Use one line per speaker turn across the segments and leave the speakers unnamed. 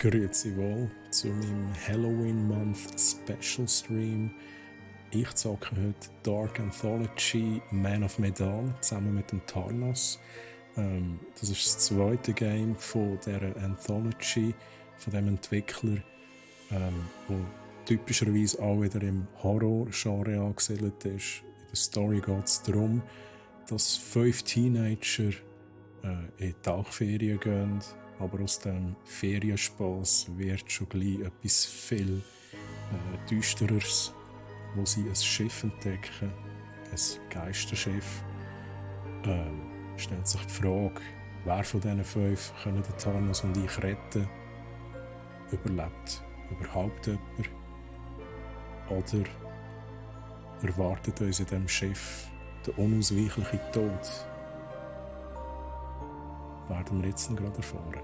Grüezi wohl zu meinem Halloween Month Special Stream. Ich zocke heute Dark Anthology Man of Medan zusammen mit dem Tarnos. Das ist das zweite Game von dieser Anthology, von dem Entwickler, wo typischerweise auch wieder im Horror-Genre angesiedelt ist. In der Story geht es darum, dass 5 Teenager in die Tauchferien gehen, aber aus dem Ferienspaß wird schon gleich etwas viel Düstereres, wo sie ein Schiff entdecken, ein Geisterschiff. Stellt sich die Frage, wer von diesen 5 können den Tarnos und ich retten? Überlebt überhaupt jemand? Oder erwartet uns in diesem Schiff der unausweichliche Tod? Werden wir jetzt gerade erfahren.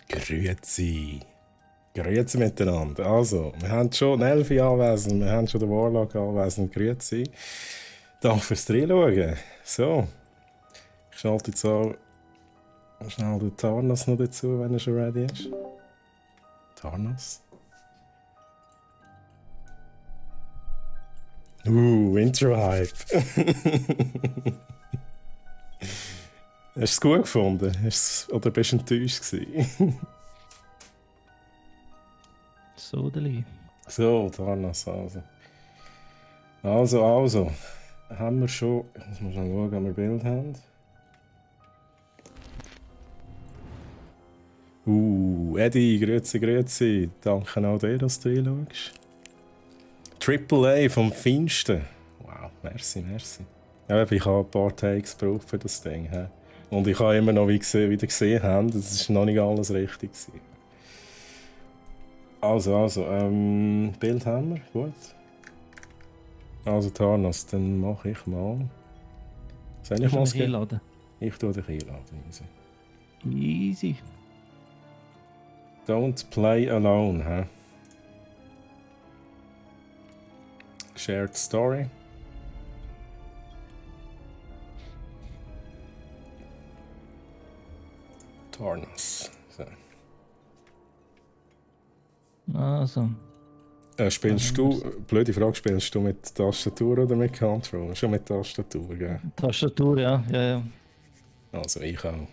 Grüezi. Grüezi miteinander. Also, wir haben schon Elfi anwesend, wir haben schon den Warlock anwesend. Grüezi. Danke fürs Reinschauen. So, ich schalte jetzt auch schnell den Tarnos noch dazu, wenn er schon ready ist. Tarnos. Intro-Hype. Hast du es gut gefunden? Oder bist du enttäuscht gewesen?
Sodeli.
So, Tarnos, also. Also. Haben wir schon... Ich muss mal schauen, ob wir Bild haben. Eddie, grüezi. Danke auch dir, dass du reinschaust. Triple A vom Feinsten. Wow, merci. Ja, ich habe ein paar Takes gebraucht für das Ding. He? Und ich habe immer noch, wie ihr gesehen habt, das ist noch nicht alles richtig gewesen. Also, Bild haben wir, gut. Also Tarnos, dann mache ich mal. Soll ich mal
einladen?
Ich tue dich einladen,
Easy.
Don't play alone, hä? Shared story. Tarnos. So.
Also.
Spielst du, blöde Frage, spielst du mit Tastatur oder mit Control? Schon mit Tastatur, gell?
Tastatur, ja.
Also ich auch.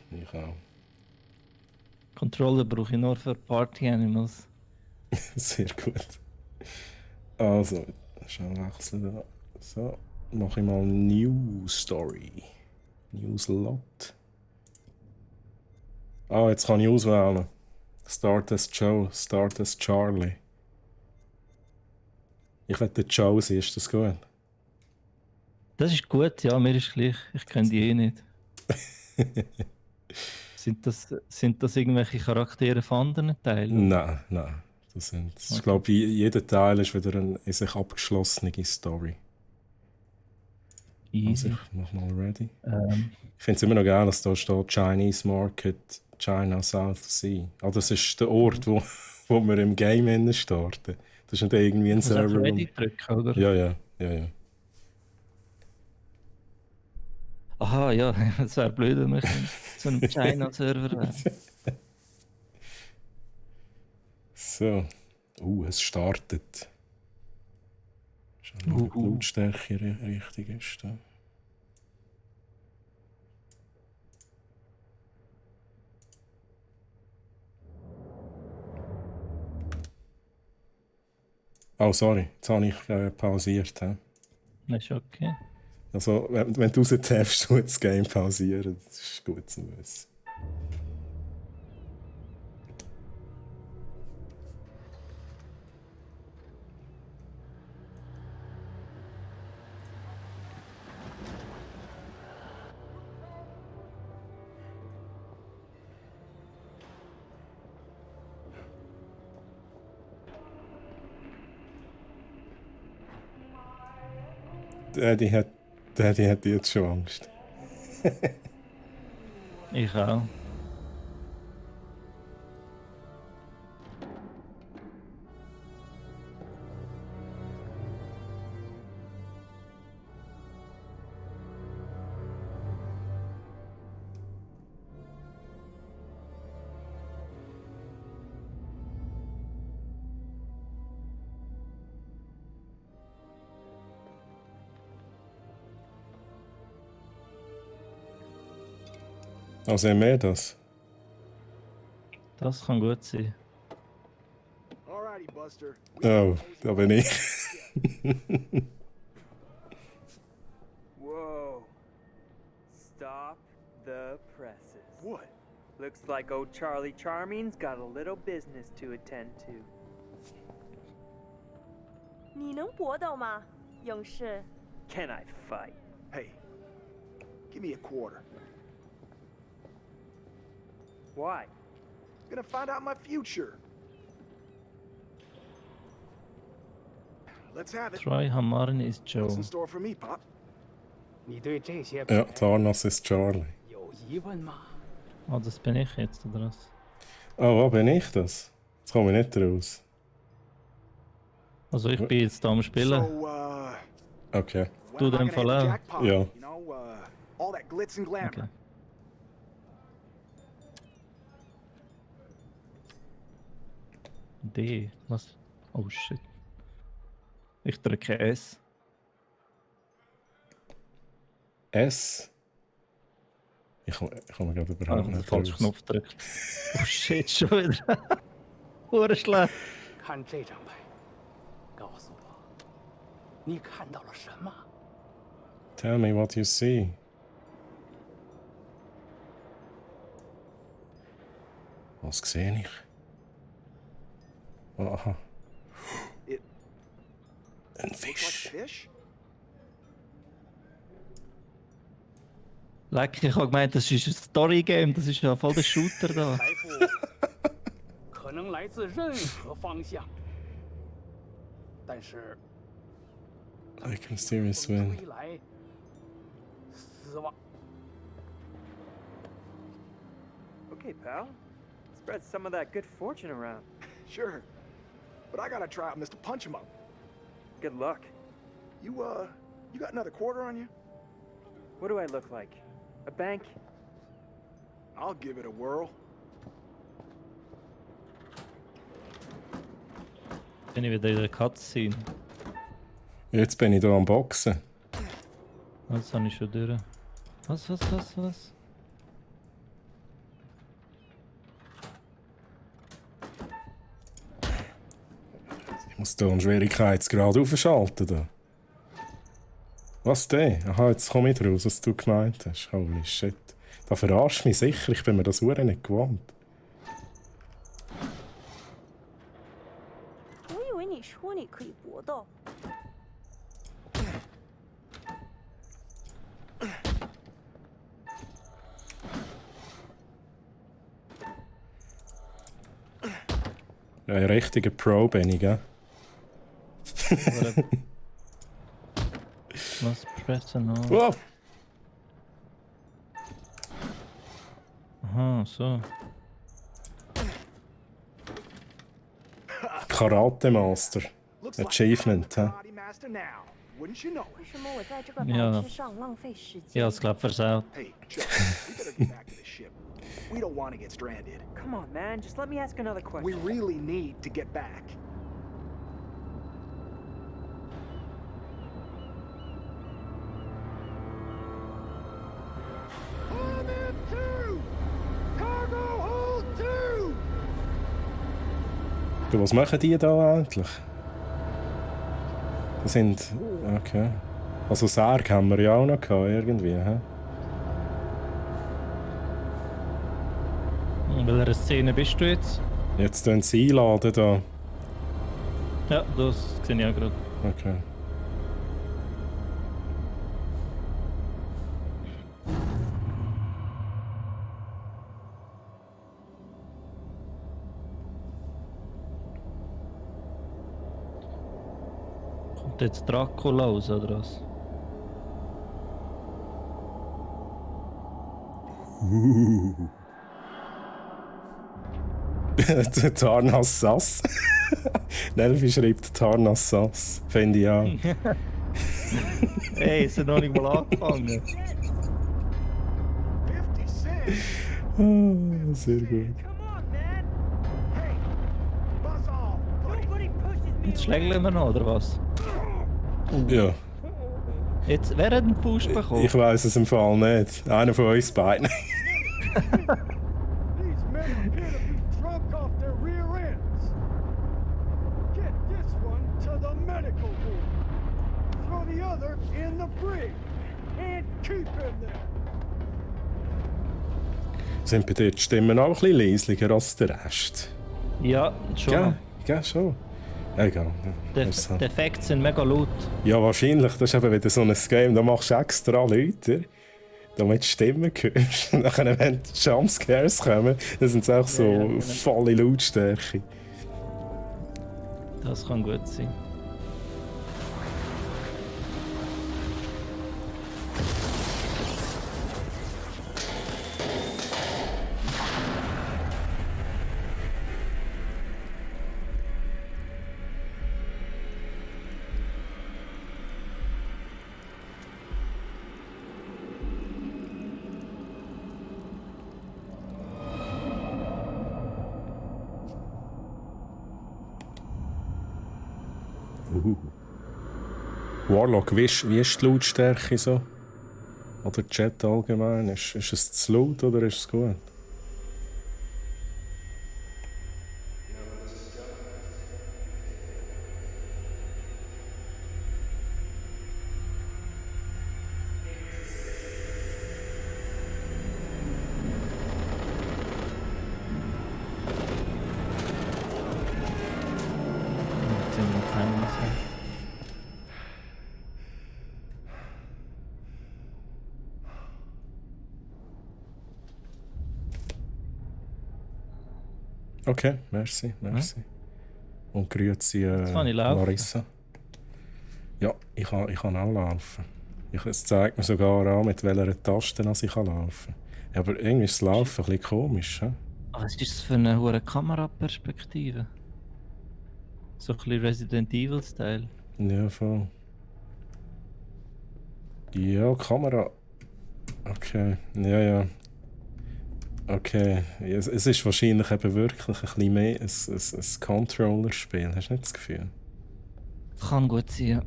Controller brauche ich nur für Party Animals.
Sehr gut. Also, schnell wechseln da. So, mache ich mal New Story. New Slot. Jetzt kann ich auswählen. Start as Joe, Start as Charlie. Ich will den Joe sein, ist das gut?
Das ist gut, ja, mir ist gleich. Ich kenne die nicht. Sind das irgendwelche Charaktere von anderen Teilen?
Nein. Ich glaube, jeder Teil ist wieder eine in sich abgeschlossene Story.
Easy.
Also ich mach mal ready. Ich finde es immer noch geil, dass da steht Chinese Market, China South Sea. Das ist der Ort, wo wir im Game starten. Das ist nicht irgendwie ein Server.
Ready drücken, oder?
Ja.
Aha, ja, das wäre blöd, wenn wir zu einem China-Server wären.
So. Es startet. Schauen wir, ob die Lautstärke richtig ist. Da. Oh, sorry, jetzt habe ich pausiert.
Das ist okay.
Also, wenn du raustappst, tut das Game pausieren. Das ist gut zu wissen. Daddy hat jetzt schon Angst.
Ich auch.
Also haben wir das.
Das kann gut sein.
Alrighty, Buster.
Oh, da bin ich.
Whoa. Stop the presses.
What?
Looks like old Charlie Charming's got a little business to attend to.
你能搏斗吗，勇士？
Can I fight?
Hey, give me a quarter.
Why?
Gonna find out my future. Let's have it.
Troy Hamarn ist
What's in
Joe.
store for me, Pop?
你对这些
Ja, Tarnas ist Charlie.
有疑问吗？
Oh, das bin ich jetzt, oder was?
Oh, wo bin ich das? Jetzt komme ich nicht raus.
Also ich bin jetzt da am Spielen.
So,
Okay.
when
Du
am I
dem
gonna
Fall
hit the
auch.
jackpot?
Ja.
You know, all that glitz and glamour.
Okay. D. Was? Oh shit. Ich drücke S.
S.
Ich komme gerade
Ah, ich
überhaupt
habe den
nicht
falschen
raus.
Knopf gedrückt. Oh shit, schon wieder. Hure schlecht.
看这张牌，告诉我，你看到了什么？
Tell me what you see. Was sehe ich? Aha.
It
Ein
looks like
Fisch.
a fish.
Leck, ich habe gemeint, das ist ein Story-Game, das ist ja voll der Shooter da.
财富可能来自任何方向，但是
Like a mysterious
风
wind.
吹来，丝袜
Okay, pal. Spread some of that good fortune around.
Sure. But I gotta try out Mr. Punch 'em up.
Good luck.
You got another quarter on you?
What do I look like? A bank?
I'll give it a whirl.
Bin ich wieder in der Cutscene.
Jetzt bin ich hier am Boxen.
Das habe ich schon durch. Was?
Ich muss hier einen Schwierigkeitsgrad aufschalten. Da. Was denn? Aha, jetzt komme ich raus, was du gemeint hast. Holy shit. Da verarscht mich sicher, ich bin mir das Uhr nicht gewohnt.
我以为你说你可以搏斗。
Ja, ein richtiger Pro bin ich, gell?
Was pressen auf?
Wow.
Aha, so.
Karate Master.
Looks like
Achievement,
I'm a
huh?
karate master now. Wouldn't you know
为
it?
什么我在这个
Ja.
白痴上浪费时
Ich
间
habe es glaube versaut.
Hey, Chuck, we better get back to the ship. We don't want to get stranded.
Come on, man. Just let me ask another question.
We really need to get back.
Du, was machen die da eigentlich? Das sind... Okay. Also Särge haben wir ja auch noch gehabt, irgendwie, hä?
In welcher Szene bist du jetzt?
Jetzt tun sie einladen da.
Ja, das sehe ich auch gerade.
Okay.
Kommt jetzt Dracula raus, oder was?
Der Tarnas Sass. Nelfi schreibt Tarnas Sass. Finde ich auch.
Hey, es hat noch nicht mal angefangen.
50 Cent?
Sehr gut.
Come on, man!
Hey, buzz off, buddy.
Nobody pushes me
Jetzt schlägeln wir noch, oder was?
Ja,
Jetzt, wer hat einen Fuß bekommen?
ich weiss es im Fall nicht. Einer von uns beiden.
These men appear to be drunk off their rear ends. Get this one to the medical ward. Throw the other in the brig. And keep him there.
Sind bei dir die Stimmen auch ein bisschen leislicher als der Rest?
Ja, schon.
Ja, ja, schon. Egal.
Die
Ist so.
die Effekte sind mega laut.
Ja, wahrscheinlich. Das ist eben wieder so ein Game. Da machst du extra Leute, damit du die Stimmen hörst. Und dann, wenn die Jumpscares kommen, dann sind es auch so
Ja, genau.
volle Lautstärke.
Das kann gut sein.
Warlock, wie ist die Lautstärke so? Oder Chat allgemein? Ist es zu laut oder ist es gut?
Jetzt sind wir im Gefängnis.
Okay, merci. Und grüezi
kann ich laufen.
Larissa. Ja, ich kann auch laufen. Es zeigt mir sogar an, mit welcher Taste ich laufen kann. Aber irgendwie ist das Laufen ein bisschen komisch. He?
Was ist das für eine hohe Kameraperspektive? So ein bisschen Resident Evil-Style.
Ja, voll. Ja, Kamera. Okay, ja. Okay, es ist wahrscheinlich eben wirklich ein bisschen mehr ein Controller-Spiel. Hast du nicht das Gefühl?
Kann gut sein, ja.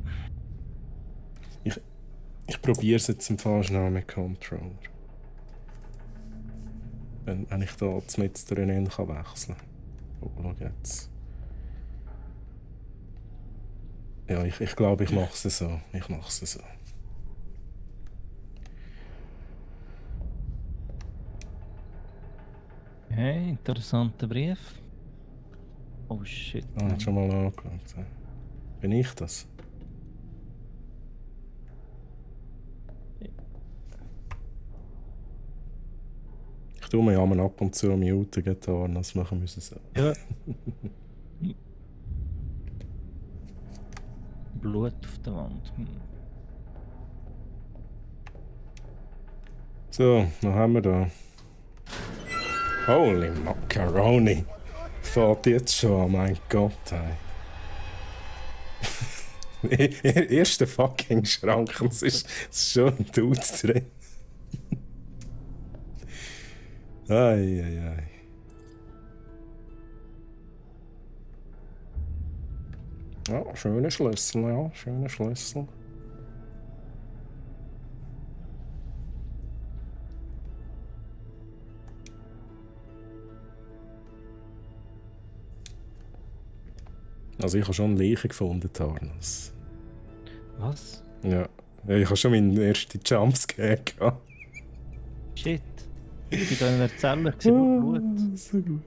Ich probiere es jetzt im Fall schnell mit Controller. Wenn ich da mit drinnen kann wechseln kann. Oh, schau jetzt. Ja, ich glaube, ich mache es so.
Hey, interessanter Brief. Oh shit.
Ah, hast schon mal angeschaut. Ja. Bin ich das? Ich tue mir ja mal ab und zu muten, getan, das machen wir so.
Ja. Blut auf der Wand.
So, was haben wir da? Holy Macaroni! Fährt jetzt schon an, mein Gott, ey. Erster fucking Schrank, es ist schon ein Dude drin. Ei. Ja, schöner Schlüssel, schöner Schlüssel. Also ich habe schon eine Leiche gefunden, Tarnas.
Was?
Ja, ich habe schon meinen ersten Jumpscare gehabt.
Shit. Ich bin da in einer Zelle gewesen, Blut.
So gut.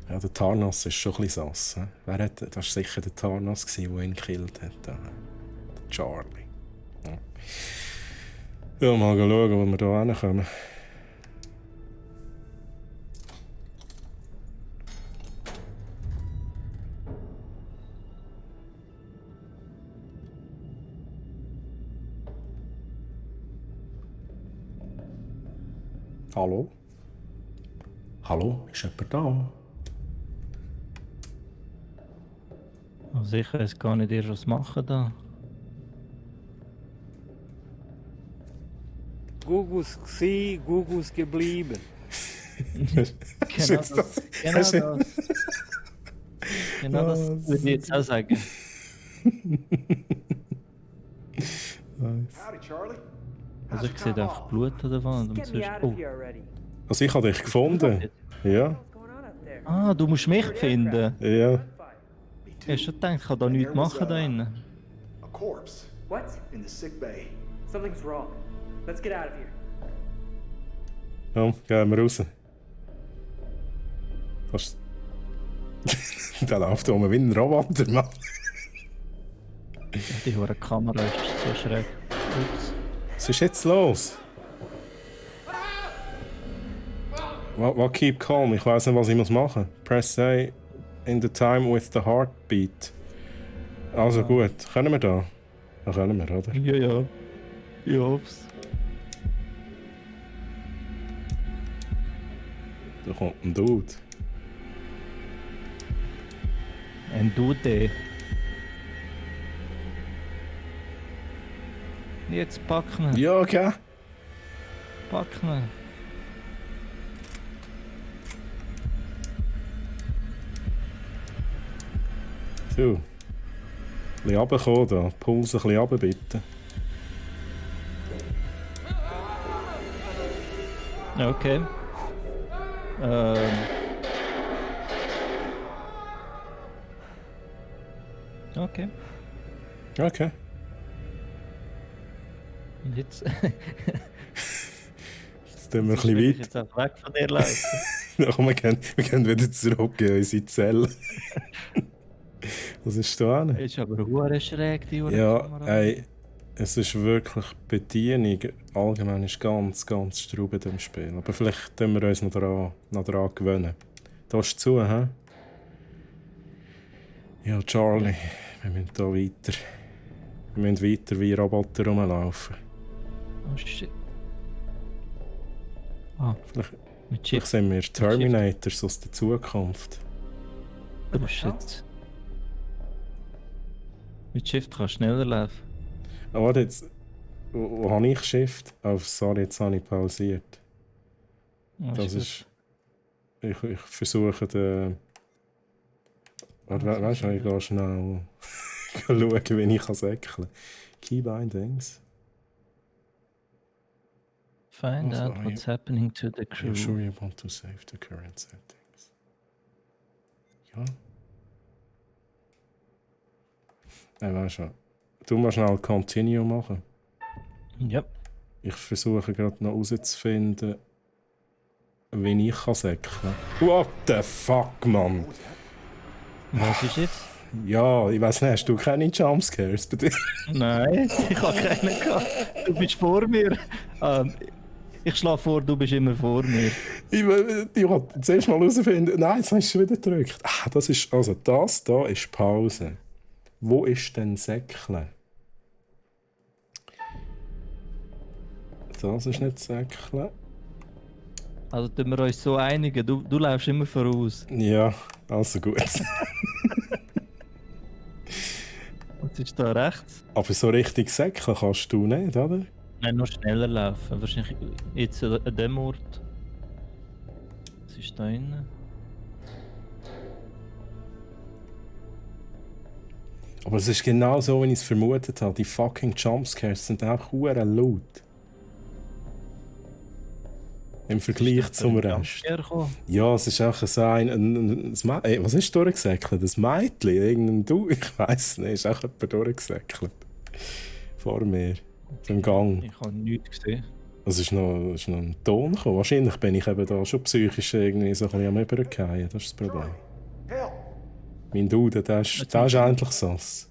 Ja, der Tarnas ist schon ein bisschen sass. Das war sicher der Tarnas, der ihn gekillt hat. Der Charlie. Ja, mal schauen, wo wir hier hinkommen. Hallo? Hallo? Ist jemand da?
Also ich weiß gar nicht, ihr was machen da.
Gugus gsi, Gugus geblieben.
Genau
jetzt
das.
das?
Genau
Hast du-
das. Genau das würde ich jetzt auch sagen.
Howdy, Charlie.
Also ich sehe einfach Blut an der Wand und
Get me
sonst...
out
Oh.
of here already.
Also ich habe dich gefunden. Ja,
What's going on up there?
Ah, du musst mich finden.
ja.
Me
Ich
too.
habe schon gedacht, ich kann da nichts machen da innen.
A corpse
What?
in the sick bay.
Something's wrong. Let's get out of here.
Komm, gehen wir raus. Kannst... Der läuft um wie ein Roboter, Mann.
Die hohe Kamera ist so schräg. Ups.
Was ist jetzt los? What keep calm? Ich weiß nicht, was ich machen muss. Press A in the time with the heartbeat. Also gut, können wir da? Ja, können wir, oder?
Ja, ja. Ich hoff's.
Da kommt ein Dude.
Ein Dude. Jetzt packen wir.
Ja, okay.
Packen wir.
So. Ein bisschen runterkommen da. Puls ein bisschen runter, bitte.
Okay. Okay.
Okay.
Und jetzt...
Jetzt tun wir ein
will
bisschen
ich
weit.
jetzt auch weg von dir laufen.
Ja, komm, wir gehen wieder zurück in unsere Zelle. Was ist da hin?
Ist aber hure schräg, die hure
Ja,
Kamera.
ey, es ist wirklich Bedienung. Allgemein ist ganz, ganz straub in dem Spiel. Aber vielleicht können wir uns noch dran gewöhnen. Da ist zu, hä? Ja, Charlie, wir müssen da weiter. Wir müssen weiter wie Roboter rumlaufen.
Oh shit. Ah,
Vielleicht,
mit
vielleicht
Shift.
sind wir Terminators aus der Zukunft.
Oh shit. Mit Shift kannst du schneller laufen.
Ah, warte jetzt. Wo habe ich Shift? Oh, sorry, jetzt habe ich pausiert.
Oh,
Das
gut.
ist. Ich versuche den. Warte, weißt du, ich gehe schnell schauen, wie ich säckeln kann. Key bindings.
Find
Also,
out what's happening to the
Are
crew.
you sure you want to save the current settings? Ja. Weißt du, du musst schnell Continue machen.
Ja.
Ich versuche gerade noch herauszufinden, wie ich säckeln kann. What the fuck, Mann?
Was ist jetzt?
Ja, ich weiß nicht, hast du keine Jumpscares bei dir?
Nein, ich habe keinen gehabt. Du bist vor mir. Ich schlage vor, du bist immer vor mir.
Ich wollte zuerst mal herausfinden. Nein, jetzt hast du schon wieder gedrückt. Ah, das ist. Also, das hier ist Pause. Wo ist denn Säckle? Das ist nicht Säckle.
Also tun wir uns so einigen. Du läufst immer voraus.
Ja, also gut.
Was ist da rechts?
Aber so richtig säckeln kannst du nicht, oder?
Nein, nur schneller laufen. Wahrscheinlich jetzt an dem Ort. Was ist da innen?
Aber es ist genau so, wie ich es vermutet habe. Die fucking Jumpscares sind auch hure laut. Im Vergleich zum Rest. Ja, es ist auch was ist durchgesäckelt? Ein Mädchen? Irgendein Du? Ich weiss nicht, ist auch jemand durchgesäckelt. Vor mir. Im Gang.
Ich habe nichts gesehen.
Es ist noch ein Ton gekommen. Wahrscheinlich bin ich eben da schon psychisch irgendwie so ein bisschen am Übergehen. Das ist das Problem.
Help!
Mein Dude, der ist endlich sass.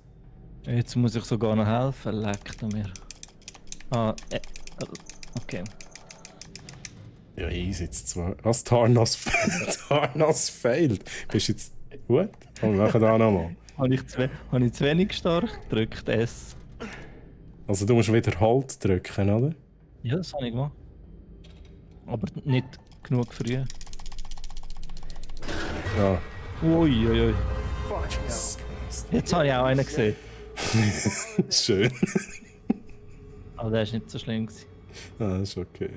Jetzt muss ich sogar noch helfen. Leckt mir. Okay.
Ja, easy jetzt zwar. Was? Tarnas failed. Bist du jetzt... Gut? Komm, wir machen da nochmal.
Habe ich zu wenig stark gedrückt? S.
Also du musst wieder Halt drücken, oder?
Ja, das habe ich gemacht. Aber nicht genug früh.
Ja.
Uiuiui.
Fuck no.
Jetzt habe ich auch einen gesehen.
Schön.
Aber der ist nicht so schlimm gewesen.
Ah, ist okay.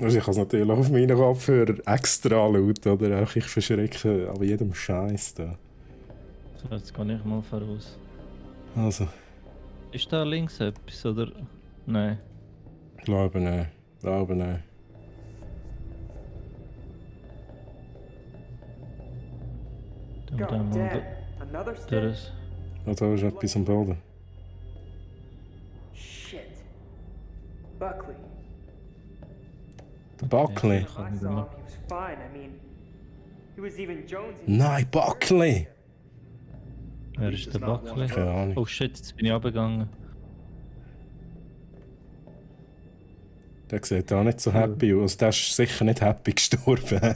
Also ich kann es natürlich auf meinen Kopfhörer extra laut, oder? Auch ich verschrecke an jedem Scheiß da.
So, jetzt gehe ich mal voraus.
Also,
Ist da links etwas, oder? Nein.
glaube nicht. Glaube nicht.
Dann
God
mal
damn. Another
durch.
step?
Ah, da ist etwas am Boden.
Shit. Buckley.
Der Buckley.
I saw him. He was fine. I mean, he was even Jonesy.
Nein, Buckley!
Wer ist der Buckley?
Keine Ahnung.
Oh shit, jetzt bin ich runtergegangen.
Der sieht auch nicht so happy aus. Der ist sicher nicht happy gestorben.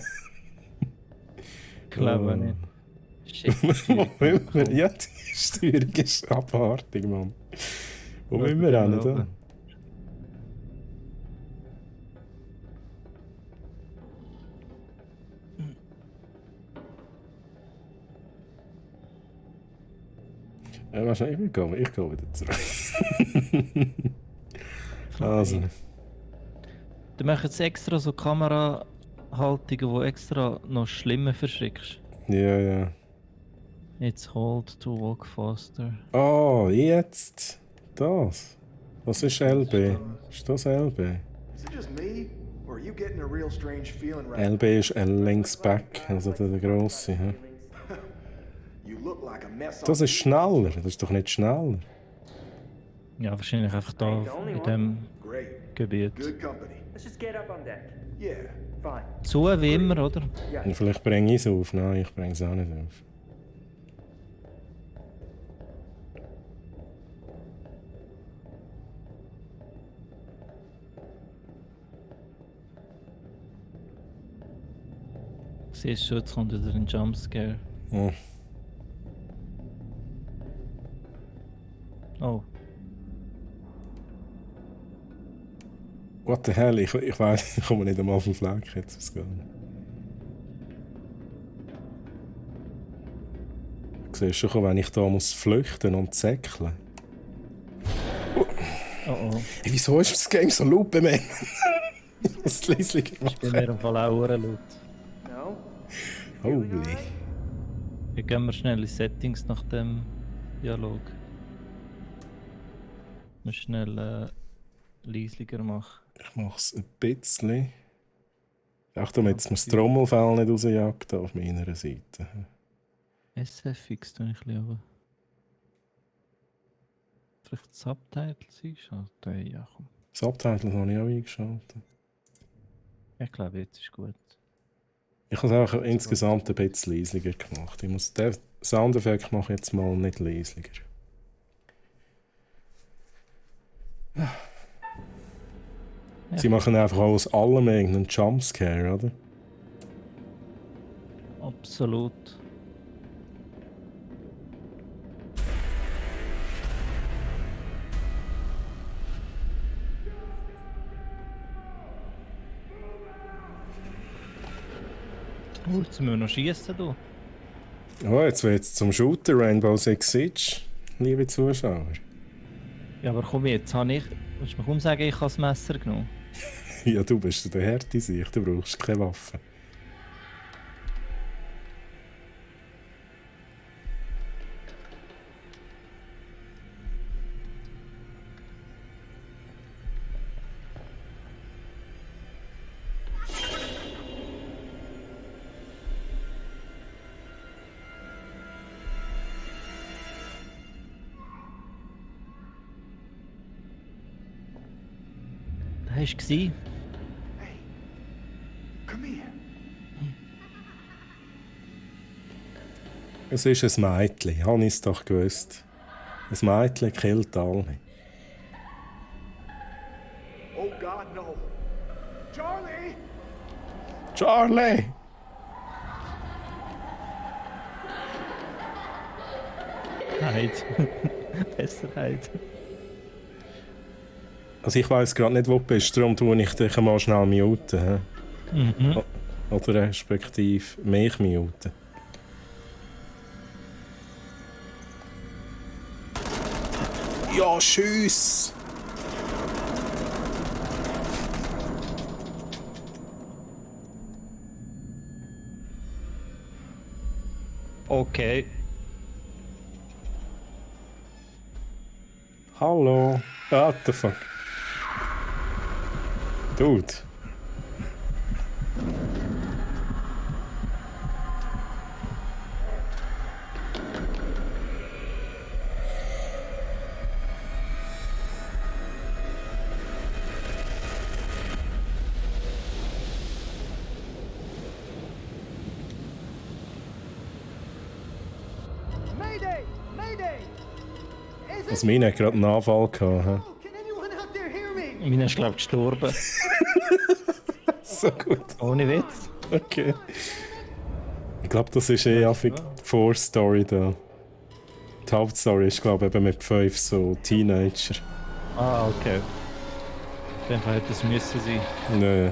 Ich glaube nicht. Shit.
Ja, die Steuerung ist abartig, Mann. Wo müssen wir hin? Da? Ja, wahrscheinlich, ich gehe wieder zurück. Also,
Du machst jetzt extra so Kamerahaltungen, wo extra noch schlimmer verschreckst.
ja.
It's hold to walk faster.
Oh, jetzt. Das. Was ist LB? Ist das LB?
Is it just me, or are you getting a real strange feeling right
LB ist Linksback, also der grosse. Ja.
now? You look like a mess
Das ist schneller, das ist doch nicht schneller.
Ja, wahrscheinlich einfach da in dem
Great.
Gebiet.
Good company.
Let's just get up on deck.
Yeah.
Fine.
Zu wie immer, oder?
Yeah.
Und vielleicht bringe ich es auf. Nein, ich bringe es auch nicht auf.
Siehst du, jetzt kommt wieder ein Jumpscare.
Oh.
Oh,
What the hell? Ich weiß, ich komme nicht einmal vom Fleck jetzt ausgehen. Du siehst schon, wenn ich da muss flüchten und zäckeln.
oh oh.
Hey, wieso ist das Game so laut bei mir? Was leislich
Ich
gemacht?
bin mir im Fall auch laut.
No?
Holy.
Hier gehen wir schnell in Settings nach dem Dialog. Wir schnell leislicher machen.
Ich mache es ein bisschen. Auch damit es mir das Trommelfell nicht rausjagt auf meiner Seite.
SFX tue ich ein bisschen runter. Vielleicht Subtitles einschalten? Ja, komm.
Subtitles habe ich auch eingeschaltet.
Ich glaube, jetzt ist gut.
Ich habe es auch insgesamt ein bisschen leislicher gemacht. Ich muss den Soundeffekt mache ich jetzt mal nicht leislicher.
Ja.
Sie machen einfach aus allem irgendeinen Jumpscare, oder?
Absolut. Oh, jetzt müssen wir noch schießen, du.
Oh, jetzt wird es zum Shooter Rainbow Six Siege, liebe Zuschauer.
Ja, aber komm jetzt, habe ich... Willst du mir kaum sagen, ich habe das Messer genommen?
Ja, du bist der Härte sich, du brauchst keine Waffe.
Da hast du gesehen.
Hey, come here.
Es ist ein Mädchen, habe ich es doch gewusst. Ein Mädchen killt alle.
Oh God, no. Charlie!
Hide. Besser Hide.
Also ich weiss gerade nicht, wo du bist, darum tue ich dich mal schnell muten.
Mhm.
Oder respektive mich muten. Ja, tschüss!
Okay.
Hallo. What the fuck? Dude.
Mayday! Mayday! Is
Also meine hat gerade einen Anfall gehabt. Hä?
Can anyone out there hear me?
Meine ist, glaube ich, gestorben.
So gut.
Ohne Witz.
Okay. Ich glaube, das ist affig die Vorstory da. Die Hauptstory ist, glaube ich, eben mit 5 so Teenager.
Ah, okay. Dann hätte es müssen sein.
Nö.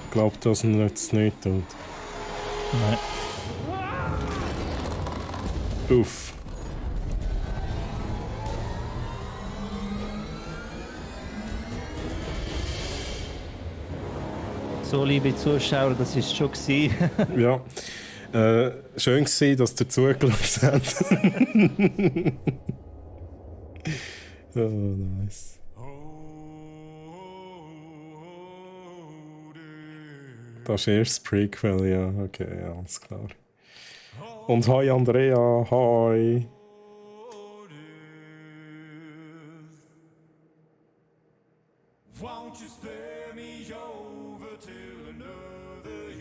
Ich glaube, das nützt nicht. Tut.
Nein.
Uff.
So, liebe Zuschauer, das ist schon gewesen.
Ja. Schön gewesen, dass ihr zugelassen habt. Oh, nice. Das ist erst das Prequel, ja. Okay, alles klar. Und hi Andrea, hi.
Won't you spare me over till another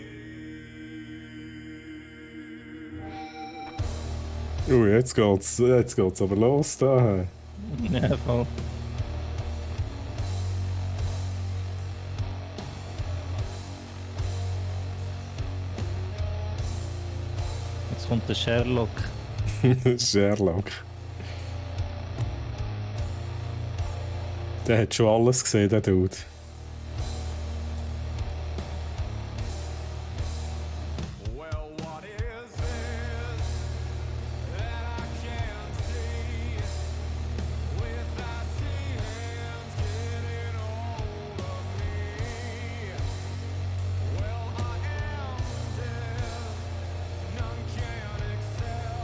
year?
Jetzt geht's aber los da.
Ja, voll. Jetzt kommt der Sherlock.
Sherlock. Der hat schon alles gesehen, der Dude.
Well, what is this that I can't see? With icy hands getting hold of me. Well, I am death, none can excel.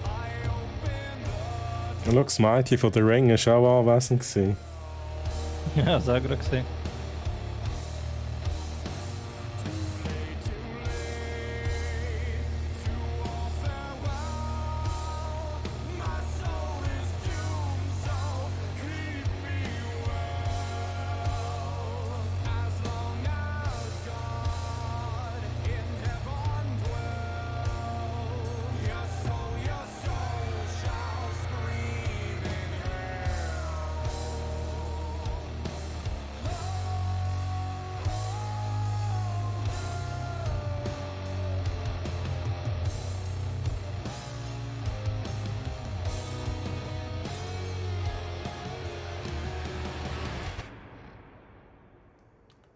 I open the
Schau, das Mädchen von der Ring war auch anwesend gewesen.
Ja, das habe ich gerade gesehen.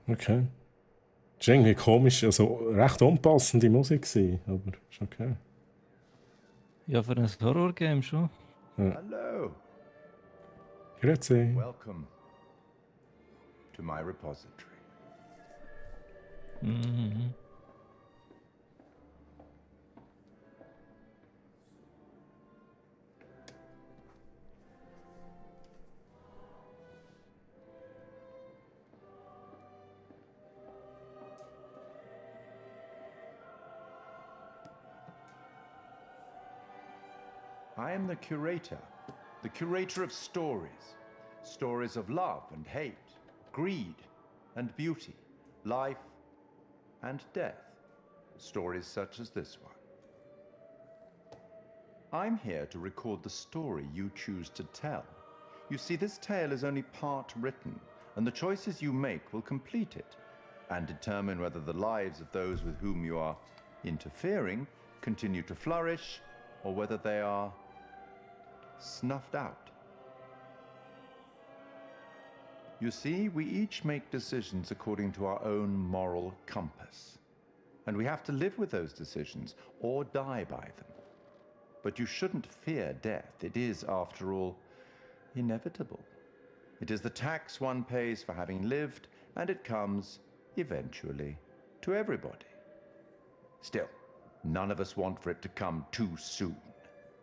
Okay. Das war irgendwie komisch, also recht unpassende Musik gewesen, aber ist okay.
Ja, für ein Horror-Game schon.
Hello.
Grüezi.
Welcome to my repository.
Mhm.
I am the curator of stories. Stories of love and hate, greed and beauty, life and death. Stories such as this one. I'm here to record the story you choose to tell. You see, this tale is only part written, and the choices you make will complete it, and determine whether the lives of those with whom you are interfering continue to flourish, or whether they are snuffed out. You see, we each make decisions according to our own moral compass, and we have to live with those decisions or die by them. But you shouldn't fear death. It is, after all, inevitable. It is the tax one pays for having lived, and it comes, eventually, to everybody. Still, none of us want for it to come too soon,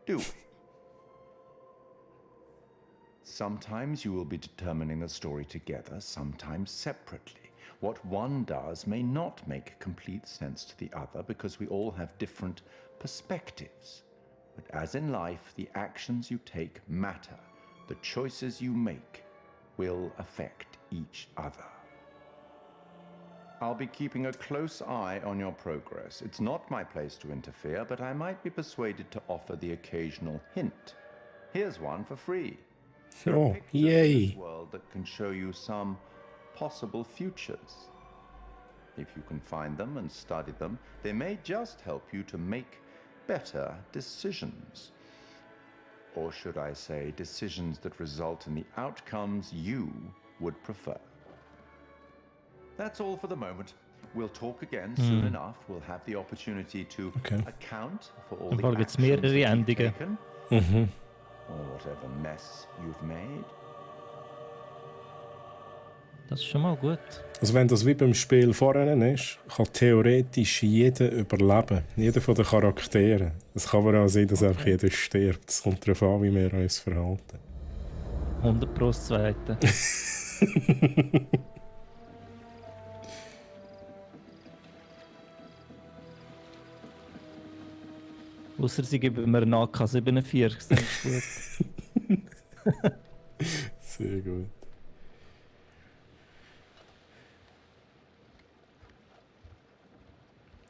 do we? Sometimes you will be determining a story together, sometimes separately. What one does may not make complete sense to the other because we all have different perspectives. But as in life, the actions you take matter. The choices you make will affect each other. I'll be keeping a close eye on your progress. It's not my place to interfere, but I might be persuaded to offer the occasional hint. Here's one for free. There are
Oh,
pictures in
yay.
this world that can show you some possible futures. If you can find them and study them, they may just help you to make better decisions. Or should I say, decisions that result in the outcomes you would prefer. That's all for the moment. We'll talk again soon enough. We'll have the opportunity to
Okay.
account for all
Im
the
Fall gibt's
actions
mehrere
that you've
Endungen.
taken,
Mhm.
or whatever mess you've made.
Das ist schon mal gut.
Also wenn das wie beim Spiel vorhin ist, kann theoretisch jeder überleben. Jeder von den Charakteren. Es kann aber auch sein, dass einfach jeder stirbt. Es kommt darauf an, wie wir uns verhalten.
100 pro das Zweite. Ausser sie geben mir einen AK-47, dann ist gut.
Sehr gut.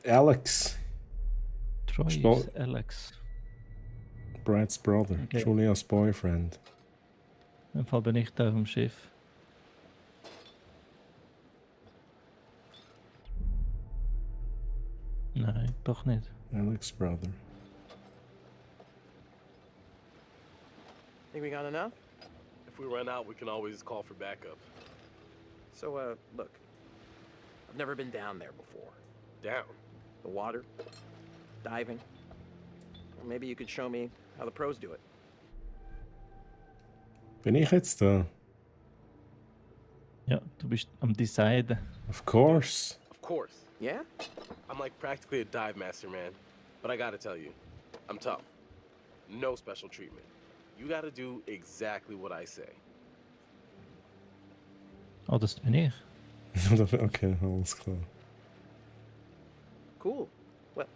Alex,
Troy
Sport-
ist Alex.
Brad's brother,
Okay.
Julias boyfriend.
Im Fall bin ich da auf dem Schiff. Nein, doch nicht.
Alex' brother.
Think we got enough?
If we run out, we can always call for backup.
So, look. I've never been down there before.
Down.
The water, diving. Or maybe you could show me how the pros do it.
Bin ich jetzt da?
Ja, du bist am Deciden.
Of course.
Of course.
Yeah?
I'm like practically a dive master, man. But I gotta tell you, I'm tough. No special treatment. You gotta do exactly what I say.
Oh, das bin ich.
Okay, alles klar.
Cool. Well,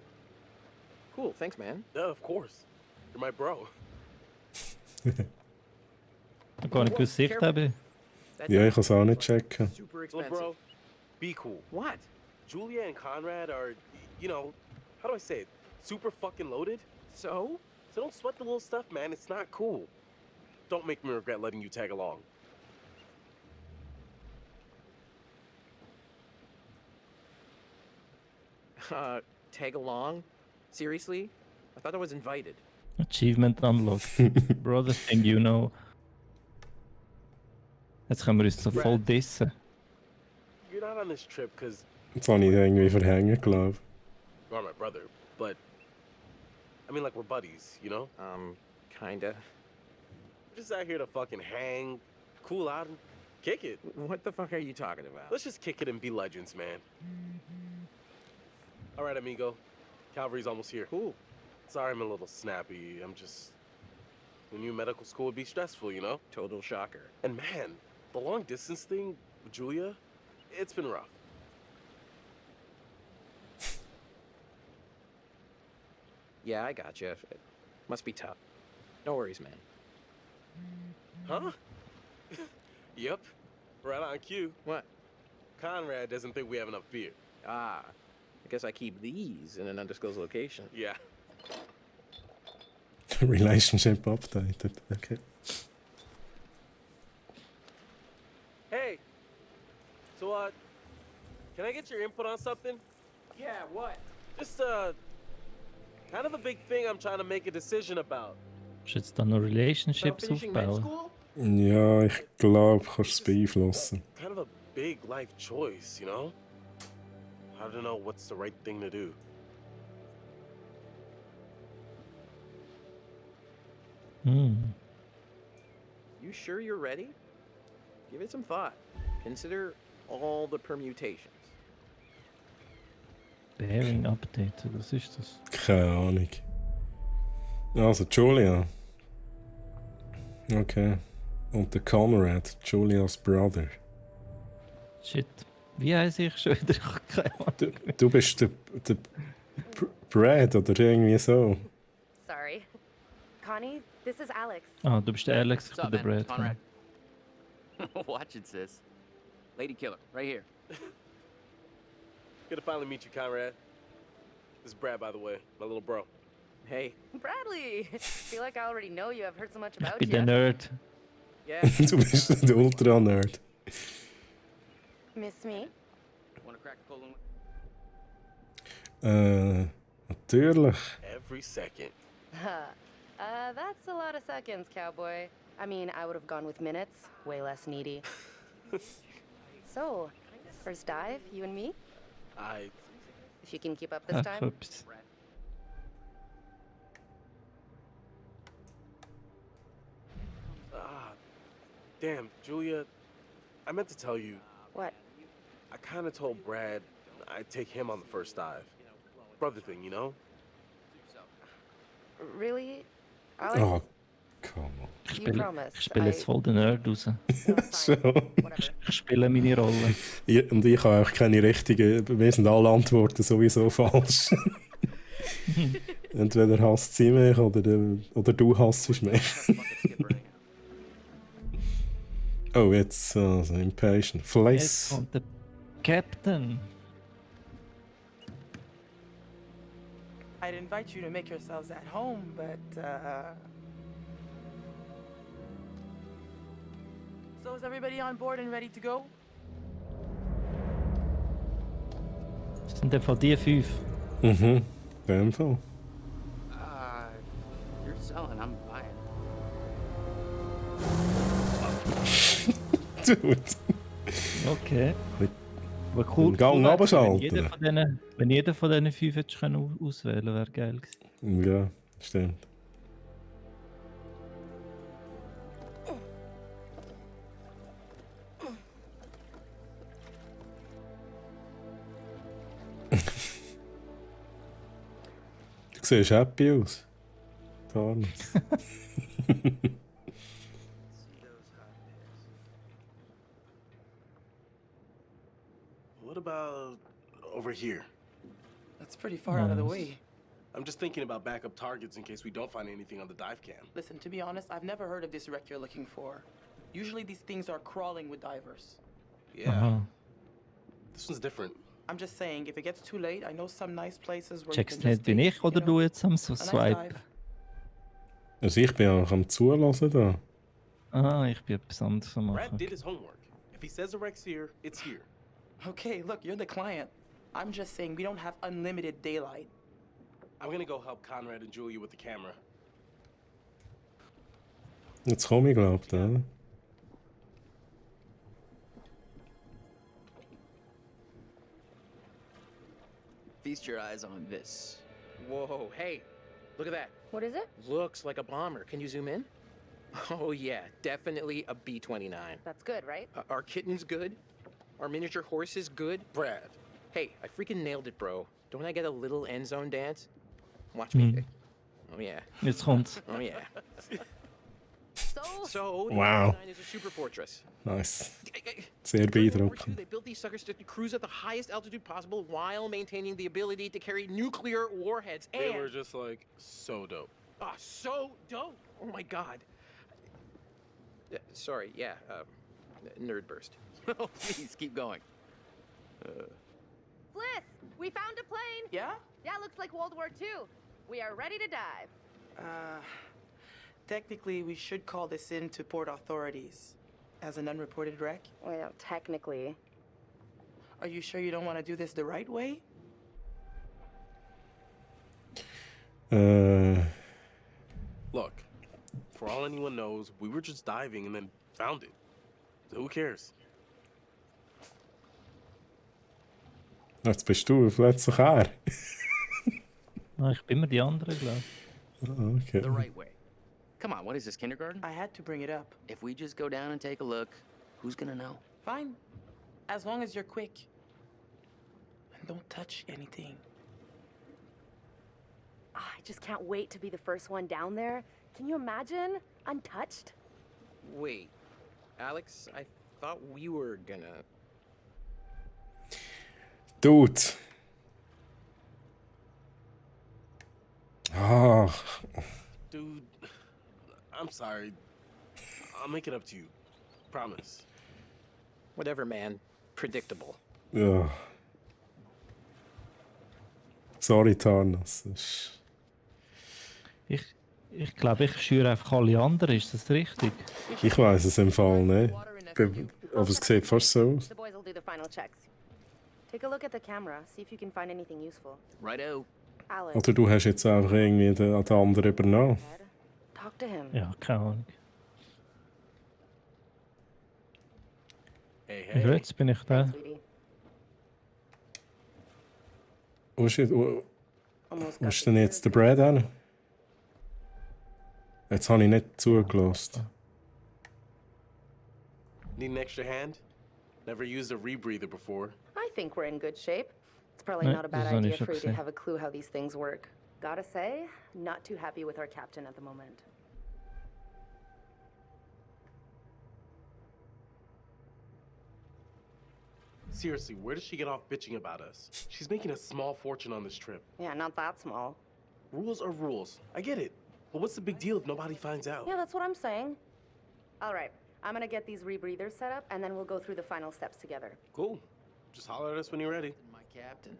cool. Thanks, man.
Yeah, of course. You're my bro.
Ich gar nicht gewusst, dass ich da bin.
That
Ja, ich
dive
kann es auch nicht
was
checken.
Super
Little
expensive.
bro, be cool.
What?
Julia and Conrad are, you know, how do I say it? Super fucking loaded.
So?
So don't sweat the little stuff, man. It's not cool. Don't make me regret letting you tag along.
Tag along? Seriously? I thought I was invited.
Achievement unlocked. Brother thing, you know. Jetzt können wir uns so voll dissen.
You're not on this trip because
Jetzt habe ich den irgendwie verhängen, glaube ich.
you are my brother, but I mean, like, we're buddies, you know?
Kinda.
We're just out here to fucking hang, cool out, and kick it.
What the fuck are you talking about?
Let's just kick it and be legends, man. All right, amigo. Calvary's almost here.
Cool.
Sorry I'm a little snappy. I'm just... The new medical school would be stressful, you know?
Total shocker.
And man, the long distance thing with Julia, it's been rough.
Yeah, I gotcha. It must be tough. No worries, man.
Huh? Yep. Right on cue.
What?
Conrad doesn't think we have enough beer.
Ah, I guess I keep these in an undisclosed location.
Yeah.
Relationship updated. Okay.
Hey. So, can I get your input on something?
Yeah, what?
Just, kind of a big thing I'm trying to make a decision about.
Musst du jetzt da noch Relationships
Finishing med
aufbauen?
school?
Ja, ich glaube, kannst es beeinflussen.
Kind of a big life choice, you know? How to know what's the right thing to do.
You sure you're ready? Give it some thought. Consider all the permutations.
Bearing Update, was ist das?
Keine Ahnung. Also, Julia. Okay. Und der Conrad, Julias Brother.
Shit. Wie heiße ich schon wieder? Ich habe keine Ahnung.
Du bist der Brad oder irgendwie so.
Sorry. Connie, this is Alex.
Ah, du bist der Alex, ich
What's
bin
up,
der
man?
Brad.
Conrad. Watch it, sis. Lady killer, right here.
Good to finally meet you, Conrad. This is Brad, by the way, my little bro.
Hey.
Bradley! Feel like I already know you. I've heard so much
Ich
about
bin
you.
der Nerd.
Yeah.
Du bist der Ultra-Nerd.
Miss me?
Wanna crack a cold one?
Natürlich.
Every second.
That's a lot of seconds, cowboy. I mean, I would have gone with minutes. Way less needy. So, first dive, you and me?
I
If you can keep up this
Ach,
time.
ups.
Damn, Julia, I meant to tell you.
What?
I kind of told Brad I'd take him on the first dive. Brother thing, you know?
Really? Alex?
Oh, come on.
Ich
You
spiele,
promise.
ich spiele jetzt voll den Nerd raus.
So.
Ich spiele meine Rolle.
Und ich habe auch keine richtigen. Wir sind alle Antworten sowieso falsch. Entweder hasst sie mich oder du hasst mich. Oh, jetzt also impatient.
Jetzt
Fleiss.
kommt der Captain.
I'd invite you to make yourselves at home, but, So is everybody on board and ready to go?
Das sind einfach die 5.
Mhm, in dem Fall.
You're selling, I'm buying.
Dude.
Okay. Aber cool.
Den Gang abschalten.
Wenn jeder von diesen 5 hättest können auswählen, wäre geil gewesen.
Ja, stimmt. Du siehst happy aus. Tarnus.
What about over here?
That's pretty far out of the way.
I'm just thinking about backup targets in case we don't find anything on the dive cam.
Listen, to be honest, I've never heard of this wreck you're looking for. Usually these things are crawling with divers.
Yeah. This one's different.
I'm just saying, if it gets too late, I know some nice places where
Checkst
you
du
can
nicht,
just
bin
take,
ich oder du jetzt am so
a nice
swipen?
dive.
Also ich bin auch am Zulassen da.
Ah, ich bin etwas anderes am
Brad
machen.
did his homework. If he says the wreck's here, it's here.
Okay, look, you're the client. I'm just saying we don't have unlimited daylight.
I'm gonna go help Conrad and Julia with the camera.
Jetzt komme ich, glaube ich, oder?
Feast your eyes on this.
Whoa, hey, look at that.
What is it?
Looks like a bomber. Can you zoom in? Oh yeah, definitely a B-29.
That's good, right?
Our kitten's good. Our miniature horse is good.
Brad.
Hey, I freaking nailed it, bro. Don't I get a little end zone dance? Watch me. Oh yeah.
Jetzt kommt's.
Oh yeah. So, the
Wow.
B-29 is a super fortress.
Nice. Sehr
World War II,
beeindruckend.
they built these suckers to cruise at the highest altitude possible while maintaining the ability to carry nuclear warheads.
They
And
were just like so dope.
so dope. Oh my god. Sorry, yeah. Nerd burst.
Oh, please keep going.
Bliss, we found a plane.
Yeah?
Yeah, looks like World War II. We are ready to dive.
Technically, we should call this in to port authorities as an unreported wreck.
Well, technically.
Are you sure you don't want to do this the right way?
Look, for all anyone knows, we were just diving and then found it. So who cares?
Jetzt bist du plötzlich er.
Ah, ich bin immer die andere, glaube ich.
Ah, okay.
The right way. Come on, what is this, kindergarten?
I had to bring it up.
If we just go down and take a look, who's gonna know?
Fine. As long as you're quick. And don't touch anything.
I just can't wait to be the first one down there. Can you imagine? Untouched?
Wait, Alex, I thought we were gonna...
Dude. Ah.
Dude, I'm sorry. I'll make it up to you. Promise.
Whatever, man. Predictable.
Ja. Sorry, Tarnas.
Ich glaube, ich schüre einfach alle anderen. Ist das richtig?
Ich weiß es im Fall nicht. Aber es sieht fast so aus.
The boys will do the final checks. Take a look at the camera. See if you can find anything useful.
Righto.
Alex,
Oder du hast jetzt einfach irgendwie den anderen übernommen.
talk to him.
Ja, keine Ahnung.
Hey,
Ja, jetzt bin ich da.
Sweetie.
Wo ist denn jetzt der Brad hin? Jetzt habe ich nicht zugelassen.
Need an extra hand? Never used a rebreather before.
I think we're in good shape. It's probably
Nee,
not a bad
dat is nog
idea
niet zo
for you to
gezegd.
have a clue how these things work. Gotta say, not too happy with our captain at the moment.
Seriously, where does she get off bitching about us? She's making a small fortune on this trip.
Yeah, not that small.
Rules are rules. I get it. But what's the big deal if nobody finds out?
Yeah, that's what I'm saying. All right, I'm gonna get these rebreathers set up, and then we'll go through the final steps together.
Cool. Just holler at us when you're ready.
My captain.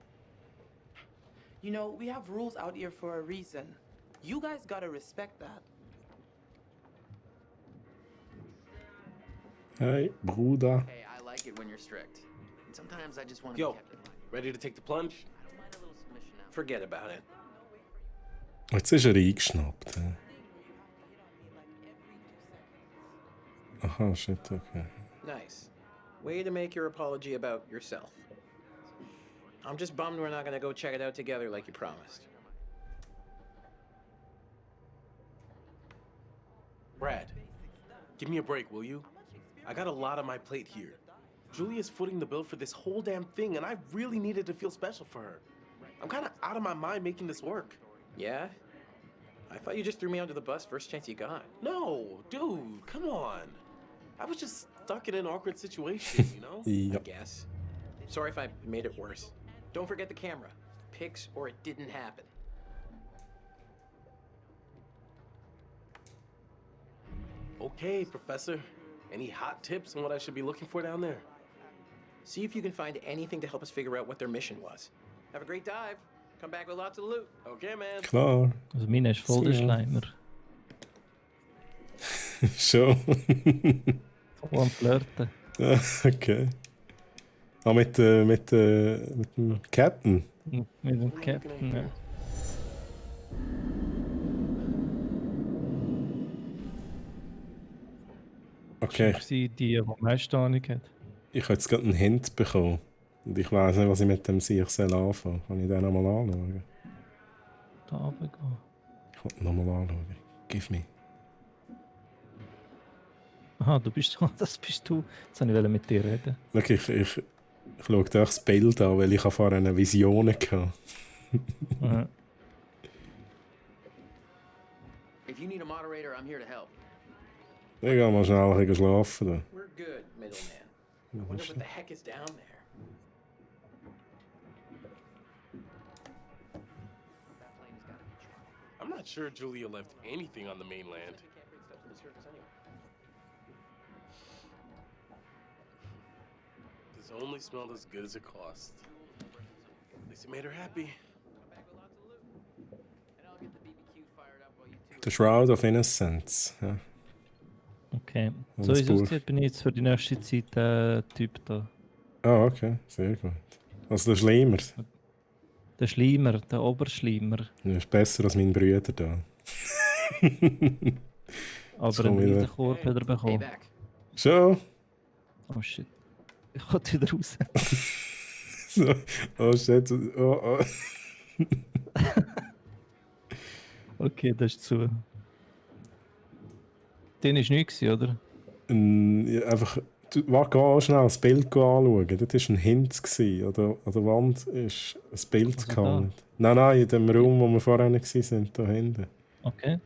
You know, we have rules out here for a reason. You guys gotta respect that.
Hey, Bruder.
Hey, I like it when you're strict. And sometimes I just want to
Yo,
be kept in line.
ready to take the plunge?
I don't mind a little submission now.
Forget about it.
Jetzt ist er eingeschnappt. hä? Aha, shit, okay.
Nice. Way to make your apology about yourself. I'm just bummed we're not gonna go check it out together like you promised.
Brad, give me a break, will you? I got a lot on my plate here. Julia's footing the bill for this whole damn thing, and I really needed to feel special for her. I'm kind of out of my mind making this work.
Yeah? I thought you just threw me under the bus first chance you got.
No, dude, come on. I was just stuck in an awkward situation, you know?
I
Yep.
guess. Sorry if I made it worse. Don't forget the camera. Pics or it didn't happen.
Okay, Professor. Any hot tips on what I should be looking for down there?
See if you can find anything to help us figure out what their mission was. Have a great dive. Come back with lots of loot.
Okay, man.
Klar.
Also meine ist voll der
So.
Schleimer.
Schon.
Voll am Flirten.
Ah, okay. Ah, mit dem Captain.
Mit dem Captain, ja.
Okay,
Das sind die am meisten Ahnung hat.
ich habe jetzt gerade einen Hint bekommen. Und ich weiß nicht, was ich mit dem Sieg anfangen soll. Kann ich den nochmal anschauen?
Da runter gehen.
Ich will ihn nochmal anschauen. Give me.
Aha, du bist so, das bist du. Jetzt wollte ich mit dir reden.
Schau, ich schaue dir auch das Bild an, weil ich habe vorher eine Vision hatte.
Aha.
If you need a moderator, I'm here to help.
Ich gehe mal schnell ein bisschen schlafen. Da.
We're good, middleman. I wonder what the heck is down there.
I'm not sure Julia left anything on the mainland. This only smelled as good as it cost. At least it made her happy.
The Shroud of Innocence. Ja.
Okay.
Und
So
das
wie es
Buch.
aussieht, bin ich jetzt für die nächste Zeit der Typ da.
Ah, okay, sehr gut. Also der Schleimer.
Der Schleimer, der Oberschleimer.
Der ist besser als mein Bruder da.
Aber einen Riesenkorb hat er bekommen.
Payback.
Schon?
Oh shit. Ich will wieder raus.
So. Oh shit. Oh, oh.
Okay, das ist zu. Den war nichts, oder?
Ja, einfach. Warte, geh schnell das Bild anschauen. Das war ein Hint. An der Wand ist ein Bild
Also
gehangen. Nein, in dem Raum, wo wir vorhin waren, da hinten.
Okay.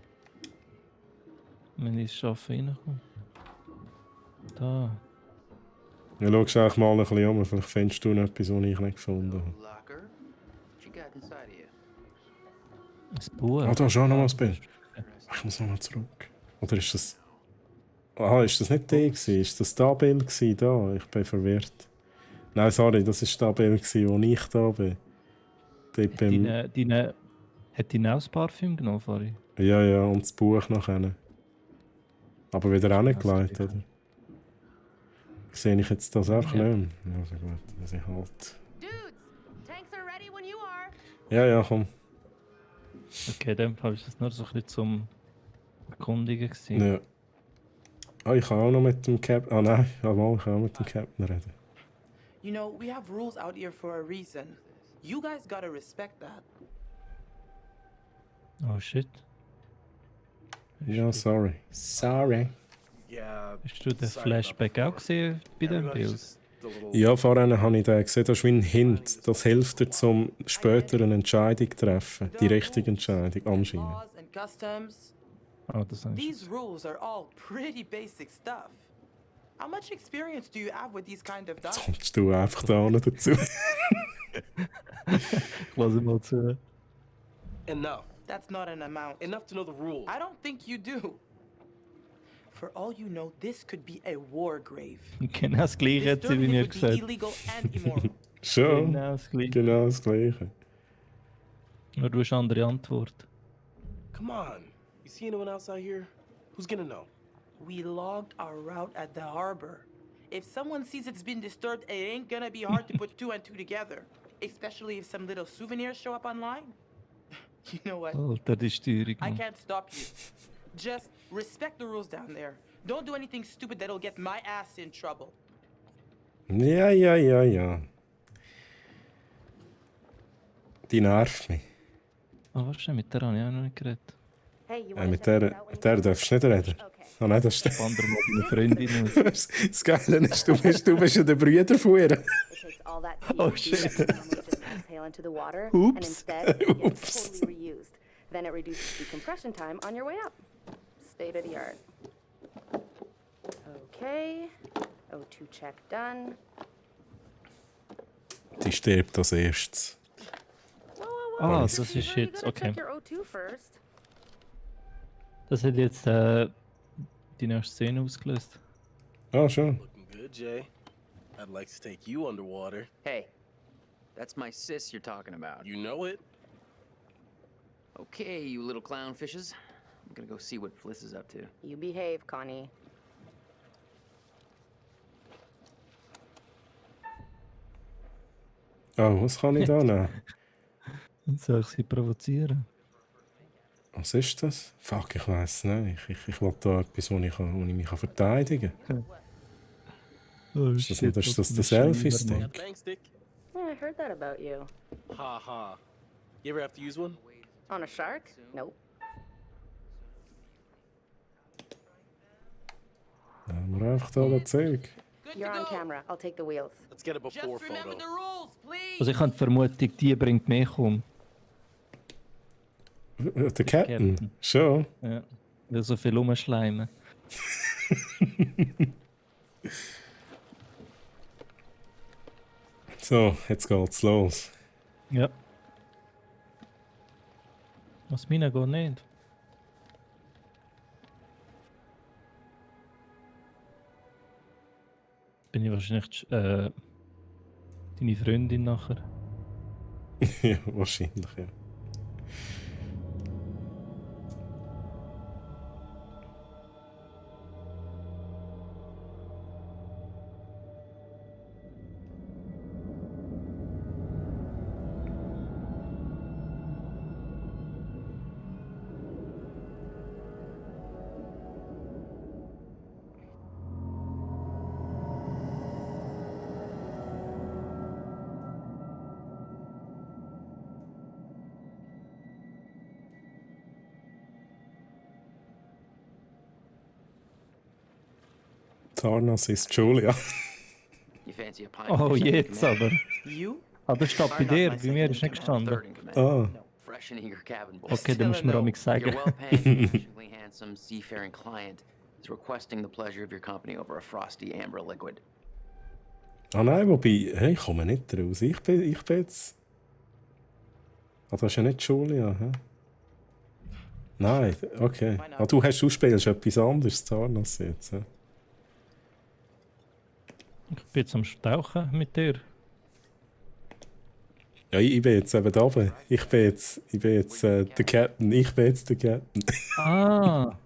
Wenn ich es schaffe, reinkommen. Da.
Ja, schau dich mal ein bisschen um. Vielleicht findest du noch etwas, was ich nicht gefunden habe.
Locker. What you got inside of you?
Das Buch.
Ah, da ist auch noch mal das Bild. Ich muss nochmal zurück. Oder ist das... Ah, ist das nicht der gewesen? Ist das das Bild gewesen, da? Ich bin verwirrt. Nein, sorry, das ist das Bild gewesen, wo ich da bin.
Hat die auch das Parfüm genommen vorhin?
Ja, und das Buch nachher. Aber wieder auch nicht gelegt, oder? Sehe ich jetzt das einfach nicht mehr? Also gut, dass ich halt...
Tanks are ready when you are.
Ja, komm.
Okay, in dem Fall ist das nur so ein bisschen zum Erkundigen gewesen.
Ja. Ah, ich kann auch noch mit dem Captain... Ah nein, jawohl, ich kann auch mit dem Captain reden.
You know, we have rules out here for a reason. You guys gotta respect that.
Oh shit.
Ja, sorry. Sorry.
Yeah.
Hast du den Flashback auch gesehen bei dem Bild?
Ja, vorhin habe ich den gesehen, das ist wie ein Hint. Das hilft dir, zum später eine Entscheidung zu treffen. Die richtige Entscheidung, anscheinend.
Laws and customs.
Oh, das habe ich
These rules are all pretty basic stuff. How much experience do you have with these kind of dice?
Kommst du einfach da unten dazu?
Lass mal zu.
Enough.
That's not an amount.
Enough to know the rules.
I don't think you do. For all you know, this could be a war grave.
Genau das Gleiche hat sie
Disturbing
mir
it would be
gesagt.
illegal and immoral.
Schon.
Genau das Gleiche.
Genau das Gleiche.
Nur du hast eine andere Antwort.
Come on. You see anyone else out here? Who's gonna know?
We logged our route at the harbor. If someone sees it's been disturbed, it ain't gonna be hard to put two and two together. Especially if some little souvenirs show up online. You know what?
Alter, die Steuerung.
I
Mann.
can't stop you. Just respect the rules down there. Don't do anything stupid that'll get my ass in trouble.
Ja. Die nervt mich.
Ah, was mit der habe ich auch noch nicht geredet.
Hey, you
Mit der darfst du nicht reden. Oh nein, das stimmt.
Andere mal deine Freundin aus.
Das Geile ist, du bist ja der Bruder von ihr.
all that
Oh,
CO2
shit.
that normally just exhale into the water, and
Oops.
instead it gets totally reused. Then it reduces decompression time on your way up. State of the art. Okay, O2 check done.
Die stirbt als erstes.
Ah, das ist
You know, you
jetzt,
gotta
okay.
check your O2 first.
Das hat jetzt die nächste Szene ausgelöst.
Ah, schon.
Looking good, Jay. I'd like to take you underwater.
Hey, that's my sis you're talking about.
You know it.
Okay, you little clownfishes. I'm gonna go see what Fliss is up to.
You behave, Connie.
Oh, was kann ich da nehmen?
Soll ich sie provozieren?
Was ist das? Fuck, ich weiß nicht. Ich will da etwas, wo ich mich verteidigen kann.
Oh,
Ist das,
shit,
ist das
was
der
für ein
Selfie-Stick?
Yeah, thanks, Dick.
Yeah, I heard that about you.
Ha ha. You ever have to use one?
On a shark? Nope.
Da haben wir einfach da das Zeug.
You're on camera. I'll take the wheels.
Let's get a before
Just remember
photo.
the rules, please.
Also ich habe die Vermutung, die bringt mich um.
Der Captain?
Captain.
Schon?
Ja. Will so viel rumschleimen.
So, jetzt geht's los.
Ja. Was meine geht nicht. Bin ich wahrscheinlich deine Freundin nachher.
Ja, wahrscheinlich, ja. Tarnas ist Julia.
You fancy a pint?
Oh,
You're second in
jetzt
command.
aber.
You?
Ah, das steht bei
Are not
dir,
my
bei mir
second
ist nicht
in
gestanden.
Third in command.
Ah,
Fresh and eager cabin boy.
Okay, dann musst du mir auch nichts
Your
sagen.
well-paying, dashingly handsome, seafaring client is requesting the pleasure of your company over a frosty amber liquid.
ah nein, wobei, hey, ich komme nicht raus. Ich bin jetzt... Ah, das ist ja nicht Julia, hä? Nein, okay. Ah, du spielst etwas anderes, Tarnas jetzt, hä?
Ich bin jetzt am Stauchen mit dir.
Ja, ich bin jetzt eben da oben. Ich bin jetzt der Captain. Ich bin jetzt der Captain.
Ah!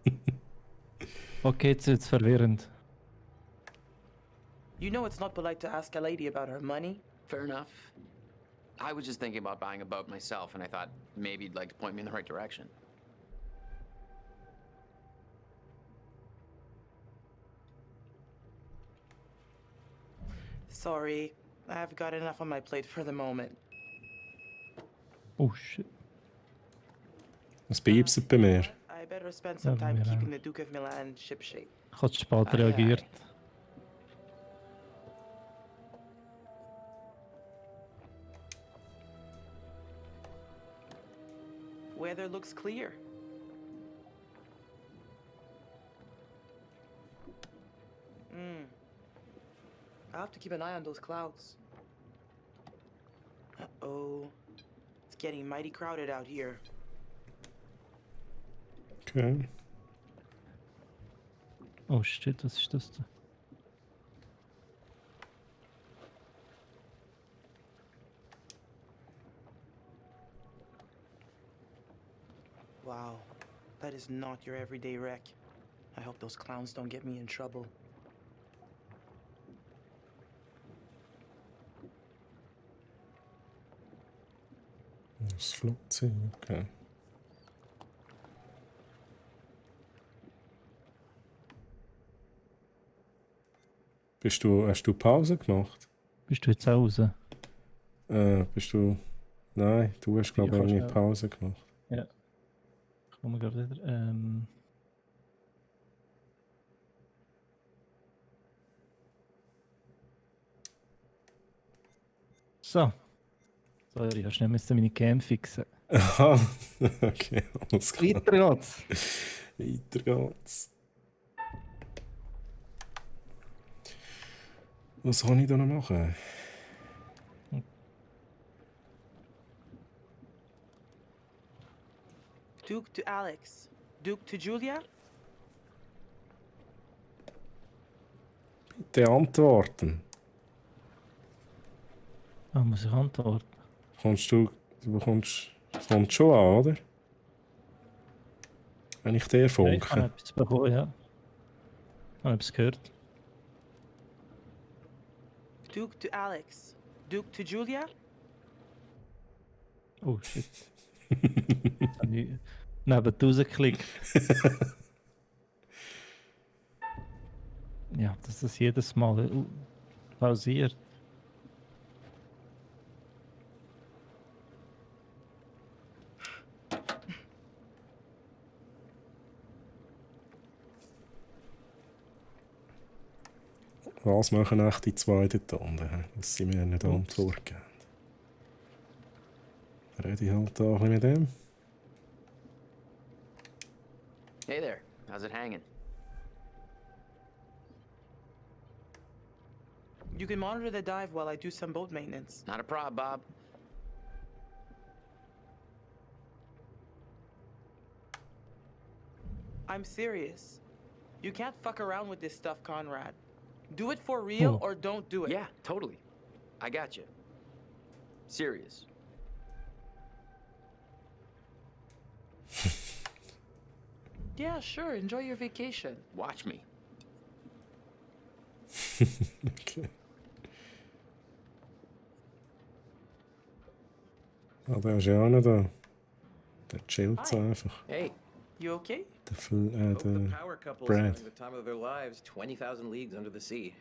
Okay, jetzt wird's verwirrend.
You know it's not polite to ask a lady about her money.
Fair enough. I was just thinking about buying a boat myself, and I thought maybe you'd like to point me in the right direction.
Sorry, I've got enough on my plate for the moment.
Oh shit.
Was piepst bei mir?
I better spend some
Ja,
time
mir
keeping
auch.
the Duke of Milan shipshape.
Ich habe zu spät
Aye,
reagiert.
Weather looks clear. I'll have to keep an eye on those clouds. Uh-oh. It's getting mighty crowded out here.
Okay.
Oh shit, was ist das da?
Wow, that is not your everyday wreck. I hope those clowns don't get me in trouble.
Das Flugzeug, okay. Hast du Pause gemacht?
Bist du jetzt auch raus?
Bist du... Nein, du hast glaube ich
kannst
irgendwie
auch.
Pause gemacht.
Ja. Ich komme gerade wieder. So. Sorry, ich musste meine Cam fixen.
Aha, okay, alles klar.
Weiter geht's.
Weiter geht's. Was kann ich da noch machen?
Duke to Alex. Duke to Julia?
Bitte antworten.
Ah, muss ich antworten?
Du bekommst... Es kommt schon an, oder? Wenn ich dir
Ja, ich habe
funke.
etwas bekommen, ja. Ich habe etwas gehört.
Duke to Alex. Duke to Julia?
Oh shit. Habe ich neben rausgeklickt. Ja, dass das jedes Mal pausiert.
Was machen echt die zwei dort unten, hä? Dass sie mir nicht Antwort geben. Rede ich halt da ein bisschen mit dem.
Hey there, how's it hanging?
You can monitor the dive while I do some boat maintenance.
Not a prob, Bob.
I'm serious. You can't fuck around with this stuff, Conrad. Do it for real or don't do it.
Yeah, totally. I got you. Serious.
Yeah, sure. Enjoy your vacation.
Watch me.
Okay. Ah, der ist ja auch nicht da. Der chillt so einfach.
Hey,
You okay?
both the
Der
power couples
Brad.
having the time of their lives 20,000 leagues under the sea.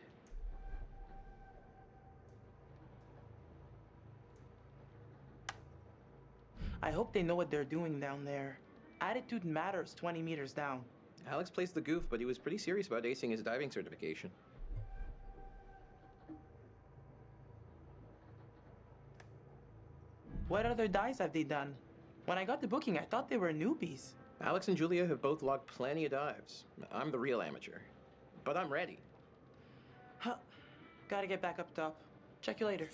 I hope they know what they're doing down there. Attitude matters 20 meters down.
Alex plays the goof, but he was pretty serious about acing his diving certification.
What other dives have they done? When I got the booking, I thought they were newbies.
Alex and Julia have both logged plenty of dives. I'm the real amateur. But I'm ready.
Huh. Gotta get back up top. Check you later.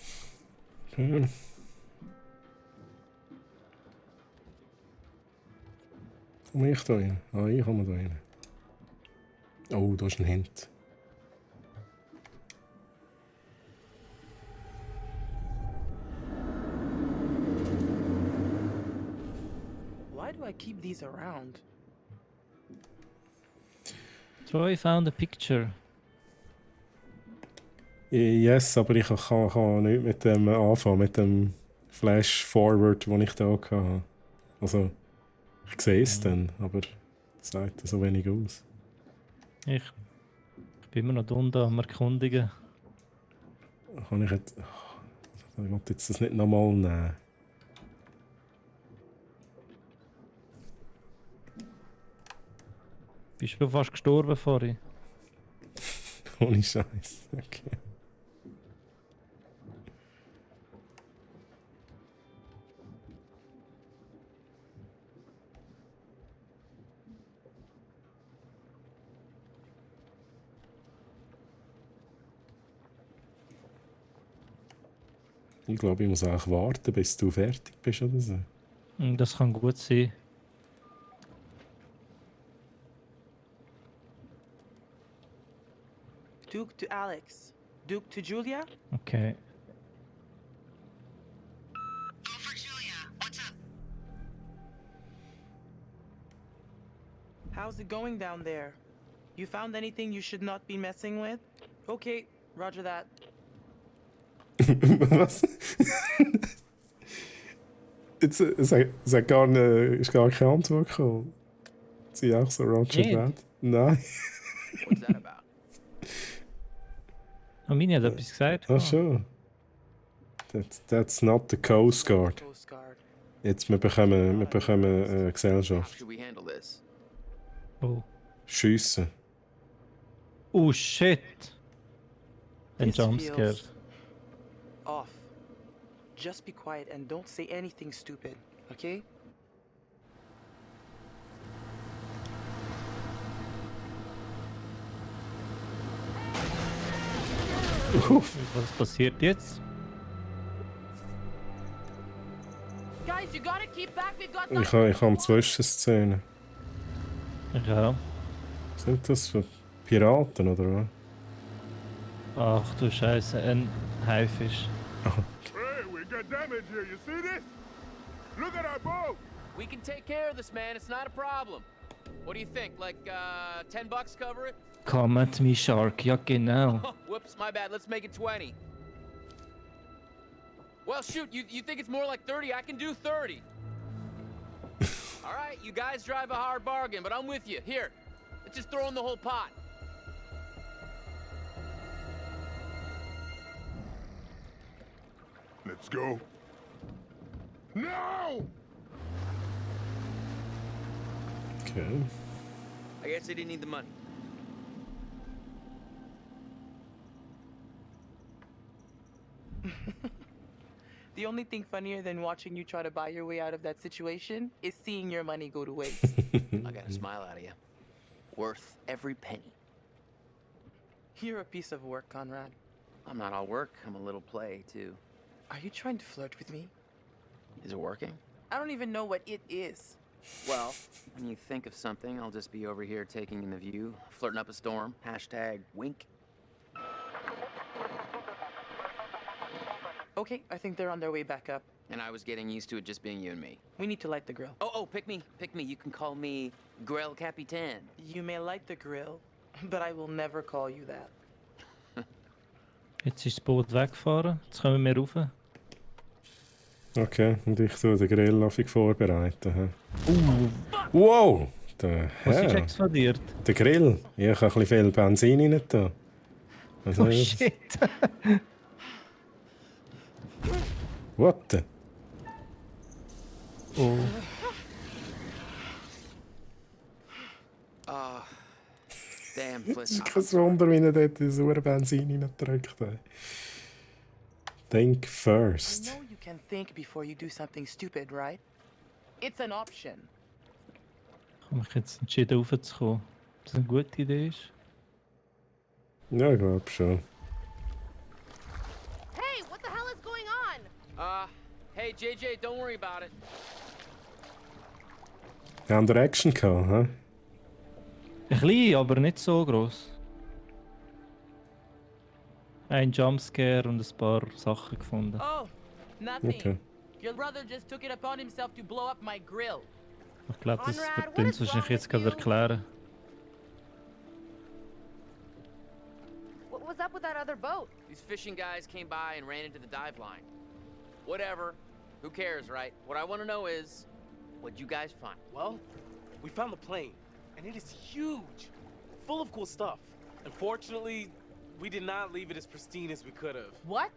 Komm ich da rein? Ah, ich komme da rein. Oh, da ist ein Hint.
Why do I keep these around?
Troy found a picture.
Yes, aber ich kann nicht mit dem anfangen, mit dem Flash-Forward, den ich da hatte. Also, ich sehe es dann, aber es sieht so wenig aus.
Ich bin immer noch da unten am Erkundigen.
Kann ich jetzt... Ich will jetzt das nicht nochmal nehmen.
Bist du fast gestorben vorhin?
Ohne Scheiß. Okay. Ich glaube, ich muss auch warten, bis du fertig bist oder so.
Das kann gut sein.
Duke to Alex. Duke to Julia?
Okay.
Over Julia. What's up?
How's it going down there? You found anything you should not be messing with? Okay, roger that.
Was? Jetzt, es hat gar keine Antwort gekommen. Sie auch so Roger that? Nein.
What's that about?
Oh, Mini hat etwas gesagt.
Ach schon. That's not the Coast Guard. Jetzt, wir bekommen Gesellschaft.
Should we handle this?
Oh.
Schiessen.
Oh shit! Ein
This
Jumpscare.
feels off. Just be quiet and don't say anything stupid, okay?
Was passiert jetzt?
Guys, you gotta keep back. We've got
Ich habe Zwischenszenen.
Ja.
Sind das für Piraten oder was?
Ach du Scheiße, ein Haifisch.
Hey, we got damage here. You see this? Look at our boat.
We can take care of this, man. It's not a problem. What do you think? Like, $10 cover it?
Come at me, Shark. Ja, genau.
Oh, whoops, my bad. Let's make it 20. Well, shoot, you think it's more like 30? I can do 30. All right, you guys drive a hard bargain, but I'm with you. Here, let's just throw in the whole pot.
Let's go. No!
Okay.
I guess they didn't need the money.
The only thing funnier than watching you try to buy your way out of that situation is seeing your money go to waste.
I got a smile out of you. Worth every penny.
You're a piece of work, Conrad.
I'm not all work, I'm a little play, too.
Are you trying to flirt with me?
Is it working?
I don't even know what it is.
Well, when you think of something, I'll just be over here taking in the view, flirting up a storm, hashtag wink.
Okay, I think they're on their way back up.
And I was getting used to it just being you and me.
We need to light the grill.
Oh, pick me. You can call me Grill Capitan.
You may light the grill, but I will never call you that.
Jetzt ist das Boot weggefahren. Jetzt kommen wir rauf.
Okay, und ich tue den Grill auf vorbereiten. Wow!
Was ist explodiert?
Der Grill. Ich habe ein bisschen viel Benzin rein da.
Oh shit!
What the?
Ah, Damn,
Es
Fliss.
ist kein Wunder, wie er dort in so Benzin reindrückt. Think
You You
first.
know you can think before you do something stupid, right? It's an option.
Ich habe mich jetzt entschieden, raufzukommen. Ob das eine gute Idee ist?
Ja, ich glaube schon.
Hey, what the hell is going on?
Hey, JJ, don't worry about it.
Haben wir Action gehabt, hä?
Ein klein, aber nicht so gross. Ein Jumpscare und ein paar Sachen gefunden.
Oh, nothing.
Okay.
Your brother just took it upon himself to blow up my grill.
Ich glaube, das
Conrad,
wird
what
uns
is
wahrscheinlich
wrong
jetzt
with
gerade
you?
erklären.
What was up with that other boat?
These fishing guys came by and ran into the dive line. Whatever. Who cares, right? What I want to know is, what'd you guys find?
Well, we found the plane, and it is huge, full of cool stuff. Unfortunately, we did not leave it as pristine as we could have.
What?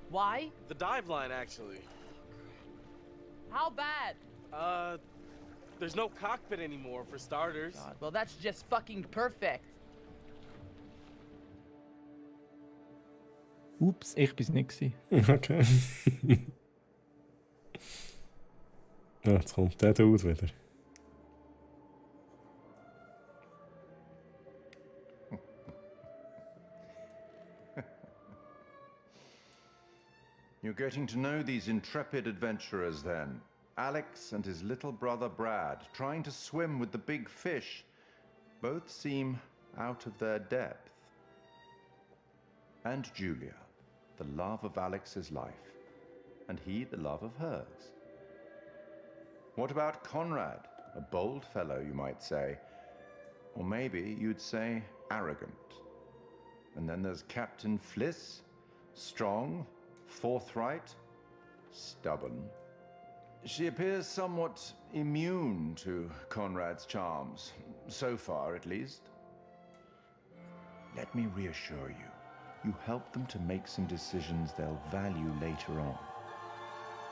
Why?
The dive line, actually.
How bad?
There's no cockpit anymore, for starters.
God, well, that's just fucking perfect.
Ups, ich bin's nicht gewesen.
Okay. Ja, jetzt kommt der Dude wieder.
You're getting to know these intrepid adventurers then. Alex and his little brother Brad, trying to swim with the big fish. Both seem out of their depth. And Julia, the love of Alex's life, and he the love of hers. What about Conrad? A bold fellow, you might say. Or maybe you'd say arrogant. And then there's Captain Fliss, strong, forthright, stubborn. She appears somewhat immune to Conrad's charms, so far at least. Let me reassure you, you help them to make some decisions they'll value later on.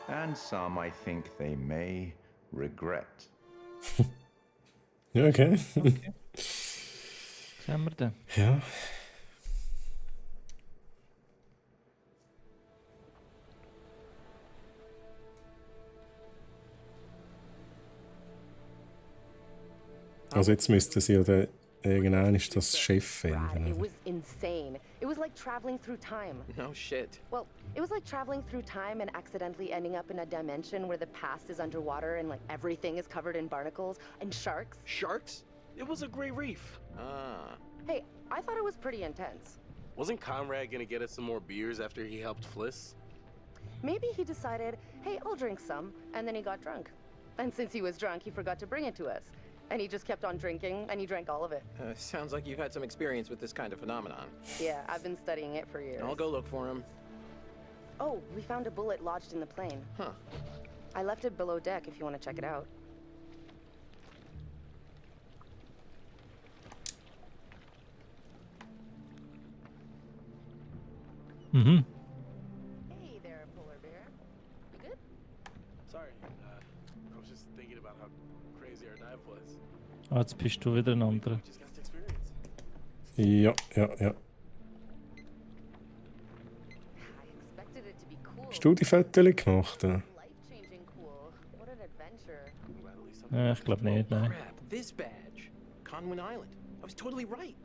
And some I think they may regret.
Ja, okay.
Was haben wir denn?
Ja. Also jetzt müssten sie ja dann irgendwann das Schiff
Brad,
finden.
it
oder?
was insane. It was like traveling through time.
No shit.
Well, it was like traveling through time and accidentally ending up in a dimension where the past is underwater and like everything is covered in barnacles and sharks.
Sharks? It was a great reef.
Ah.
Hey, I thought it was pretty intense.
Wasn't Conrad gonna get us some more beers after he helped Fliss?
Maybe he decided, hey, I'll drink some, and then he got drunk. And since he was drunk, he forgot to bring it to us. And he just kept on drinking, and he drank all of it.
Sounds like you've had some experience with this kind of phenomenon.
Yeah, I've been studying it for years.
I'll go look for him.
Oh, we found a bullet lodged in the plane.
Huh.
I left it below deck if you want to check it out.
Mhm.
Hey there, polar bear. You good?
Sorry, I was just thinking about how crazy our dive was.
Ah, jetzt bist du wieder ein anderer.
Just got to experience.
Ja, ja, ja.
I expected it to be cool.
Hast du die Fotos gemacht? Ja?
Life-changing cool. What an adventure.
Ich glaube nicht, nein.
Crap, this badge. Conwin Island. I was totally right.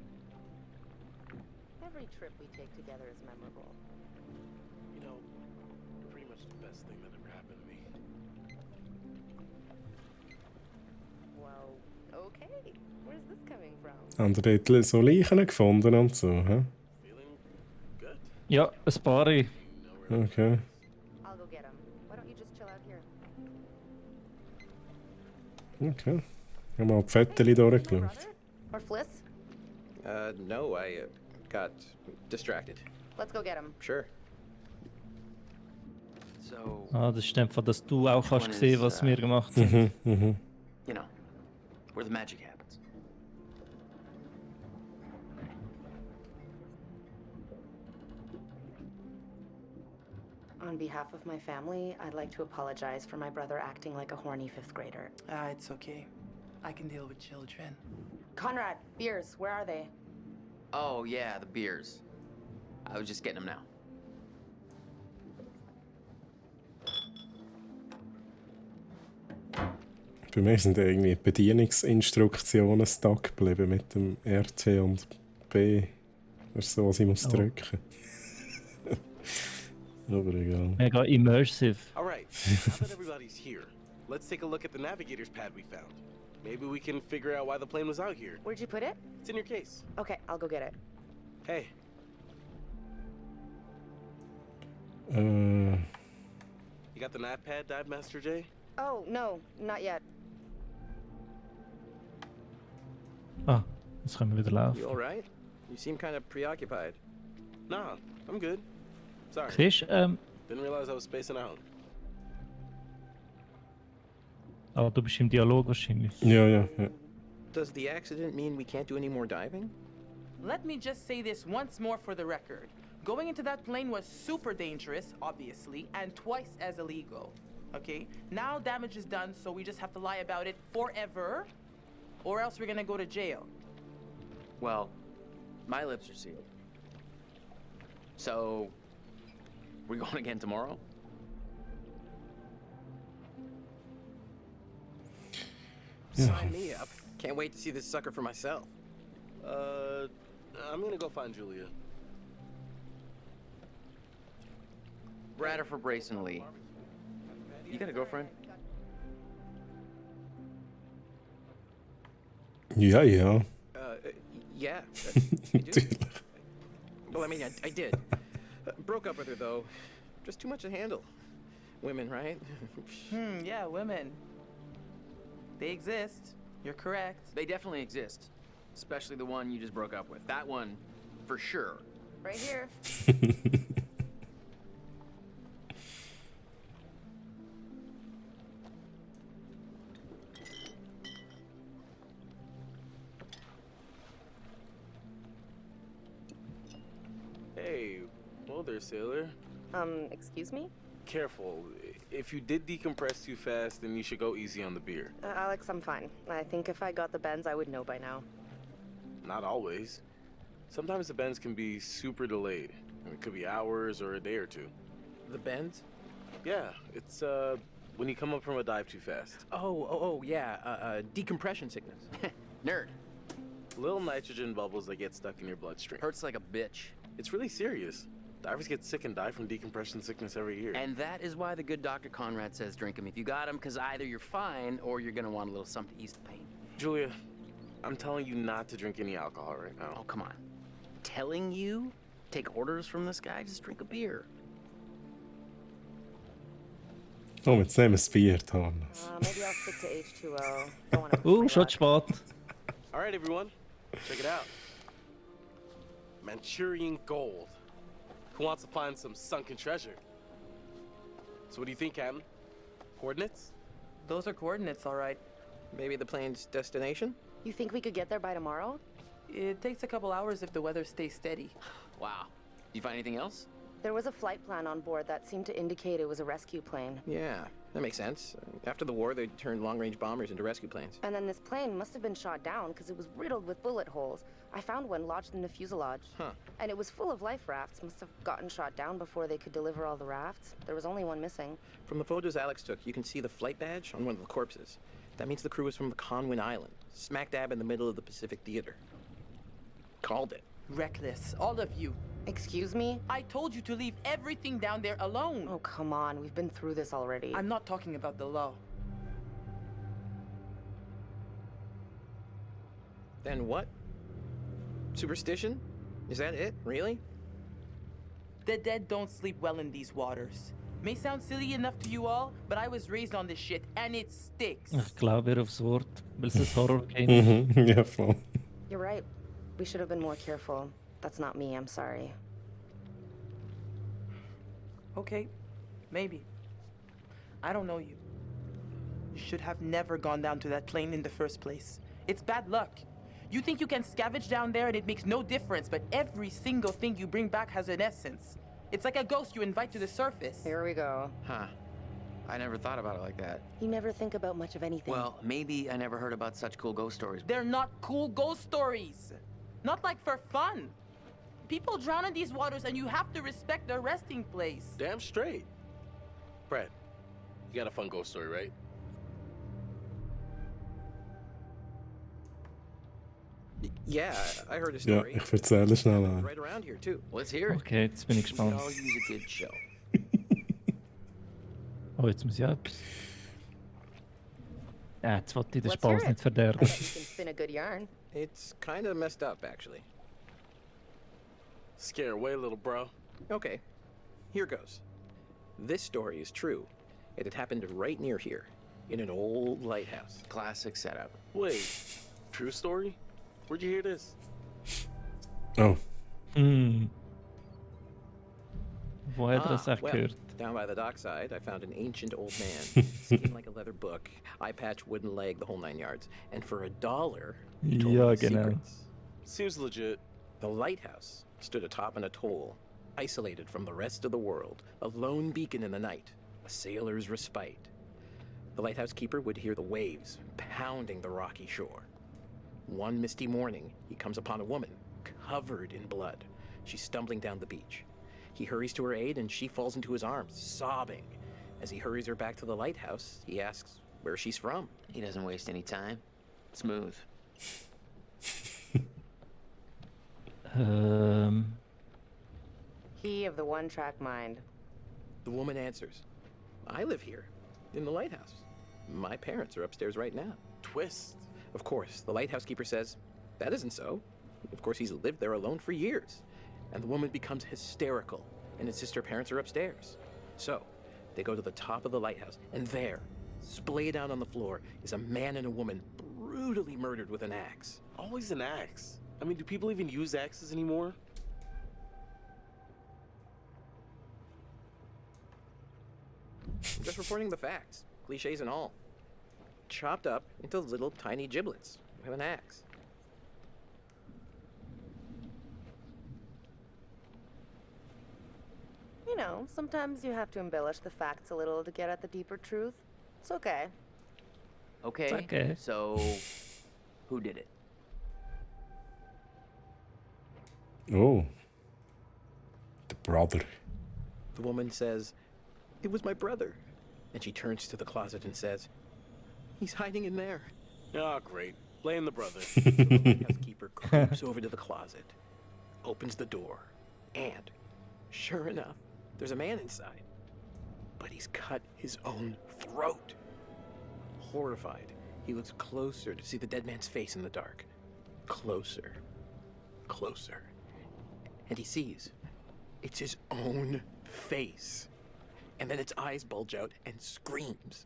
Every trip we take together is memorable.
You know, pretty much the best thing that ever happened to me.
Well, okay. Where's this coming from?
Haben die dort so Leichen gefunden und so? Hä?
Ja, ein paar.
Okay.
I'll go get him. Why don't you just chill out here?
Okay. Ich habe mal die Fotos durchgeschaut.
Or Fliss?
No, I got distracted.
Let's go get him.
Sure.
So,
Ah, das ist einfach, dass du auch hast gesehen, was wir gemacht haben.
Mhm, mhm.
you know, where the magic happens.
On behalf of my family, I'd like to apologize for my brother acting like a horny fifth grader.
It's okay. I can deal with children.
Conrad, beers, where are they?
Oh, yeah, the beers. I was just getting them now.
Bei mir sind irgendwie Bedienungsinstruktionen stuck geblieben mit dem RT und B. Das ist so, was ich muss drücken. Aber egal.
Mega immersive.
All right, now that everybody's here, let's take a look at the navigator's pad we found. Maybe we can figure out why the plane was out here.
Where'd you put it?
It's in your case.
Okay, I'll go get it.
Hey,
Äh,
you got the nav pad, Dive Master J?
Oh, no, not yet.
Ah, jetzt können wir wieder laufen.
You alright? You seem kind of preoccupied.
Nah, I'm good. Sorry.
Siehst du,
Didn't realize I was spacing out.
aber du bist im Dialog wahrscheinlich.
ja.
Does the accident mean we can't do any more diving?
Let me just say this once more for the record. Going into that plane was super dangerous, obviously, and twice as illegal. Okay? Now damage is done, so we just have to lie about it forever, or else we're gonna go to jail.
Well, my lips are sealed. So, we going again tomorrow?
Sign me up. Can't wait to see this sucker for myself.
I'm gonna go find Julia.
Bradder for Brayson Lee. You got a girlfriend?
Ja.
Yeah. I do.
Natürlich.
Well, I mean, I did. Broke up with her, though. Just too much to handle. Women, right?
Yeah, women. They exist. You're correct.
They definitely exist. Especially the one you just broke up with. That one, for sure.
Right here.
Hey, whoa there, sailor.
Excuse me?
Careful. If you did decompress too fast, then you should go easy on the beer.
Alex, I'm fine. I think if I got the bends, I would know by now.
Not always. Sometimes the bends can be super delayed. It could be hours or a day or two.
The bends?
Yeah, it's when you come up from a dive too fast.
Yeah. Decompression sickness.
Nerd.
Little nitrogen bubbles that get stuck in your bloodstream.
Hurts like a bitch.
It's really serious. Divers get sick and die from decompression sickness every year.
And that is why the good Dr. Conrad says drink them if you got them, because either you're fine or you're gonna want a little something to ease the pain.
Julia, I'm telling you not to drink any alcohol right now.
Oh, come on. Telling you? Take orders from this guy? Just drink a beer.
Oh, jetzt nehmen wir das Bier, Thomas.
Maybe I'll stick to H2O. Don't want to.
Schon zu spät.
All right, everyone, check it out. Manchurian gold. Who wants to find some sunken treasure? So what do you think, Captain? Coordinates?
Those are coordinates, all right.
Maybe the plane's destination?
You think we could get there by tomorrow?
It takes a couple hours if the weather stays steady.
Wow. You find anything else?
There was a flight plan on board that seemed to indicate it was a rescue plane.
Yeah, that makes sense. After the war, they turned long-range bombers into rescue planes.
And then this plane must have been shot down because it was riddled with bullet holes. I found one lodged in the fuselage.
Huh.
And it was full of life rafts. Must have gotten shot down before they could deliver all the rafts. There was only one missing.
From the photos Alex took, you can see the flight badge on one of the corpses. That means the crew was from the Conwin Island, smack dab in the middle of the Pacific Theater. Called it.
Reckless, all of you.
Excuse me?
I told you to leave everything down there alone.
Oh, come on. We've been through this already.
I'm not talking about the law.
Then what? Superstition? Is that it? Really?
The dead don't sleep well in these waters. May sound silly enough to you all, but I was raised on this shit, and it sticks.
Ich glaube ihr aufs Wort, weil es ein Horror-Game ist.
Ja, voll.
You're right. We should have been more careful. That's not me. I'm sorry.
Okay, maybe. I don't know you. You should have never gone down to that plane in the first place. It's bad luck. You think you can scavenge down there and it makes no difference, but every single thing you bring back has an essence. It's like a ghost you invite to the surface.
Here we go.
Huh.
I never thought about it like that.
You never think about much of anything.
Well, maybe I never heard about such cool ghost stories.
They're not cool ghost stories. Not like for fun. People drown in these waters and you have to respect their resting place.
Damn straight. Brad, you got a fun ghost story, right?
Yeah, I heard a
Ja,
story.
ich erzähle schnell einen.
Right around here too.
Let's hear it.
Okay, jetzt bin ich
We
gespannt.
all use a good show.
Oh, jetzt muss ich etwas. Ja, jetzt wollte ich den
Let's hear
Spaß
it.
nicht
I
verderben.
bet you can spin a good yarn.
It's kind of messed up, actually.
Scare away, little bro.
Okay, here goes. This story is true. It had happened right near here, in an old lighthouse.
Classic setup.
Wait, true story? Where'd you hear this?
Oh,
Hm. Wo hat er das auch
well,
gehört?
down by the dockside, I found an ancient old man, skin like a leather book, eye patch, wooden leg, the whole 9 yards. And for $1, he told
Ja,
me
genau.
secrets.
Seems legit.
The lighthouse stood atop an atoll, isolated from the rest of the world, a lone beacon in the night, a sailor's respite. The lighthouse keeper would hear the waves pounding the rocky shore. One misty morning, he comes upon a woman covered in blood. She's stumbling down the beach. He hurries to her aid and she falls into his arms, sobbing. As he hurries her back to the lighthouse, he asks where she's from.
He doesn't waste any time. Smooth.
He of the one-track mind.
The woman answers, I live here, in the lighthouse. My parents are upstairs right now.
Twist.
Of course, the lighthouse keeper says, that isn't so. Of course, he's lived there alone for years. And the woman becomes hysterical and insists her parents are upstairs. So, they go to the top of the lighthouse, and there, splayed out on the floor, is a man and a woman brutally murdered with an axe.
Always an axe. I mean, do people even use axes anymore?
I'm just reporting the facts, cliches and all. Chopped up into little tiny giblets with an axe.
You know, sometimes you have to embellish the facts a little to get at the deeper truth. It's okay.
Okay.
It's okay.
So, who did it?
oh. The brother.
The woman says, it was my brother. And she turns to the closet and says, he's hiding in there.
Oh, great. Blame the brother.
The lighthouse keeper creeps over to the closet, opens the door, and sure enough, there's a man inside. But he's cut his own throat. Horrified, he looks closer to see the dead man's face in the dark. Closer. Closer. And he sees it's his own face. And then its eyes bulge out and screams.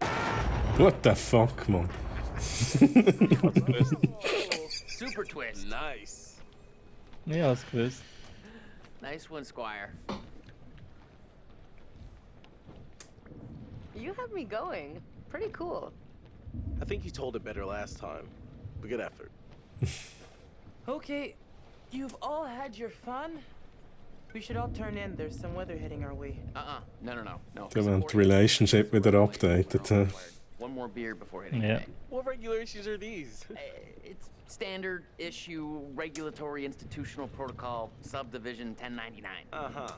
What the fuck, man?
Super twist.
Nice.
Ja, hast gewusst.
Nice one, Squire.
You have me going. Pretty cool.
I think you told it better last time. But good effort.
Okay, you've all had your fun. We should all turn in. There's some weather heading our way.
No.
Die haben die Relationship wieder updated. hä?
One more beer before hitting
Ja.
the day.
What regulations are these?
It's standard issue regulatory institutional protocol subdivision 1099.
Uh-huh.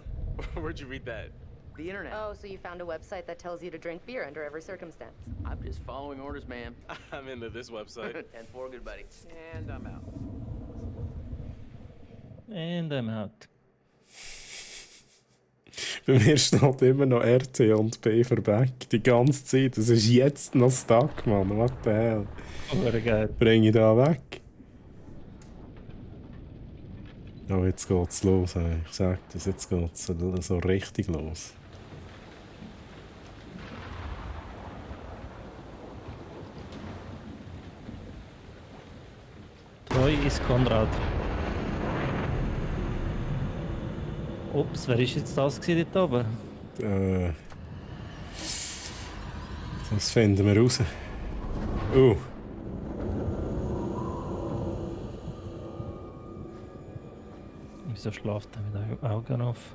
Where'd you read that?
The internet.
Oh, so you found a website that tells you to drink beer under every circumstance.
I'm just following orders, ma'am.
I'm into this website.
10-4, good buddy.
And I'm out.
And I'm out.
Bei mir steht immer noch RT und B für Back. Die ganze Zeit. Das ist jetzt noch stuck, Mann. What the hell?
Aber geil.
Bring ich da weg? Oh, jetzt geht's los. Ey. Ich sag das, jetzt geht's so richtig los.
Treu ist Konrad. Ups, wer ist jetzt das gewesen dort oben?
Das finden wir raus. Oh.
Wieso schläft er mit den Augen auf?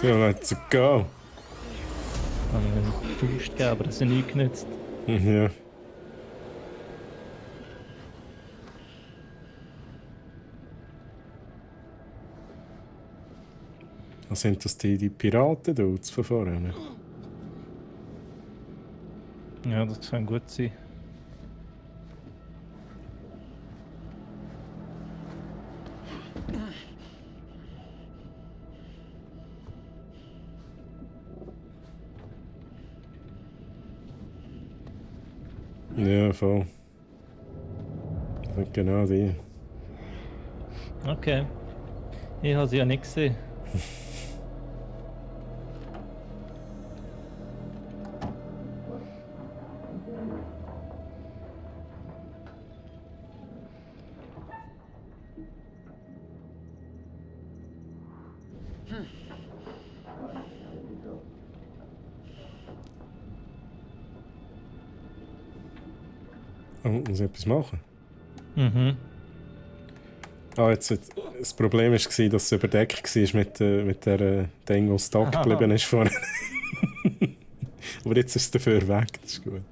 Ja, let's go.
Ich habe mir eine Faust gegeben, aber das ist nicht genützt.
Ja. Was sind das die Piraten-Dudes von vorne?
Ja, das kann gut sein.
Ja, voll. Das sind genau die.
Okay. Ich habe sie ja nicht gesehen.
Oh, muss ich etwas machen?
Mhm.
Ah, das Problem war, dass es überdeckt war mit der Ding, die stock geblieben ist vorne. Aber jetzt ist es dafür weg, das ist gut.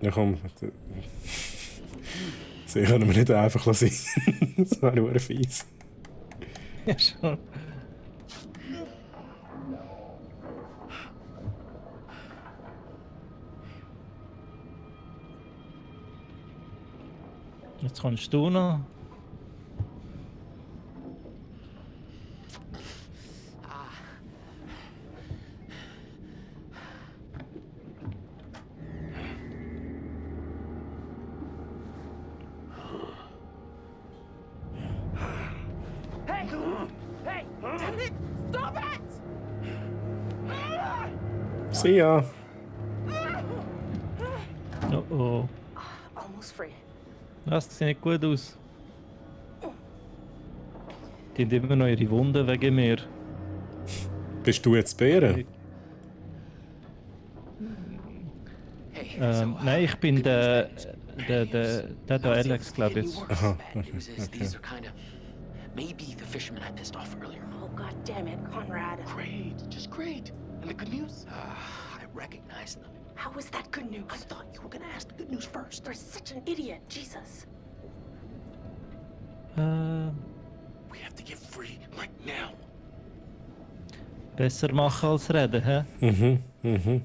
Ja komm, sie können wir nicht einfach sein. Das wäre nur fies.
Ja, schon. Jetzt kommst du noch.
Hey! Hey! Damn it! Stop it!
See ya.
Oh oh.
Almost free.
Das sieht nicht gut aus. Die haben immer noch ihre Wunden wegen mir.
Bist du jetzt Bären?
Nein, ich bin der Alex, glaube ich jetzt.
Aha,
News is these are kind of maybe the fisherman I pissed off earlier.
Oh, god damn it, Conrad.
Great, just great. And the good news? I recognize them.
How is that good news?
I thought you were gonna ask the good news first.
You're such an idiot, Jesus.
We have to get free right now.
Besser machen als reden, hä?
Mhm, mhm.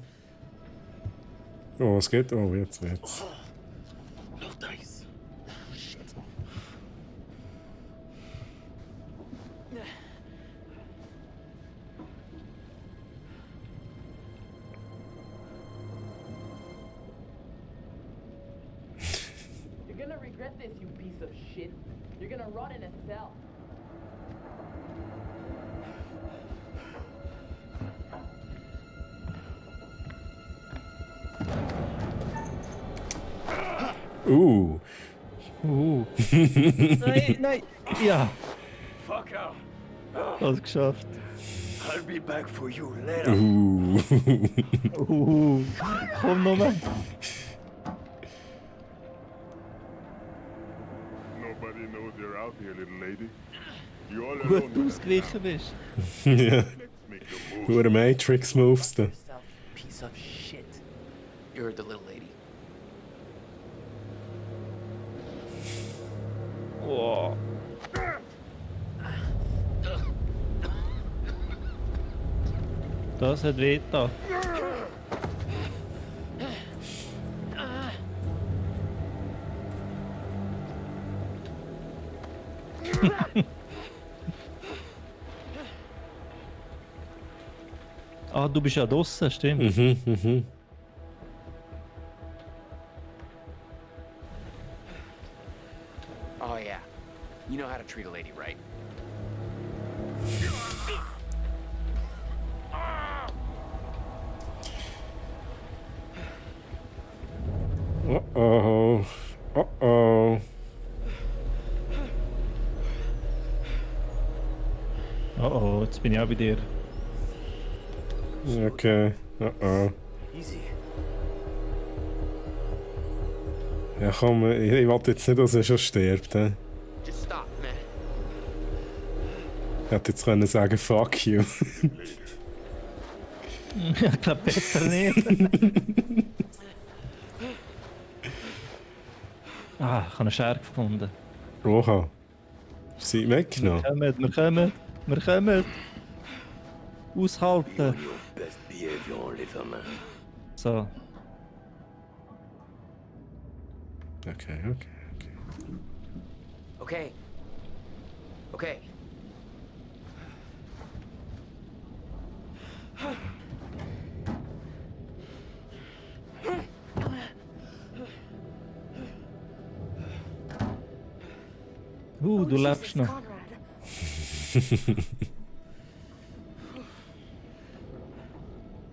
Oh, es geht. Oh, jetzt.
No dice. Shit.
You're gonna regret this, you piece of shit. You're gonna rot in a cell.
Nein! Ja!
Fuck out.
Alles geschafft.
I'll be back for you later.
Komm noch mal.
Nobody knows you're out here, little lady. You all
Gut
alone.
ausgewichen bist.
Ja. Nur Matrix-Moves da.
Piece of shit. You're the little lady.
Oh. Das hat weh da. Ah, du bist ja draussen, stimmt.
Mhm.
Oh, yeah. You know how to treat a lady, right?
Uh-oh. Uh-oh.
Oh, jetzt bin ich auch bei dir.
Okay. Uh-oh.
Easy.
Ja komm, ich wollte jetzt nicht, dass er schon stirbt. He?
Just stop, man.
Ich hätte jetzt können sagen, fuck you.
Ich glaube besser nicht. Ich habe eine Schere gefunden.
Oha. Sie weggenommen?
Wir kommen. Aushalten. So.
Okay.
Okay. Okay.
Du lebst noch.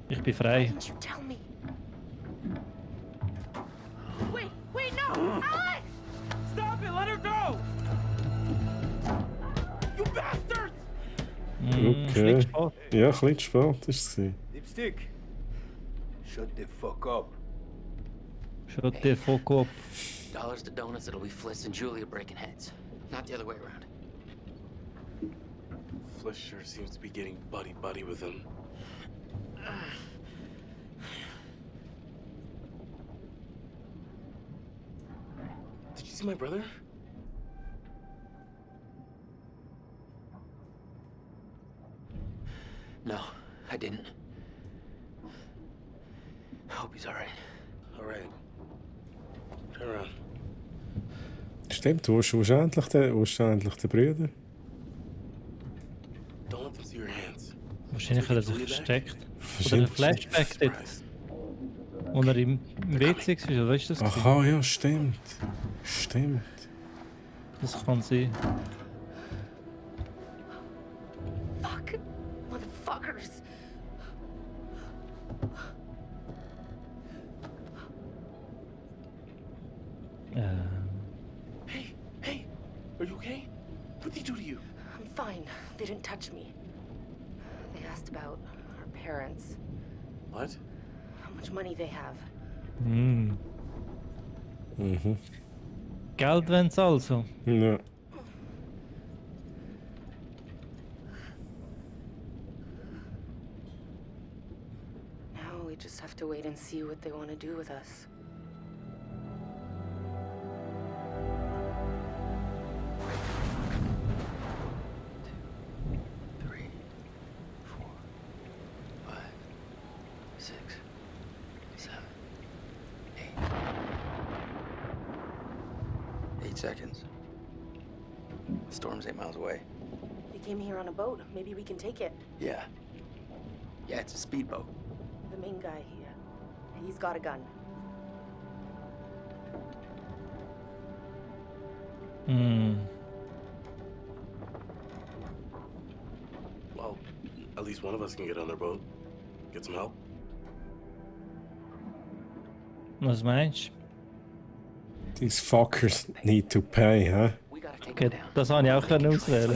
Ich bin frei.
Didn't you tell me? Wait, no! Alex!
Stop it! Let her go! You bastards!
Okay. Ja, ein bisschen spät ist es.
Dipstick, shut the fuck up.
Shut the fuck up.
Dollars to donuts, it'll be Fliss and Julia breaking heads. Not the other way around.
Fliss sure seems to be getting buddy-buddy with him. Did you see my brother?
No, I didn't. I hope he's alright.
Alright. Turn around.
Stimmt, wo ist endlich der Bruder?
Don't let them see your hands.
Wahrscheinlich hat er sich versteckt. Oder ein Flashback dort. Wo er im WC war, oder weißt du das?
Aha, ja, stimmt.
Das kann sein.
Fuck! Motherfuckers!
Hey! Are you okay? What did he do to you?
I'm fine. They didn't touch me. They asked about our parents.
What?
How much money they have.
Geld wenn's also.
Ja.
Now we just have to wait and see what they want to do with us.
Seconds. The storm's 8 miles away.
They came here on a boat. Maybe we can take it.
Yeah, it's a speedboat.
The main guy here. He's got a gun.
Well, at least one of us can get on their boat. Get some help.
Was meinst du?
These fuckers need to pay, huh?
Okay, das habe ich auch auswählen.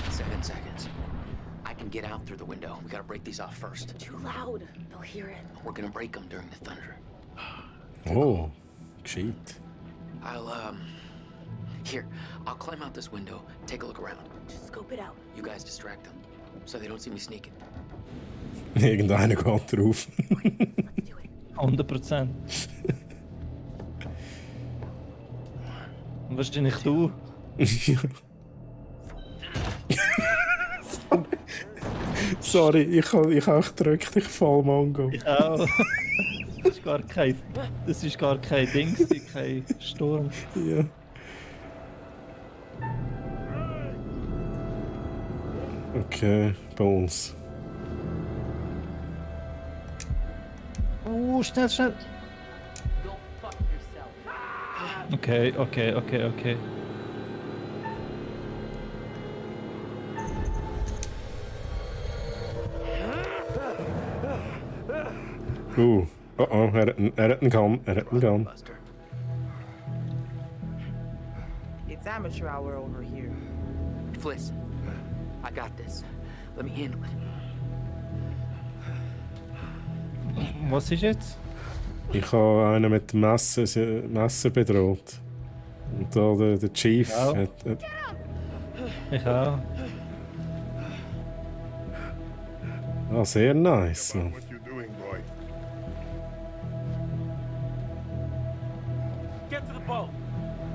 7 seconds. I can get out through the window. We gotta break these off first.
Too loud. They'll hear it.
We're gonna break them during the thunder.
Oh, cheat.
I'll climb out this window, take a look around.
Just scope it out.
You guys distract them, so they don't see me sneaking.
Irgendeiner geht drauf.
100%. Wahrscheinlich du.
Sorry, ich auch gedrückt, ich fall Mongo.
Ich auch. Das ist gar kein Ding, kein Sturm.
Ja. Okay, Bones.
Schnell. Okay.
Er hat einen Gun.
It's amateur hour over here.
Fliss, I got this. Let me handle it.
Was ist jetzt?
Ich habe einen mit dem Messer bedroht. Und da der Chief
Ja.
hat...
Ich auch.
Ah, sehr nice, man.
What you doing, boy?
Get to the boat.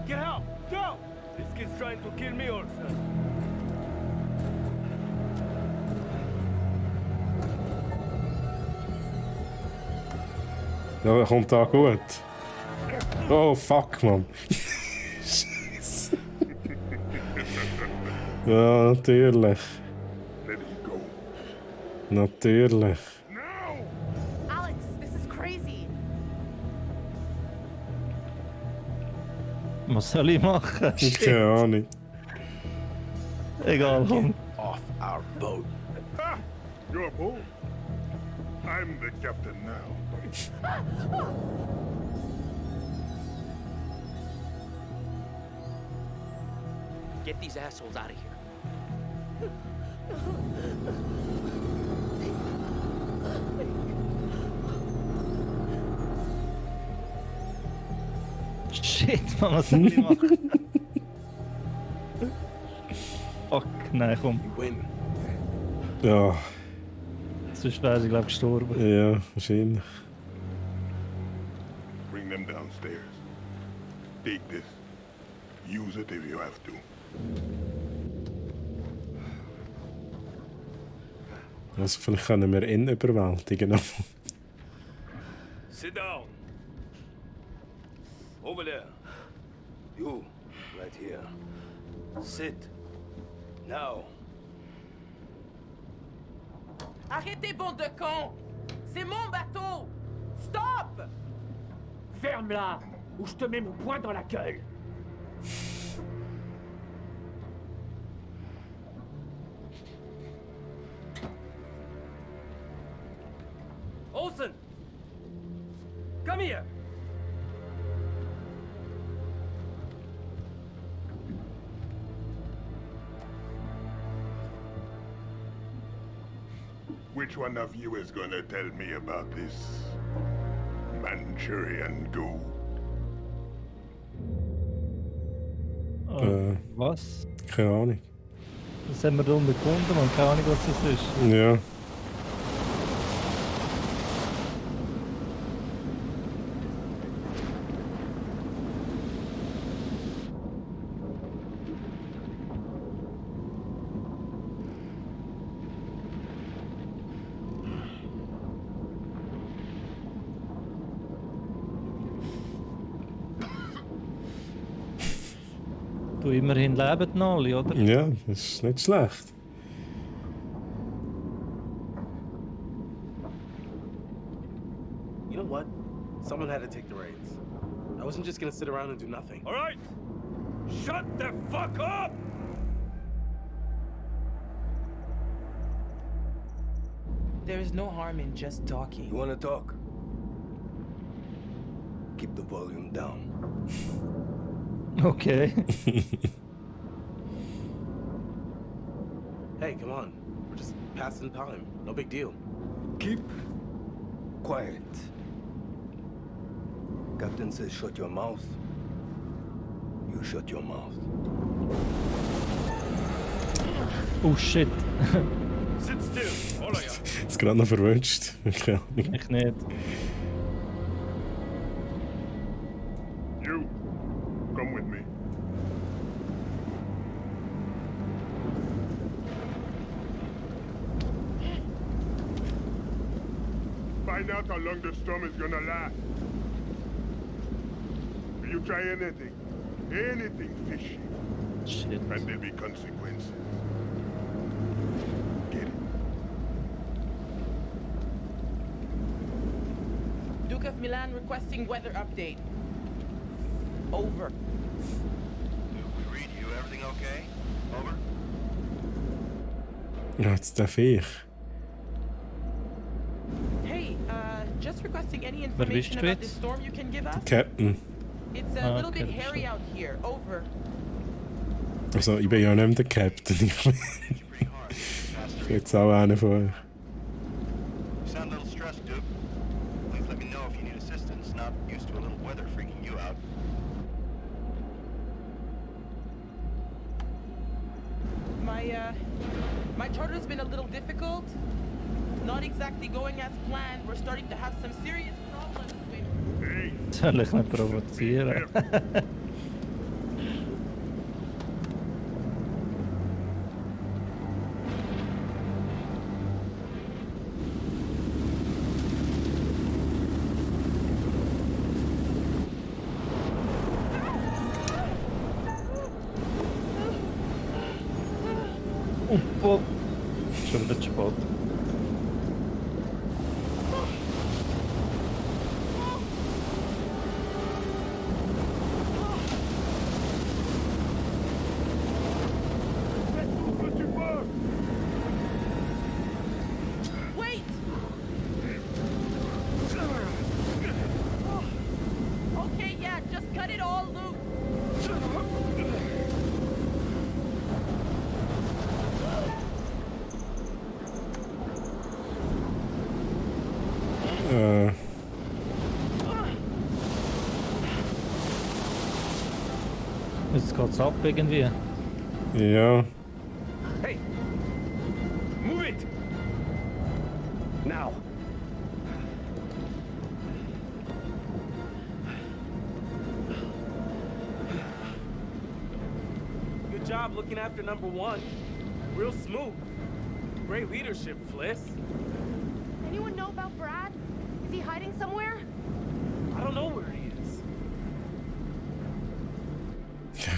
Get help. Go. This kid's trying to kill me also.
Ja, kommt da gut. Oh, fuck, man. Scheiße. Ja, natürlich.
Let him go.
Natürlich.
Alex, this is crazy.
Was soll ich machen?
Keine Ahnung.
Egal, komm.
Off our boat.
Ah, your boat. I'm the captain now.
Get these assholes out of here.
Shit, man, was soll ich machen? Fuck, nein, komm.
Win.
Ja,
Sonst wäre ich, glaube ich, gestorben.
ja, wahrscheinlich.
Bring them downstairs. Take this. Use it if you have to.
Also vielleicht können wir ihn überwältigen.
Sit down. Over there.
You, right here. Sit. Now.
Arrêtez, bande de cons! C'est mon bateau! Stop!
Ferme-la, ou je te mets mon poing dans la gueule. Olsen! Come here!
Which one of you is gonna tell me about this Manchurian gold?
Was?
Keine Ahnung.
Das haben wir da unten gefunden, man. Keine Ahnung, was das ist.
Ja.
Du, immerhin leben noch alle, oder?
Ja, das ist nicht schlecht.
You know what? Someone had to take the reins. I wasn't just gonna sit around and do nothing.
All right, shut the fuck up!
There is no harm in just talking.
You wanna talk? Keep the volume down.
Okay.
Hey, come on. We're just passing time. No big deal.
Keep quiet. Captain says shut your mouth. You shut your mouth.
Oh shit.
Sit still, all of you.
Jetzt gerade noch verwünscht. Keine Ahnung.
Ich nicht.
You, come with me. Find out how long the storm is gonna last. If you try anything fishy,
Shit.
and there'll be consequences. Get it?
Duke of Milan requesting weather update. Over.
We read you. Everything okay? Over.
Ja, jetzt darf ich.
Hey, just requesting any
Wer bist
information
du
about
jetzt?
this storm you can give us?
Captain.
It's a little bit hairy out here. Over.
Also, ich bin ja nicht mehr der Captain. Ich bin jetzt auch einer von euch.
You sound a little stressed, Duke. Please let me know if you need assistance.
my charter's been a little difficult. Not exactly going as planned. We're starting to have some serious problems with...
Soll ich nicht provozieren? Oh, schon wieder zu spät.
Wait! Okay, yeah, just cut it all loose.
Jetzt geht's ab irgendwie.
Ja.
Hey! Move it! Now!
Good job looking after number one. Real smooth. Great leadership, Fliss.
Anyone know about Brad? Is he hiding somewhere?
I don't know where he is.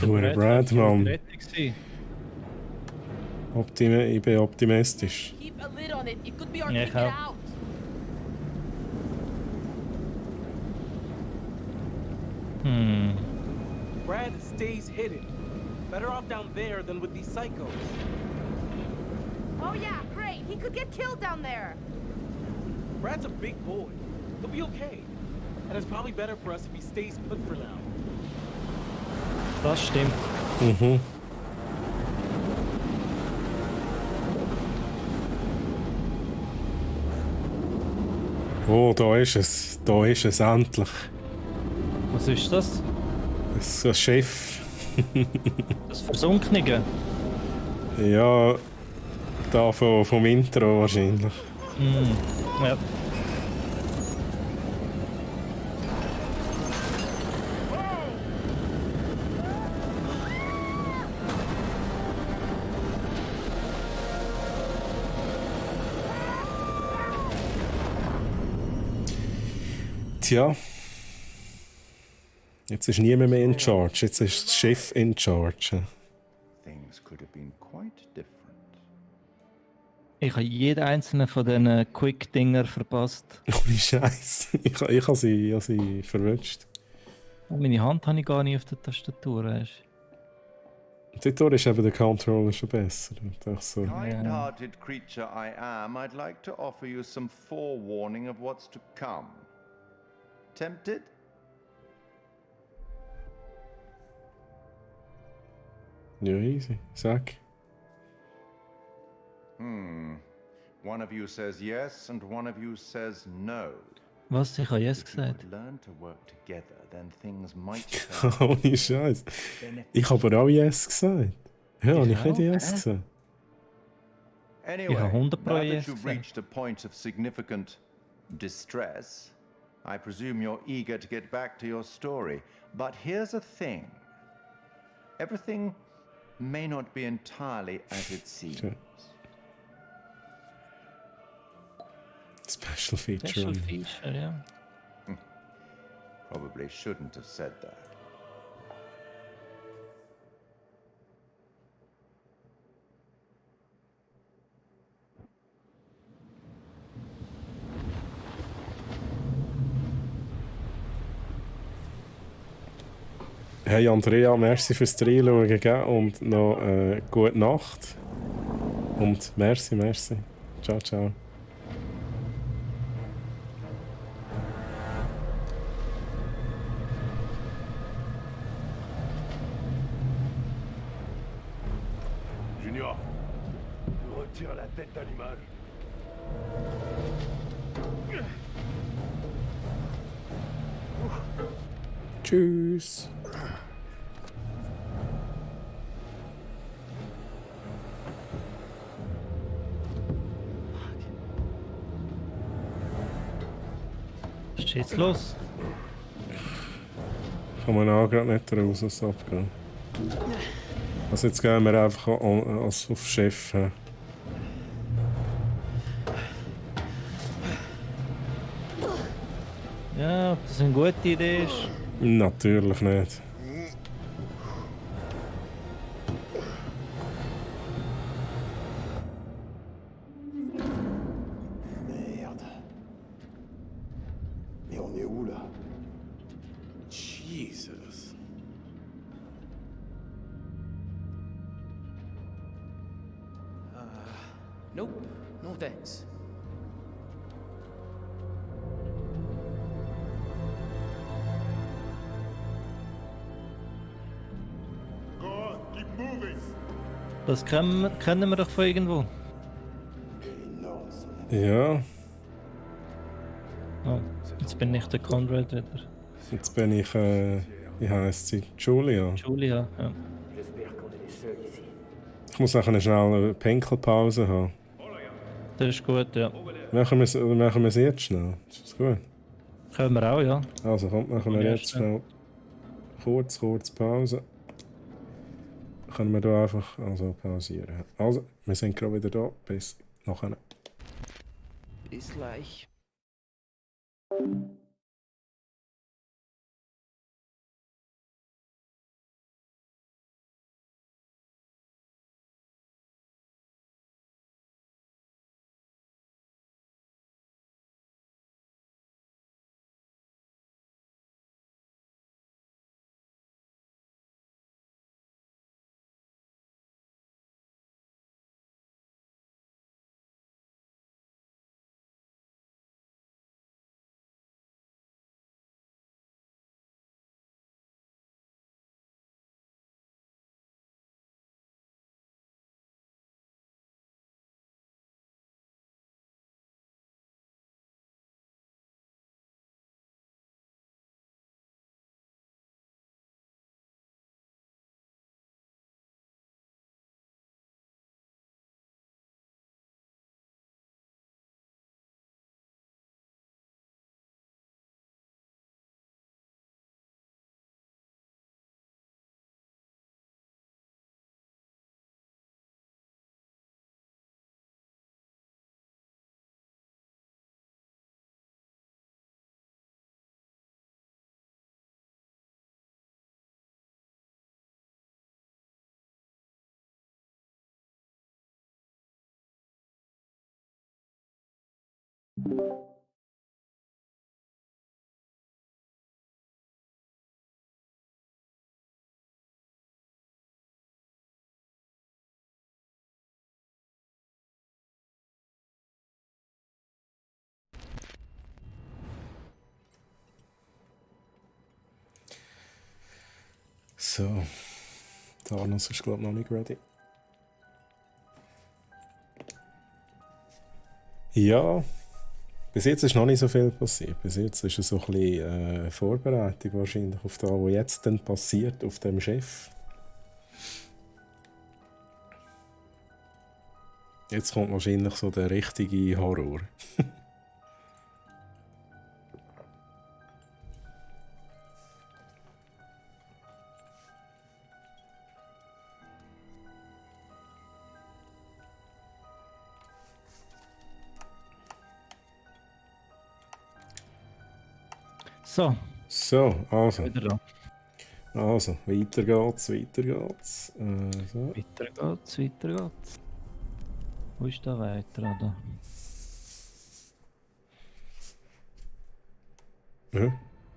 Hure Brad, Mann.
Rettung.
Ich bin optimistisch.
Keep a lid on it. It could be our
Ja,
ticket out.
Brad stays hidden. Better off down there than with these psychos.
Oh yeah, great. He could get killed down there.
Brad's a big boy. He'll be okay. And it's probably better for us if he stays put for now.
Das stimmt.
Mhm. Oh, da ist es. Da ist es endlich.
Was ist das?
Das Schiff.
Das Versunkene?
Ja, da vom Intro wahrscheinlich.
Ja.
Tja. Jetzt ist niemand mehr in charge. Jetzt ist das Schiff in charge.
Things could have been quite different.
Ich habe jeden einzelnen von diesen Quick-Dinger verpasst.
Ohne Scheiß. Ich habe sie verwünscht.
Meine Hand habe ich gar nicht auf der Tastatur. Weißt?
Dort ist eben der Controller schon besser. So.
Kind-hearted creature I am, I'd like to offer you some forewarning of what's to come. Tempted?
Ja, easy. Sag.
One of you says yes and one of you says no.
Was? Ich habe yes gesagt.
Learn to work together, then things might
Ohne Scheiß. Ich habe aber auch yes gesagt. Ja, habe ich nicht yes gesagt.
Anyway,
Ich habe 100 Pro
now
yes
that you've reached a point of significant distress, I presume you're eager to get back to your story. But here's the thing. Everything may not be entirely as it seems.
Sure. Special feature.
Special feature, ja.
Probably shouldn't have said that.
Hey Andrea, merci fürs Reinschauen und noch gute Nacht. Und merci. Ciao, ciao.
Junior, tu retires la tête à l'image.
Tschüss.
ist jetzt los?
Kann man auch gerade nicht raus, was abgeht. Also jetzt gehen wir einfach als auf Chef.
Ja, ob das eine gute Idee ist?
Natürlich nicht.
Merde. Mais on est où là?
Jesus.
Nope. No thanks.
Go on, keep moving.
Das kennen wir doch von irgendwo.
Ja,
Oh, jetzt bin ich der Conrad wieder.
jetzt bin ich, wie heisst sie? Julia.
Julia, ja.
J'espère qu'on est les seuls ici.
Ich muss nachher schnell eine Pinkelpause haben.
Das ist gut, ja.
Machen wir es jetzt schnell? Ist das gut?
Können wir auch, ja.
Also kommt, machen wir
Ja,
jetzt schnell kurz Pause. Können wir da einfach also pausieren. Also, wir sind gerade wieder da. Bis nachher.
Bis gleich.
So, Thanos ist glaube ich noch nicht ready. Ja, bis jetzt ist noch nicht so viel passiert. Bis jetzt ist es so ein bisschen Vorbereitung wahrscheinlich auf das, was jetzt dann passiert auf dem Schiff. Jetzt kommt wahrscheinlich so der richtige Horror.
So.
So, also.
Wieder da.
Also, weiter geht's. So.
Weiter geht's. Wo ist da weiter? Da?
Ja?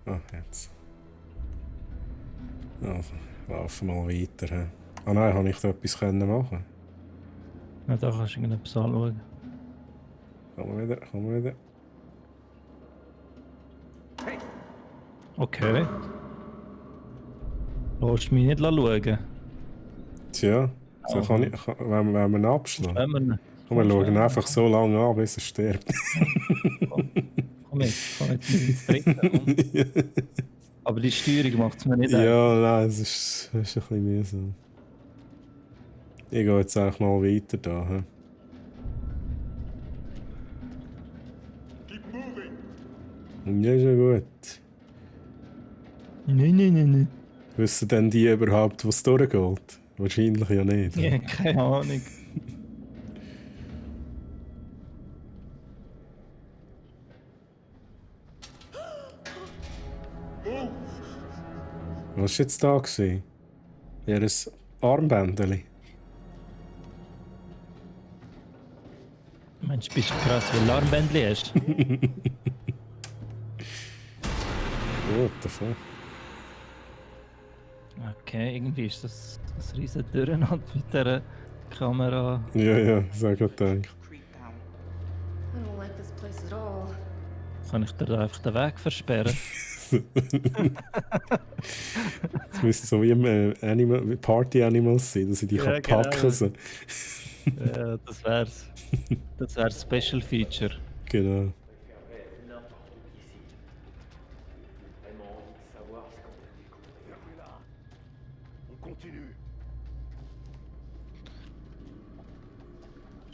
Ah, jetzt. Also, laufen wir mal weiter. He. Ah nein, habe ich da etwas machen?
Ja, da kannst du irgendetwas anschauen.
Komm wieder.
Okay. Willst du mich nicht schauen?
Tja, so kann ich, wenn wir ihn abschlagen. Komm, wir schauen einfach so lange an, bis er stirbt.
Komm jetzt ins Dritte. Aber die Steuerung macht es mir nicht
Ja, nein, es ist ein bisschen mühsam. Ich gehe jetzt einfach mal weiter da. He? Ja, ist ja gut.
Nein.
Wissen denn die überhaupt, was durchgeht? Wahrscheinlich ja nicht.
Ja, keine Ahnung.
Was war jetzt da? Ja, ein Armbändeli.
Mensch, bist du krass, weil du Armbändchen hast?
What the fuck?
Okay, irgendwie ist das ein riesen Durcheinander mit dieser Kamera.
Ja, das habe ich gerade gedacht.
I don't like this place at all.
Kann ich dir da einfach den Weg versperren?
Es müsste so wie im Party Animals sein, dass ich die
Ja,
kann packen
genau.
kann.
Ja, das wär's. Das wär's Special Feature.
Genau.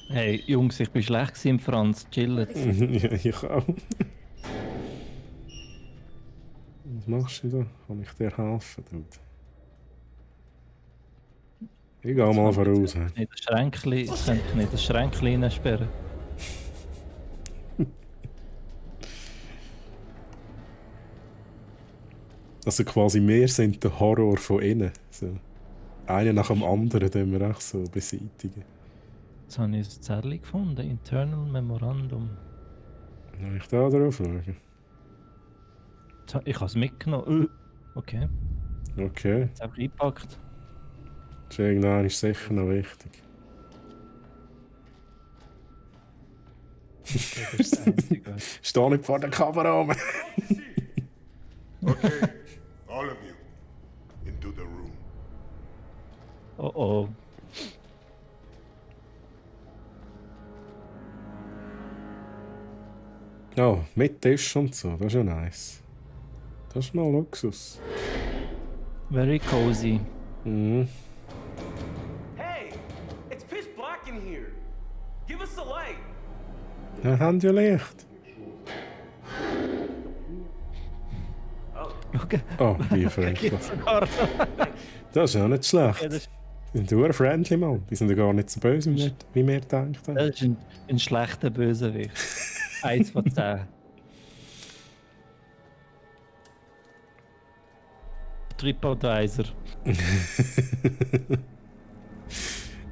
Hey, Jungs, ich bin schlecht gewesen im Franz. Chillt.
Ja, ich auch. Was machst du da? Kann ich dir helfen, Dude? Ich gehe mal voraus.
Nicht das Schränkchen, könnte ich nicht das Schränkchen reinsperren.
Also quasi wir sind der Horror von innen. So. Einen nach dem anderen, den wir auch so beseitigen.
Jetzt habe ich ein Zettel gefunden. Internal Memorandum.
Soll ich da drauf schauen?
Ich habe es mitgenommen. Okay.
Okay.
Jetzt einfach eingepackt.
Das ist sicher noch wichtig.
Das ist das Einzige.
Steh nicht vor der Kamera rum.
Okay, all of you, into the room.
Oh oh.
Oh, mit Tisch und so, das ist ja nice. Das ist mal Luxus.
Very cozy.
Mhm.
Hey, it's pitch black in here. Give us the light.
Ja, haben ja Licht.
Okay.
Oh, wie freundlich. Das ist ja nicht schlecht.
Ja, das
Die sind sehr friendly, Mann. Die sind ja gar nicht so böse, wie wir denken.
Das ist ein schlechter Bösewicht. 1 von 10. TripAdvisor.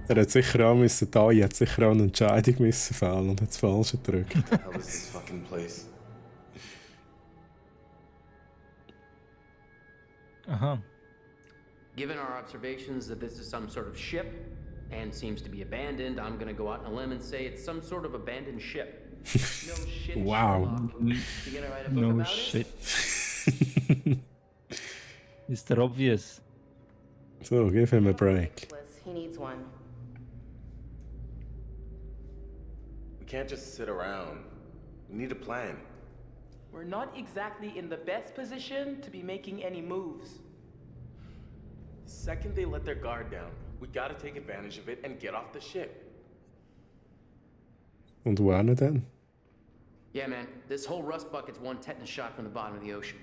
Er hat sicher auch müssen hat sicher auch eine Entscheidung müssen fällen und hat das Falsche gedrückt.
How is this fucking place?
Aha.
Given our observations that this is some sort of ship and seems to be abandoned, I'm gonna go out on a limb and say it's some sort of abandoned ship. No shit.
Wow.
Sherlock. You gonna write a book
No
about
shit.
it?
Mr. Obvious.
So, give him a break.
He needs one.
We can't just sit around. We need a plan.
We're not exactly in the best position to be making any moves.
The second they let their guard down, we gotta take advantage of it and get off the ship.
Und wohin denn?
Yeah, man. This whole rust bucket's one tetanus shot from the bottom of the ocean.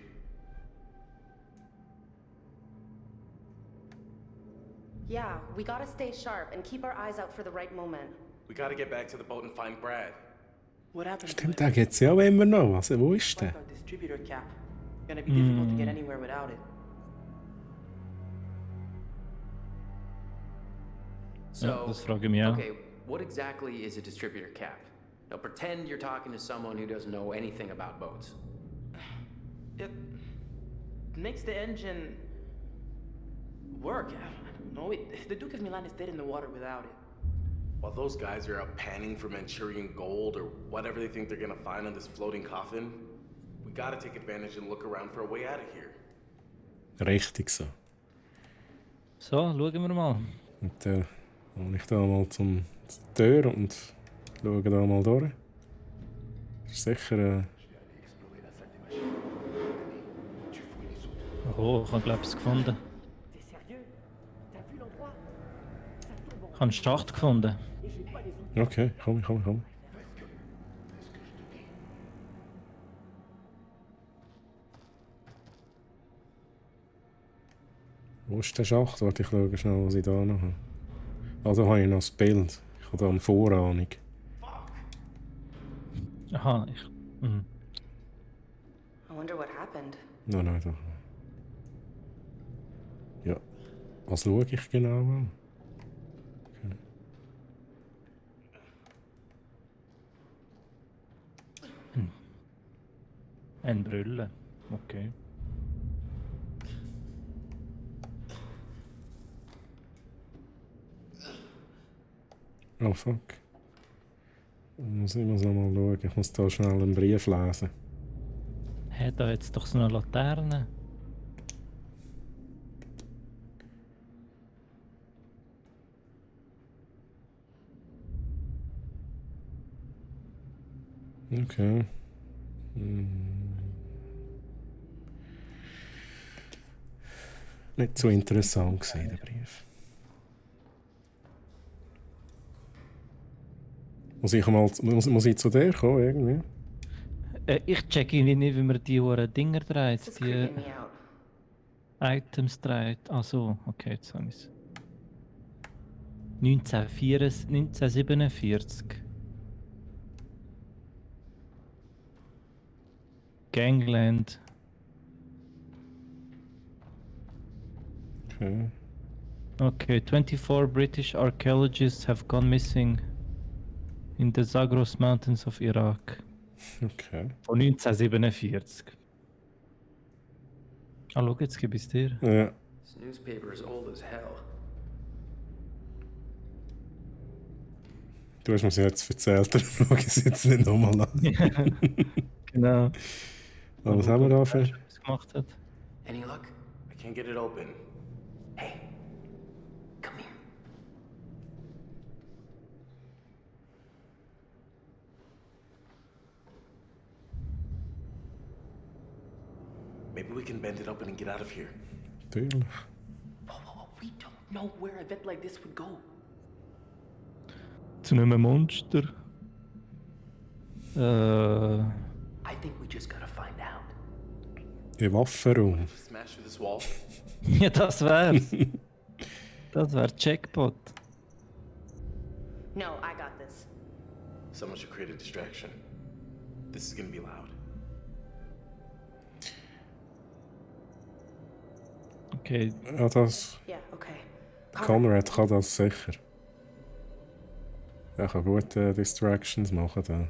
Yeah, we gotta stay sharp and keep our eyes out for the right moment.
We gotta get back to the boat and find Brad.
What happened to
Stimmt, den gibt's ja auch immer noch. Also, wo ist der?
our distributor cap? Gonna be difficult to get anywhere without it.
So,
das frage ich mich auch.
okay, what exactly is a distributor cap? Now pretend you're talking to someone who doesn't know anything about boats.
It makes the engine work. I don't know. The Duke of Milan is dead in the water without it.
While those guys are out panning for Manchurian gold or whatever they think they're gonna find on this floating coffin, we gotta take advantage and look around for a way out of here.
Richtig so.
So, schauen wir mal.
Und dann gehe ich da mal zur Tür und schaue da mal durch. Das ist sicher...
Oh, ich habe glaube ich es gefunden. Ich habe einen Schacht gefunden.
Okay, komm. Wo ist der Schacht? Warte, ich schaue schnell, was ich da noch habe. Ah, da habe ich noch das Bild. Ich habe da eine Vorahnung.
Aha,
I wonder what happened.
Nein, da. Ja. Was schaue ich genau an? Okay.
Ein Brüllen. Okay.
Oh fuck. Ich muss noch mal schauen. Ich muss da schnell einen Brief lesen.
Hey, da jetzt doch so eine Laterne.
Okay. Nicht so interessant gewesen, der Brief. Muss ich zu dir kommen, irgendwie?
Ich check irgendwie nicht, wie man die Uhren Dinger dreht.
This is
Die
creeping me out.
Items dreht. Ach so, okay, jetzt habe ich es. 1947. Gangland.
Okay.
Okay, 24 British archaeologists have gone missing in the Zagros Mountains of Iraq.
Okay.
Von 1947. Ah, schau, jetzt gebe ich es dir.
Ja.
This newspaper is old as hell.
Du hast mir es jetzt erzählt, darum schaue ich es jetzt nicht nochmal an.
Genau.
Aber was haben wir da für?
Was gemacht hat?
Any luck? I can't get it open. Hey, come here.
Maybe we can bend it open and get out of here.
Natürlich.
We don't know where a vet like this would go.
Zu einem Monster.
I think we just gotta find out.
Im Waffenraum.
Smash through this wall.
Ja, das wär's. Das wär Jackpot.
No, I got this.
Someone should create a distraction. This is gonna be loud.
Okay.
Ja, das.
Yeah, okay.
Conrad kann das sicher. Er kann gute Distractions machen dann.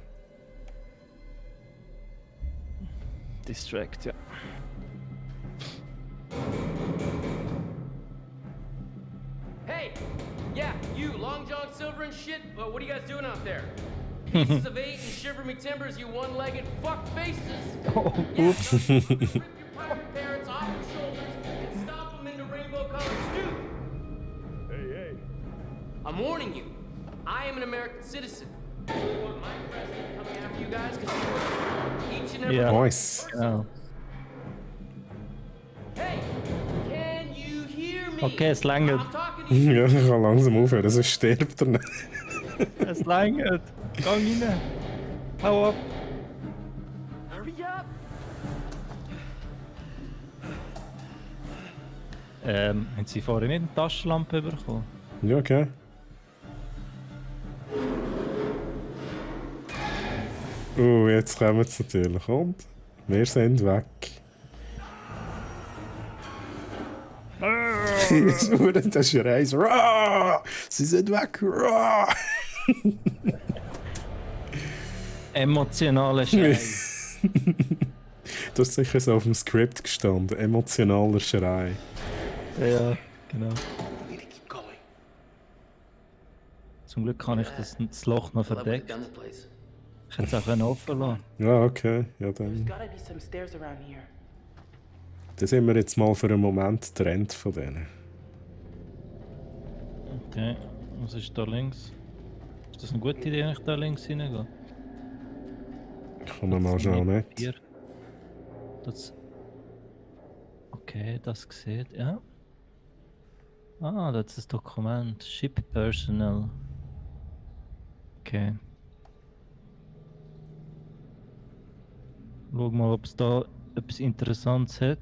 Distract, ja.
Hey! Yeah, you, Long John Silver and shit. What are you guys doing out there? Pieces of 8 and shiver me timbers, you one-legged fuck faces!
Oh,
oops. Rip your pirate parents off your shoulders and stomp them into rainbow-colored stew!
Hey.
I'm warning you, I am an American citizen. You want my president coming after you guys? Because each and every
Yeah.
Nice.
Ja.
Hey! Can you hear me?
Okay, es längert.
I'm talking to you!
Ja, ich kann langsam aufhören, sonst stirbt er nicht.
Es längert. Gang rein. Hau ab.
Hurry up!
Haben Sie vorhin nicht eine Taschenlampe bekommen?
Ja, okay. Jetzt kommen sie natürlich. Und wir sind weg. Das Schrei so. Sie sind weg.
Emotionale Schrei.
Du hast sicher so auf dem Skript gestanden. Emotionaler Schrei.
Ja, genau.
We need to keep going.
Zum Glück kann ich das Loch noch
I'll have
verdeckt.
gun the place.
Ich hätte es auch offen lassen.
Ja, okay. Ja,
There's
dann.
gotta be some stairs around here.
Dann sind wir jetzt mal für einen Moment getrennt von denen.
Okay, was ist da links? Ist das eine gute Idee, wenn ich da links hineingehe?
Kommen wir mal schnell mit.
Hier. Das. Okay, das sieht, ja. Ah, das ist das Dokument. Ship Personnel. Okay. Schau mal, ob es da etwas Interessantes hat.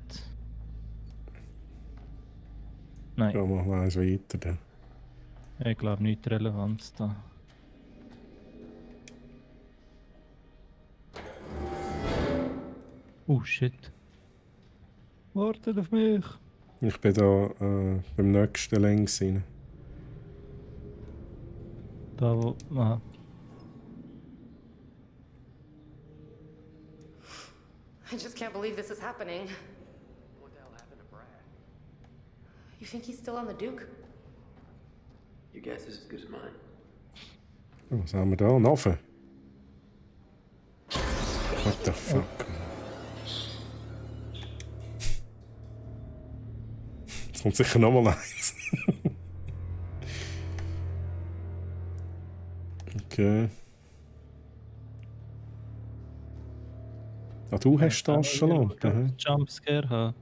Nein.
Gehen wir mal eins weiter. Dann.
Ich glaube nicht Relevanz da. Oh shit. Wartet auf mich.
Ich bin da beim nächsten längs rein.
Da wo. Ah.
I just can't believe this is happening.
What the hell happened to Brad?
You think he's still on the Duke?
Your guess is as good as mine.
Was haben wir da? Ein Ofen? What the fuck? Jetzt kommt sicher nochmal eins. Okay. Ah, du hast Taschenlampe, hä?
Jumpscare haben.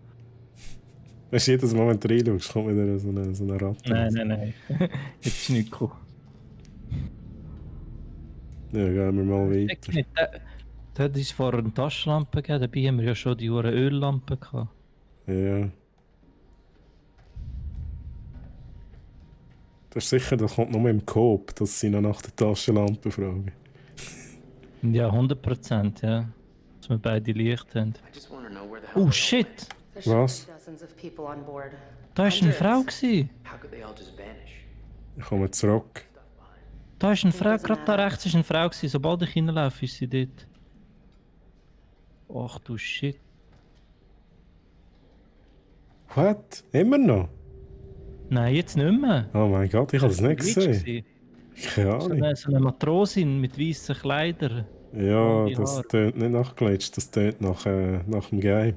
Wenn du jedes Mal, wenn du reinschaust, kommt wieder so eine Ratte.
Nein. Jetzt ist nichts gekommen.
Ja, gehen wir mal weiter.
Da hat es vorher eine Taschenlampe gegeben, dabei haben wir ja schon die Öllampe gehabt.
Ja. Das ist sicher, das kommt nur im Coop, dass sie noch nach der Taschenlampe fragen.
Ja, 100%, ja. Dass wir beide Licht haben. Oh shit!
Was?
Dozens of people on board.
Da war eine Frau gewesen.
How could they all just vanish?
Ich komme zurück.
Da ist eine Frau, gerade da rechts ist eine Frau gewesen. Sobald ich hinlaufe, ist sie dort. Ach du shit.
What? Immer noch?
Nein, jetzt nicht mehr.
Oh mein Gott, ich habe das nicht gesehen.
Gewesen.
Keine Ahnung.
So eine Matrosin mit weißen Kleidern.
Ja,
die
das
Haare.
tönt nicht nach Glitch, das tönt nach dem Game.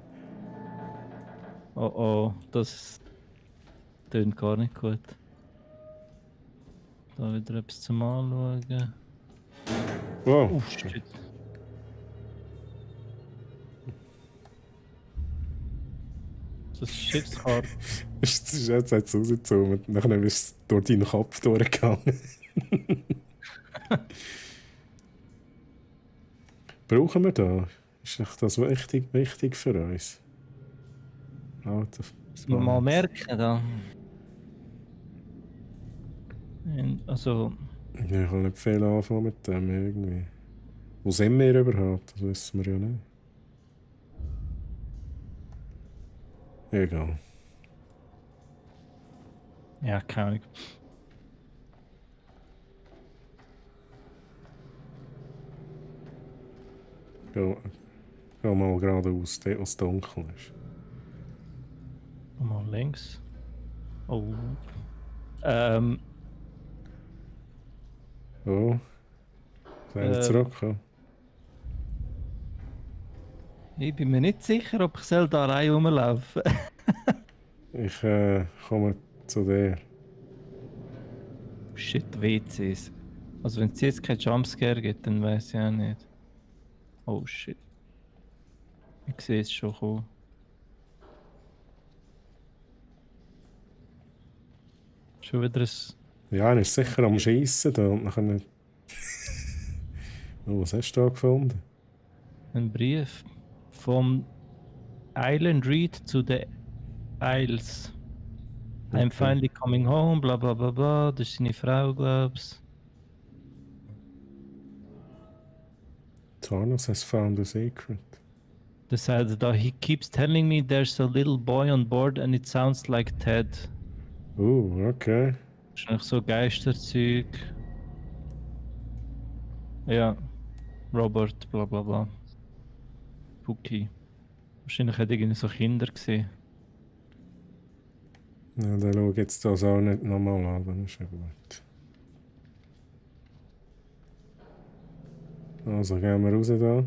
Oh, das tönt gar nicht gut. Da wieder etwas zum Anschauen.
Wow.
Oh shit. Das ist Schiffsfahrt.
Jetzt hat es rausgezogen und nachher bist du durch deinen Kopf durchgegangen. Brauchen wir da? Ist echt das wichtig für uns?
Muss man mal merken da. Also.
Ja, ich kann nicht viel anfangen mit dem irgendwie. Wo sind wir überhaupt? Das wissen wir ja nicht. Egal.
Ja, keine Ahnung.
Geh mal geradeaus, dort wo es dunkel ist.
Mal links. Oh.
Oh. Sind wir zurück?
Ich bin mir nicht sicher, ob ich da allein rumlaufen.
Ich komme zu dir.
Shit, WCs. Also wenn es jetzt keinen Jumpscare gibt, dann weiß ich auch nicht. Oh shit. Ich sehe es schon kommen. Schon wieder ein...
Ja, er ist sicher am Schiessen da und nachher nicht. Oh, was hast du da gefunden?
Ein Brief. Vom Island Reed zu the Isles. I'm finally coming home, bla bla bla bla. Das ist seine Frau, glaub's.
Tarnus has found a secret.
Das heißt, da he keeps telling me there's a little boy on board and it sounds like Ted.
Okay.
Wahrscheinlich so Geisterzeug. Ja. Robert, bla bla bla. Spooky. Wahrscheinlich hat irgendwie so Kinder gesehen.
Ja, dann schau jetzt das auch nicht nochmal an, dann ist ja gut. Also gehen wir raus da.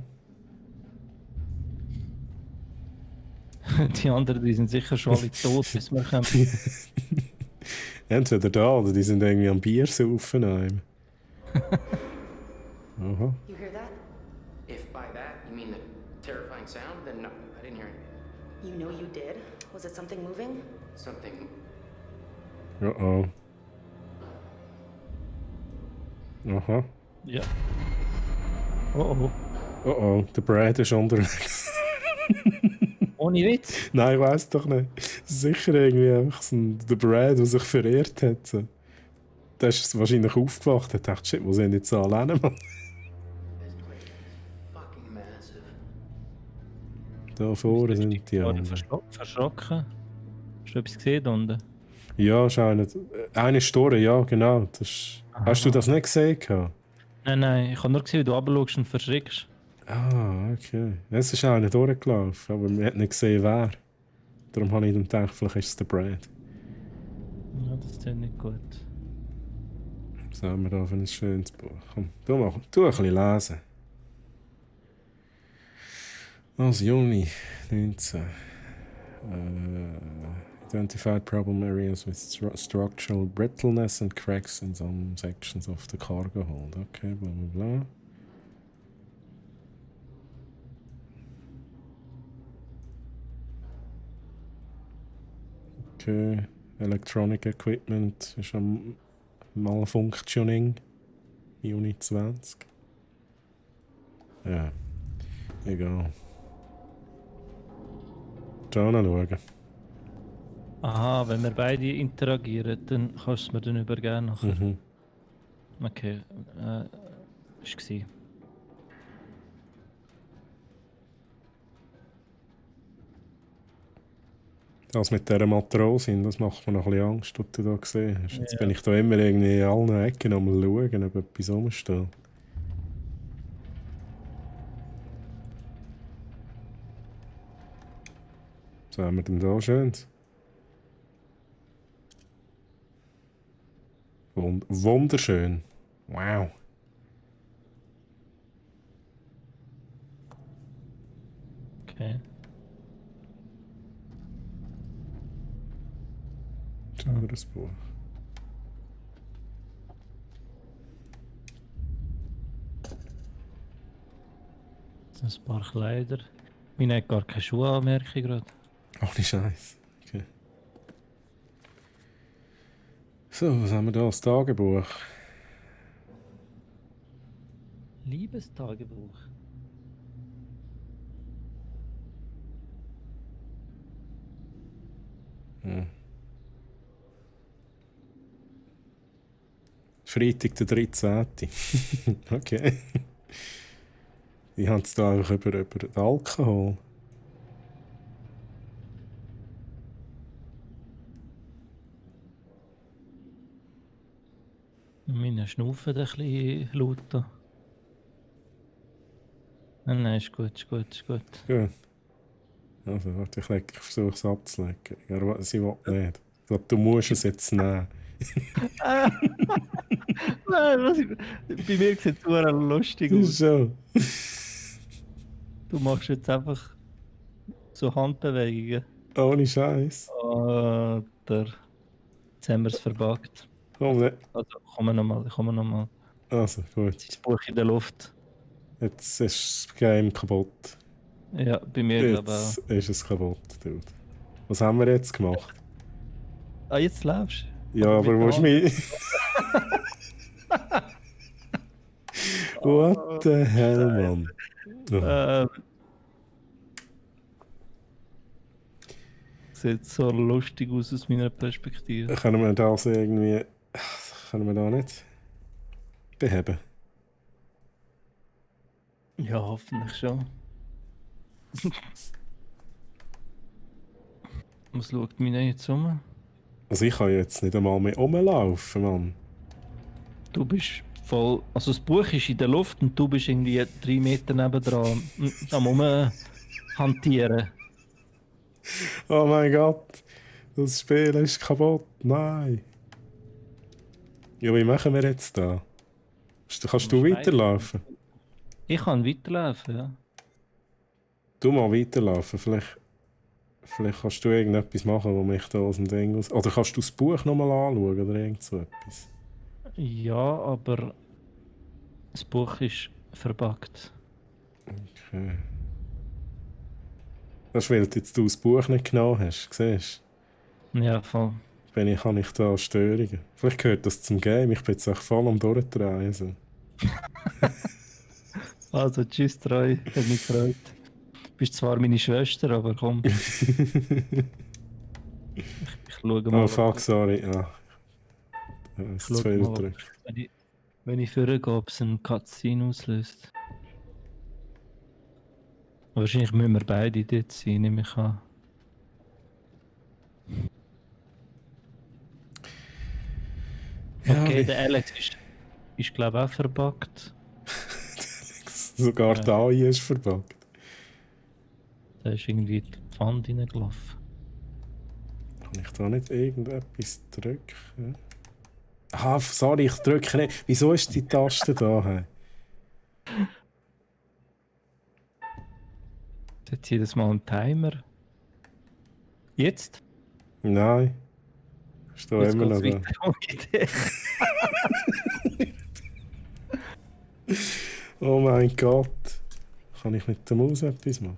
Die anderen, die sind sicher schon alle tot, bis wir kommen.
Entweder da oder die sind irgendwie am Bier saufen. Aha.
You hear that?
If by that you mean the terrifying sound, then no, I didn't hear it.
You know you did? Was it something moving?
Something.
Oh. Aha.
Ja. Oh.
Oh, der Brad ist unterwegs.
Ohne Witz?
Nein, ich weiß doch nicht. Sicher irgendwie einfach so der Brad, der sich verirrt hat. So. Der ist wahrscheinlich aufgewacht und dachte, shit, wo sind jetzt alle hin, Mann? Da vorne sind die anderen.
Verschrocken? Hast du etwas gesehen da unten?
Ja, ist eine Story, ja, genau. Hast du das nicht gesehen?
Nein, ich habe nur gesehen, wie du runterschaust und verschreckst.
Ah, okay. Es ist einer durchgelaufen, aber man hat nicht gesehen, wer. Darum habe ich dann gedacht, vielleicht ist es der Brad.
Ja, das ist nicht gut.
Was haben wir da für ein schönes Buch? Komm, tu ein bisschen lesen. Also Juni 19. Identified problem areas with structural brittleness and cracks in some sections of the cargo hold. Okay, bla bla bla. Okay, electronic equipment ist am Malfunctioning. Juni 20. Ja, egal. Schauen.
Aha, wenn wir beide interagieren, dann kannst du es mir dann übergeben nachher.
Mhm.
Okay, ist gewesen.
Das mit dieser Matrosin, das macht mir noch ein bisschen Angst, was du da gesehen hast. Jetzt
Ja.
bin ich da immer irgendwie in allen Ecken am schauen, ob etwas rumsteht. Was haben wir denn da Schönes? Wunderschön. Wow.
Okay.
Schauen wir das Buch.
Das sind ein paar Kleider. Meine hat gar keine Schuhe an, merke ich gerade.
Ohne Scheiß. Okay. So, was haben wir da? Das Tagebuch.
Liebestagebuch.
Ja. Freitag der 13. Okay. Die haben es da einfach über den Alkohol.
Meine Schnaufen ein bisschen lauter. Nein, ist gut, ist gut, ist gut.
Gut. Also, warte, ich versuche es abzulegen. Aber sie will nicht. Ich glaube, du musst es jetzt nehmen.
Nein, bei mir sieht es super lustig aus.
So.
Du machst jetzt einfach so Handbewegungen.
Ohne Scheiß.
Alter. Jetzt haben wir es verbuggt.
Komm, ne.
Also, kommen wir nochmal.
Also, gut.
Das Buch in der Luft.
Jetzt ist das Game kaputt.
Ja, bei mir glaube ich auch.
Jetzt ist es kaputt, Dude. Was haben wir jetzt gemacht?
Ah, jetzt läufst du?
Ja, aber wo ist mich... What the hell, Mann?
Sieht so lustig aus meiner Perspektive.
Können wir das irgendwie... Können wir da nicht beheben?
Ja, hoffentlich schon. Was schaut mich denn jetzt um?
Also ich kann jetzt nicht einmal mehr rumlaufen, Mann.
Du bist voll... Also das Buch ist in der Luft und du bist irgendwie 3 Meter nebendran am Rumhantieren.
Oh mein Gott, das Spiel ist kaputt. Nein. Ja, wie machen wir jetzt da? Kannst du weiterlaufen?
Ich kann weiterlaufen, ja.
Du mal weiterlaufen. Vielleicht kannst du irgendetwas machen, was mich da aus dem Ding aus... Oder kannst du das Buch nochmal anschauen oder irgend so etwas?
Ja, aber das Buch ist verbuggt.
Okay. Das ist, weil du das Buch nicht genommen hast, siehst
du? Ja, voll.
Habe ich da Störungen. Vielleicht gehört das zum Game. Ich bin jetzt echt voll am Durchdrehen. So.
Also, tschüss, Treu. Hat mich gefreut. Du bist zwar meine Schwester, aber komm. Ich schaue mal.
Oh fuck, sorry. Ja.
Ich
Das
schaue
ist zu viel
mal,
gedrückt.
wenn ich vorgehe, ob es einen Cutscene auslöst. Wahrscheinlich müssen wir beide dort sein, nehme ich an.
Ja,
Okay, der Alex ist glaube ich auch verbuggt.
Sogar der AI ist verbuggt.
Da ist irgendwie die Pfanne reingelaufen.
Kann ich da nicht irgendetwas drücken? Ah, sorry, ich drücke nicht. Wieso ist die Taste da? Hey?
Setzt jedes Mal einen Timer. Jetzt?
Nein. Ist da
Jetzt
immer noch
geht's
da.
weiter ohne Idee.
Oh mein Gott. Kann ich mit der Maus etwas machen?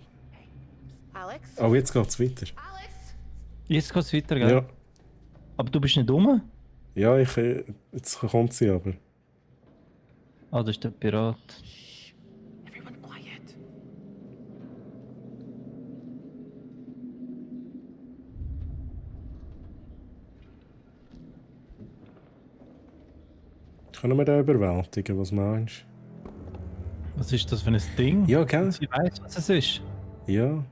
Alex?
Oh, jetzt geht's weiter.
Jetzt geht's weiter, gell?
Ja.
Aber du bist nicht dumm?
Ja, jetzt kommt sie aber.
Ah, das ist der Pirat.
Everyone quiet.
Können wir den überwältigen? Was meinst du?
Was ist das für ein Ding?
Ja, gell?
Sie weiß, was es ist.
Ja.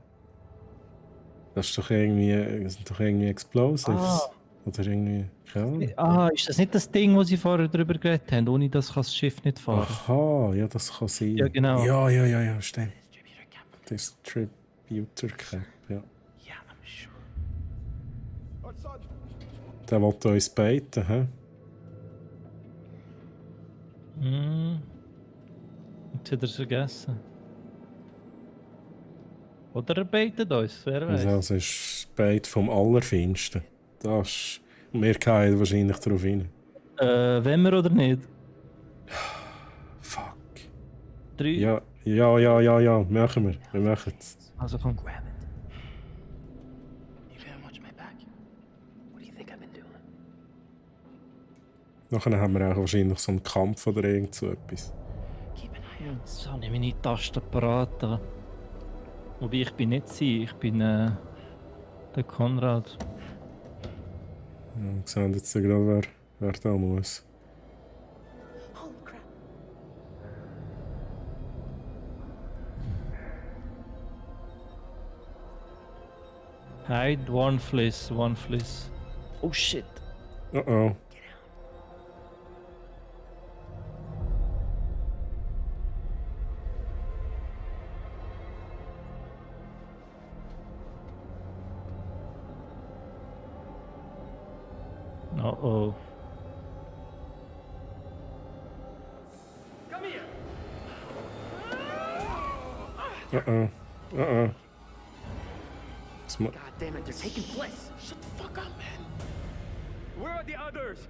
Das ist doch irgendwie, das sind doch irgendwie Explosives.
Ah.
Oder irgendwie, keine Ahnung.
Ah, ist das nicht das Ding, wo sie vorher drüber geredet haben? Ohne das kann das Schiff nicht fahren.
Aha, ja, das kann sein.
Ja, genau.
Ja, stimmt. Distributor Cap, ja. Der will uns baiten, hä?
Jetzt hat er es vergessen. Oder er baitet uns, wer weiß.
Also, es ist das Bait vom Allerfeinsten. Das ist... Wir gehen wahrscheinlich darauf hin.
Wenn wir oder nicht?
Fuck.
3.
Ja. Machen wir. Wir machen es.
Also komm.
Grab it. You gonna watch my back? What do you think I've been doing?
Nachher haben wir auch wahrscheinlich so einen Kampf oder irgend so etwas.
Jetzt habe ich meine Tasten parat. Wobei ich bin nicht sie, ich bin der Konrad.
Ja, wir sehen jetzt gerade, wer da muss.
Holy crap.
Hide, one fliss. Oh shit.
Oh.
Uh-oh.
Come here.
Das ma-
God damn it, they're taking Bliss.
Shut the fuck up, man. Where are the others?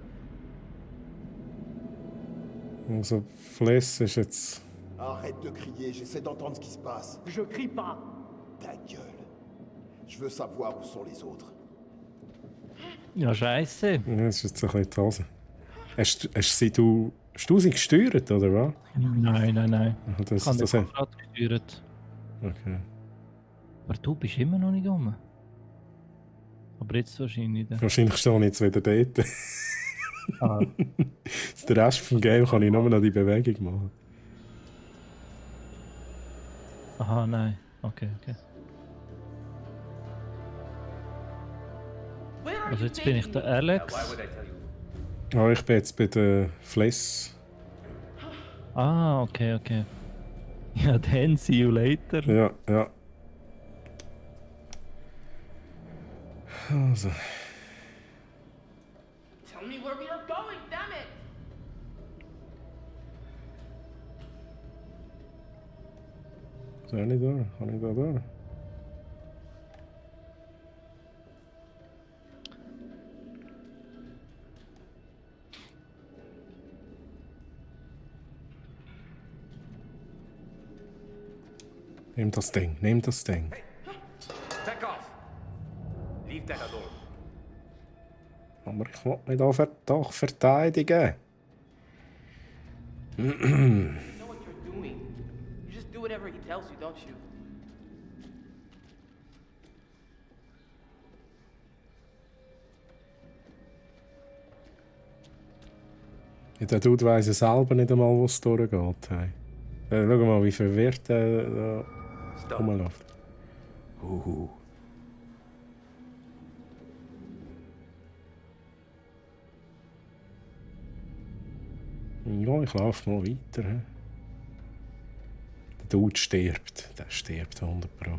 Also, Fliss ist jetzt...
Arrête de crier, j'essaie d'entendre ce qui se passe.
Je crie pas.
Ta gueule. Je veux savoir où sont les autres.
Ja, scheiße.
Ja, das ist jetzt ein bisschen die Hose. Hast du sie gesteuert, oder was?
Nein.
Ah,
Ich habe den Konrad gesteuert.
Okay.
Aber du bist immer noch nicht rum. Aber jetzt wahrscheinlich.
Wahrscheinlich stehe ich jetzt wieder dort.
Ah.
Den Rest vom Game kann ich nur noch die Bewegung machen.
Aha, nein. Okay. Also jetzt bin ich der Alex.
Oh, ich bin jetzt bei der Fliss.
Ah, okay. Ja, dann see you later.
Ja. Also.
Tell me where we are going, damn it!
Kann ich da durch? Nimm das Ding.
Back off. Leave that alone.
Aber ich will mich doch verteidigen.
You know what you're doing. You just do whatever he tells you, don't you?
Ja, der Dude weiss ja selber nicht einmal, wo es durchgeht. Hey. Schau mal, wie verwirrt er da rumläuft. Ja, ich laufe mal weiter. He. Der Dude stirbt. Der stirbt 100%.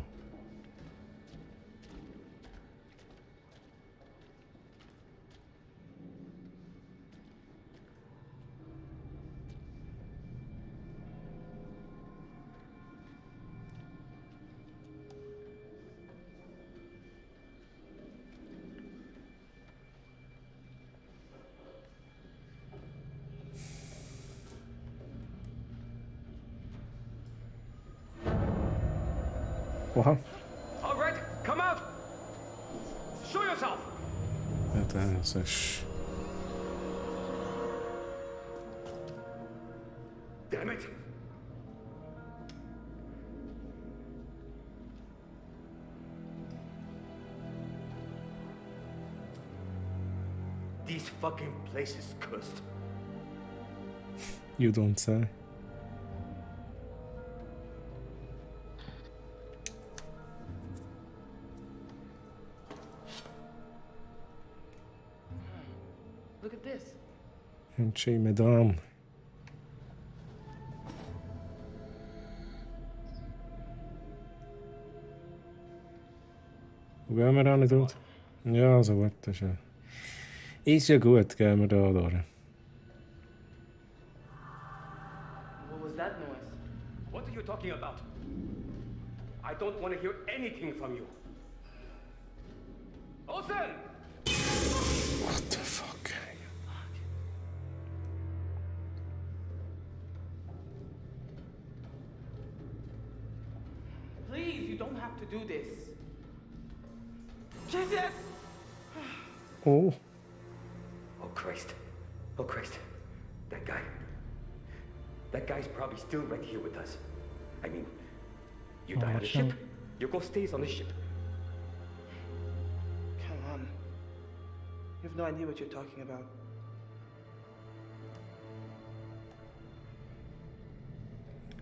Oha.
All right, come out. Show yourself.
Ja, das ist...
Damn it. This fucking place is cursed.
You don't say.
Look at this.
Entschei, Madame. Wo gehen wir hin, Dude? Ja, also gut, das ist ja... Ist ja gut, gehen wir da durch.
What was that noise?
What are you talking about? I don't want to hear anything from you. Olsen!
What the fuck?
Please, you don't have to do this. Jesus!
Oh.
Oh Christ. Oh Christ. That guy. That guy's probably still right here with us. I mean, you die on the ship, your ghost stays on the ship.
Come on. You have no idea what you're talking about.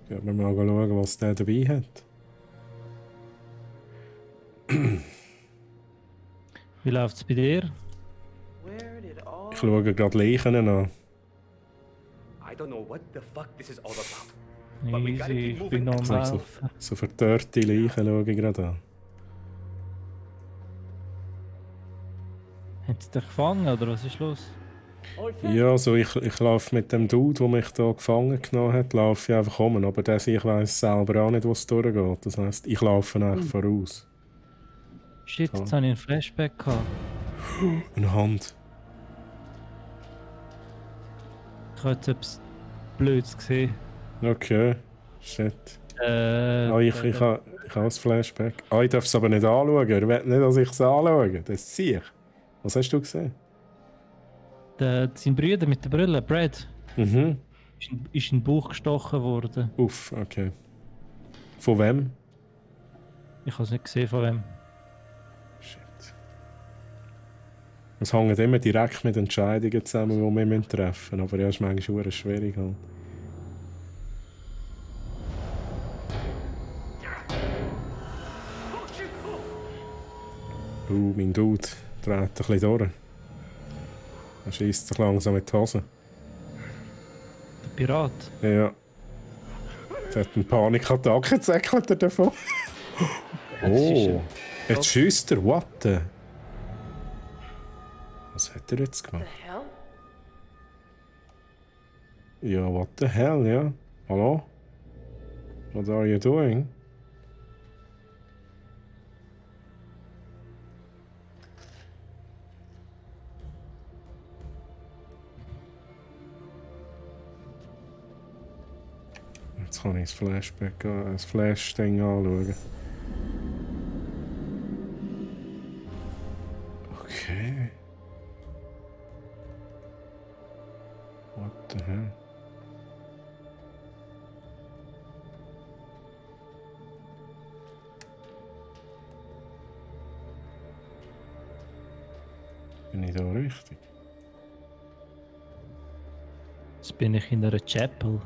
Ja, wir mal schauen, was der dabei hat.
Wie läuft's bei dir?
Ich schaue gerade Leichen an.
I don't know what the fuck this is all about. But we gotta
Easy,
keep
ich bin
moving.
normal.
So verdörrte Leichen schaue ich gerade an.
Hat sie dich gefangen oder was ist los?
Ja, also ich laufe mit dem Dude, der mich da gefangen genommen hat, laufe ich einfach um. Aber ich weiss selber auch nicht, wo es durchgeht. Das heisst, ich laufe eigentlich voraus.
Shit,
So.
jetzt habe ich einen Flashback gehabt.
Eine Hand.
Ich habe jetzt etwas Blödes gesehen.
Okay. Shit. Ich habe ein Flashback. Ich darf es aber nicht anschauen. Er will nicht, dass ich es anschaue. Das sehe ich. Was hast du gesehen?
Sein Bruder mit der Brille, Brad,
Mhm.
ist in den Bauch gestochen worden.
Uff, okay. Von wem?
Ich habe es nicht gesehen von wem.
Es hängt immer direkt mit Entscheidungen zusammen, die wir treffen müssen. Aber ja, ist manchmal sehr schwierig. Halt. Mein Dude dreht ein bisschen durch. Er schießt sich langsam in die Hose.
Der Pirat.
Ja. Der hat eine Panikattacke, zäckelt er davon. Oh, jetzt schießt er. What the? Was hat er jetzt gemacht?
hell?
Ja, what the hell, ja. Hallo? What are you doing? Jetzt kann ich das Flashback, das Flash-Ding anschauen. Okay. What the hell? Bin ich da richtig?
Jetzt bin ich in einer Chapel.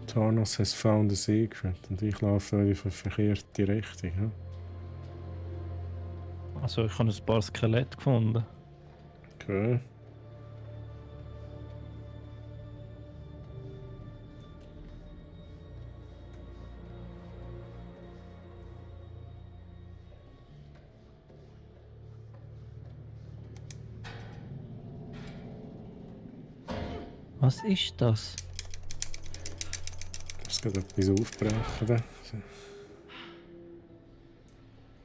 Tarnos has found a secret. Und ich laufe in die verkehrte Richtung. Ja?
Also ich habe ein paar Skelette gefunden.
Okay.
Was ist das?
Es geht etwas aufbrechen. Da.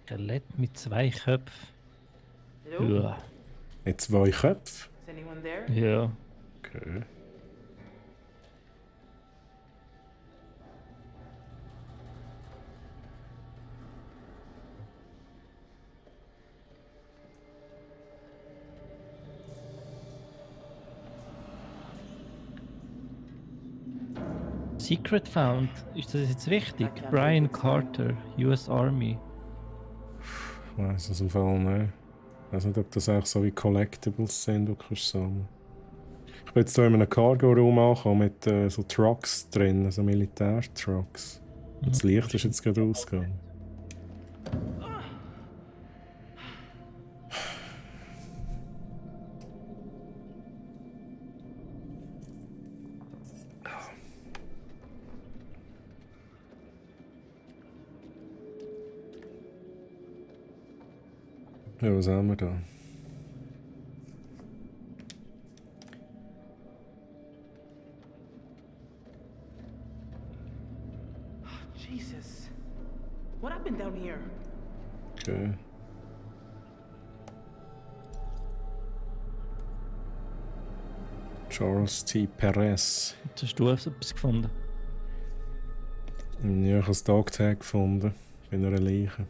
Skelett mit 2 Köpfen.
Hello?
Ja.
Mit 2 Köpfen?
Is anyone there?
Ja.
Okay.
Secret found. Ist das jetzt wichtig? Brian Carter, US Army.
Ich weiss es im Fall nicht. Ich weiß nicht, ob das auch so wie Collectibles sind, du kannst sammeln. Ich bin jetzt hier in einem Cargo-Raum angekommen mit so Trucks drin, also Militär-Trucks. Und das Licht ist jetzt gerade ausgegangen. Ja, was haben wir da?
Jesus. What happened down here?
Okay. Charles T. Perez.
Jetzt hast du etwas gefunden.
Ja, ich habe das Dogtag gefunden. Bei einer Leiche.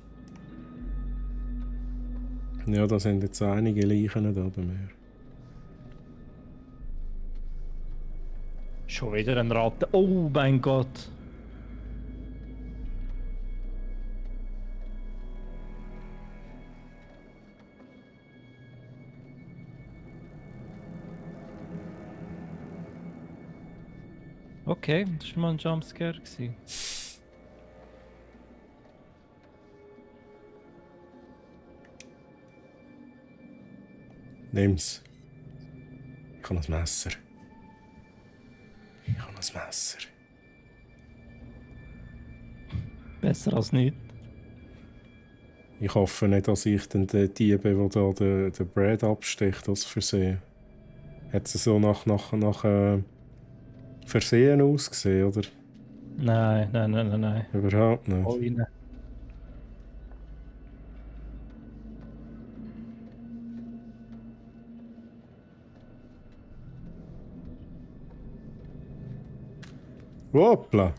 Ja, da sind jetzt einige Leichen da bei mir.
Schon wieder ein Ratte. Oh mein Gott. Okay, das war mal ein Jumpscare.
Nimm's. Ich habe ein Messer. Ich habe ein Messer.
Besser als nicht.
Ich hoffe nicht, dass ich den Diebe, der da den Brad absticht, aus Versehen. Hat sie so nach Versehen ausgesehen, oder?
Nein.
Überhaupt nicht.
Oh, rein.
Hoppla!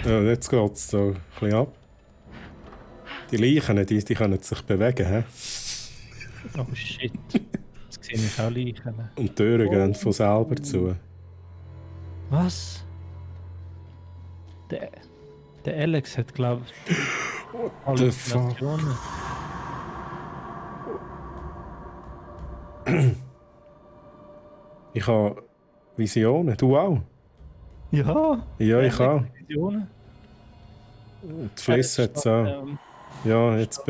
Ja, jetzt geht's so ein bisschen ab. Die Leichen, die können sich bewegen, hä?
Oh shit. Jetzt sehe ich auch Leichen.
Und die Türen gehen von selber zu.
Was? Der Alex hat, glaube ich, Halluzinationen.
Ich habe Visionen. Du auch?
Ja.
Ja, ich auch.
Visionen.
Die Fliss hat es auch. Ja, jetzt...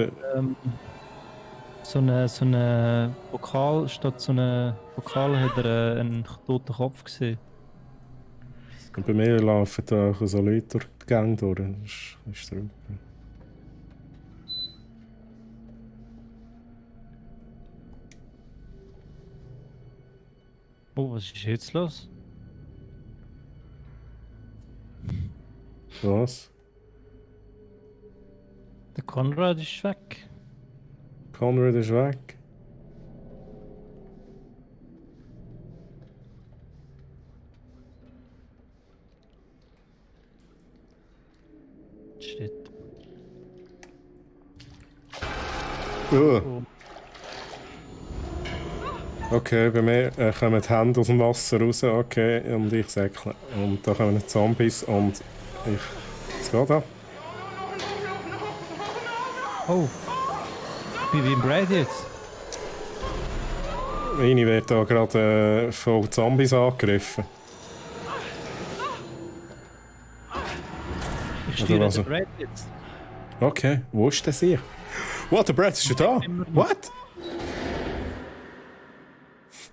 So eine Pokal, statt so eine Pokal hat er einen toten Kopf gesehen.
Und bei mir laufen da auch so Leute durch die Gang durch. Das ist drüber.
Oh, was ist jetzt los?
Was?
Der Konrad ist weg.
Konrad ist weg.
Shit.
Oh. Okay, bei mir kommen die Hände aus dem Wasser raus, okay, und ich säckle. Und da kommen Zombies und ich... Es geht ab.
Oh. bin wie im Brad jetzt.
Eine wird da gerade von Zombies angegriffen.
Ich stehe den Brad jetzt.
Okay, wo ist der hier? What, der Brad ist schon da? What?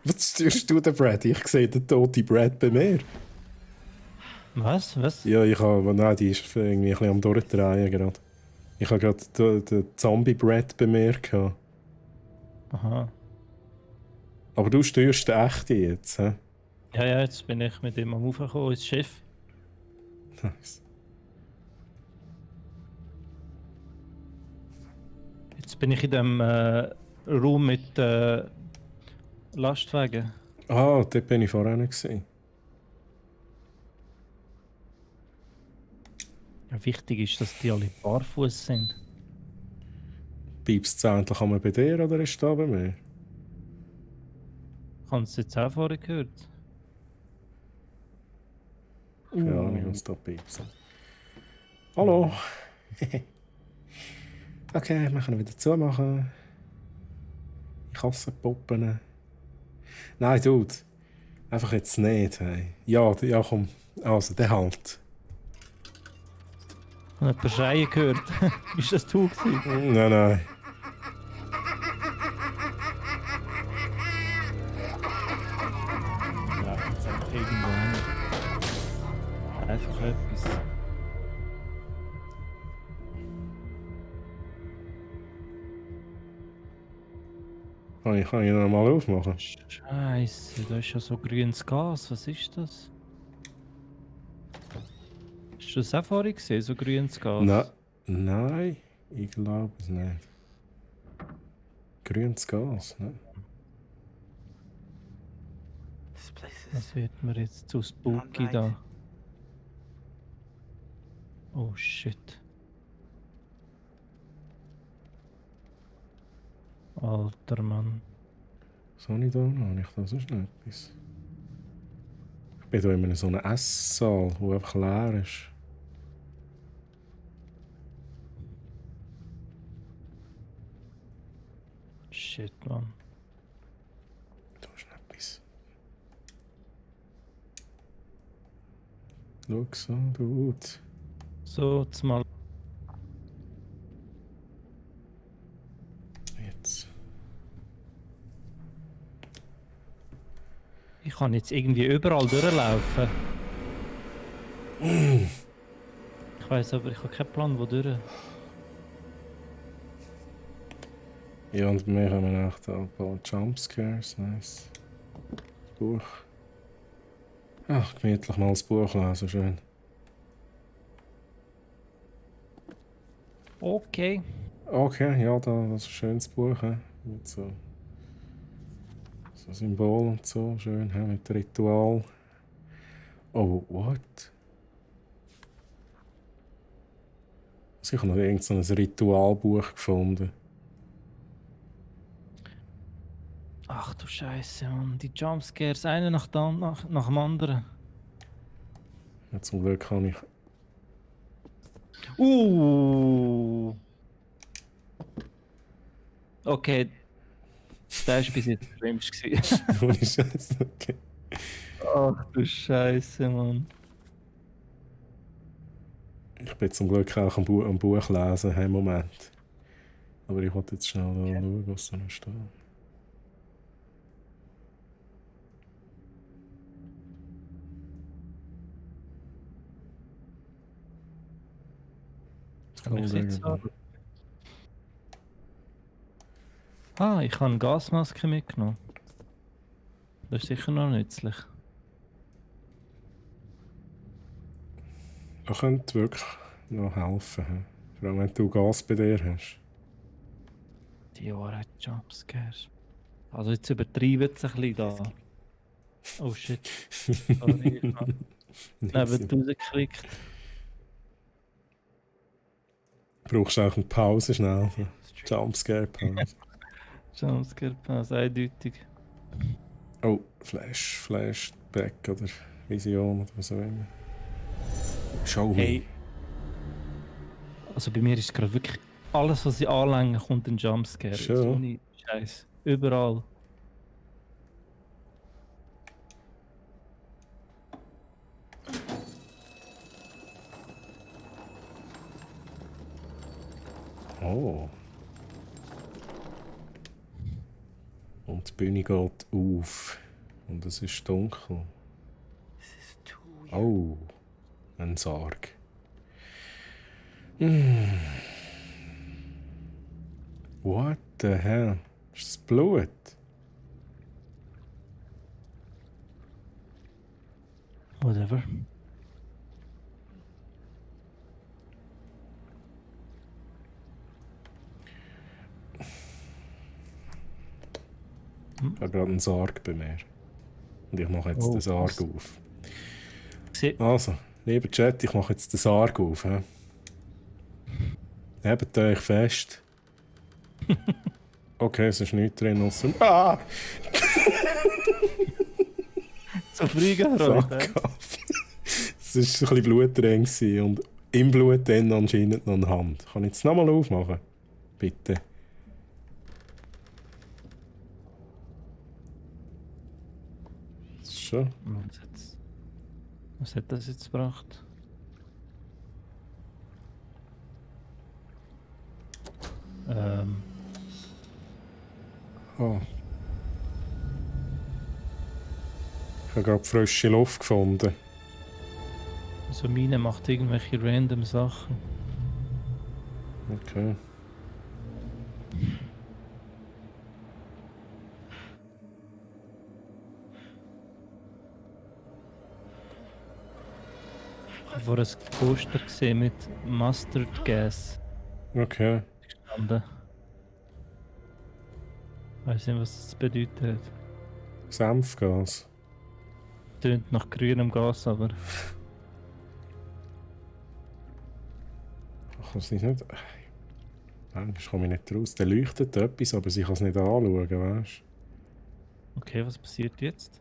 Was störst du den Brad? Ich sehe den toten Brad bei mir.
Was?
Ja, nein, die ist irgendwie ein bisschen am Durchdrehen gerade. Ich habe gerade den Zombie-Brad bei mir gehabt.
Aha.
Aber du störst den echten jetzt, hä?
Ja, jetzt bin ich mit ihm am Aufkommen ins Schiff.
Nice.
Jetzt bin ich in dem Raum mit Lastwagen.
Ah, dort bin ich vorher nicht gesehen.
Ja, wichtig ist, dass die alle barfuß sind.
Piepst es endlich einmal bei dir oder ist es da bei mir?
Kannst du jetzt auch vorher gehört?
Keine Ahnung, was da piepst. Hallo! Okay, wir können wieder zumachen. Ich hasse Puppen. Nein, Dude. Einfach jetzt nicht. Hey. Ja, komm. Also, der halt.
Ich habe jemanden schreien gehört. Ist das du gewesen?
Nein.
Ja, jetzt einfach irgendwo hin. Einfach etwas.
Kann ich noch mal aufmachen?
Scheiße, da ist ja so grünes Gas. Was ist das? Hast du das auch vorhin gesehen, so grünes Gas?
Nein, ich glaube es nicht. Grünes Gas, ne?
Das wird mir jetzt zu spooky da. Oh shit. Alter Mann.
Was habe ich da noch? Das ist nicht etwas. Ich bin hier in so einem Esssaal, der einfach leer ist.
Shit, Mann.
Da ist noch etwas. Schau so, gut.
So, jetzt mal.
Jetzt.
Ich kann jetzt irgendwie überall durchlaufen. Ich weiß aber, ich habe keinen Plan, wo durch.
Ja, und bei mir haben wir echt ein paar Jumpscares. Nice. Buch. Ach, gemütlich mal das Buch lesen, schön.
Okay.
Okay, ja, das ist ein schönes Buch. Mit so Symbol und so. Schön, mit Ritual. Oh, what? Also ich habe noch irgend so ein Ritualbuch gefunden.
Ach du Scheiße, Mann. Die Jumpscares, einer nach dem anderen.
Ja, zum Glück habe ich...
Okay. Der war bis jetzt der schlimmste.
Ohne Scheiße, okay.
Ach du Scheiße, Mann.
Ich bin zum Glück auch am Buch lesen, im Moment. Aber ich wollte jetzt schnell schauen, was da noch steht. Ich habe eine Gasmaske mitgenommen. Das ist sicher noch nützlich. Das könnte wirklich noch helfen. Vor allem, wenn du Gas bei dir hast.
Die Jahre Jumpscares. Also jetzt übertreiben sie ein bisschen da. Oh shit. Sorry, ich habe neben rausgeklickt.
Brauchst du auch eine Pause schnell? Jumpscare-Pause.
Jumpscare-Pause, eindeutig.
Oh, Flashback oder Vision oder was auch immer. Show me.
Hey. Also bei mir ist es gerade wirklich alles, was ich anlänge, kommt ein Jumpscare.
Schon.
Ohne Scheiß. Überall.
Oh. Und die Bühne geht auf. Und es ist dunkel. Oh. Ein Sarg. What the hell? Ist das Blut?
Whatever.
Ich habe gerade einen Sarg bei mir. Und ich mache jetzt den Sarg auf. Also, lieber Chat, ich mache jetzt den Sarg auf. He? Hebt euch fest. Okay, es ist nichts drin. Ausser... Ah!
So fliegen,
Fuck off. Es war ein bisschen Blut drin gewesen und im Blut dann anscheinend noch eine Hand. Kann ich jetzt nochmal aufmachen? Bitte. Schon.
Was hat das jetzt gebracht?
Oh. Ich habe gerade frische Luft gefunden.
Also Mine macht irgendwelche random Sachen.
Okay.
Ich habe vorhin ein Poster gesehen mit Mustard Gas.
Okay.
Gestanden. Ich weiß nicht, was das bedeutet.
Senfgas.
Tönt nach grünem Gas, aber.
Ach, das ist nicht. Manchmal komme ich nicht raus. Der leuchtet etwas, aber ich kann es nicht anschauen, weißt du?
Okay, was passiert jetzt?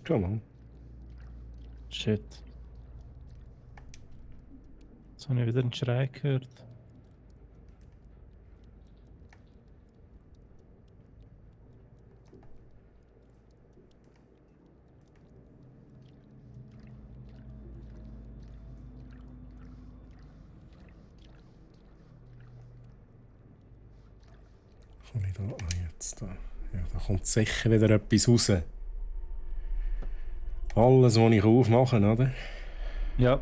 Come on.
Shit. Jetzt habe ich wieder einen Schrei gehört.
Komme ich da? Ah, jetzt da. Ja, da kommt sicher wieder etwas raus. Alles, was ich aufmache, oder?
Ja,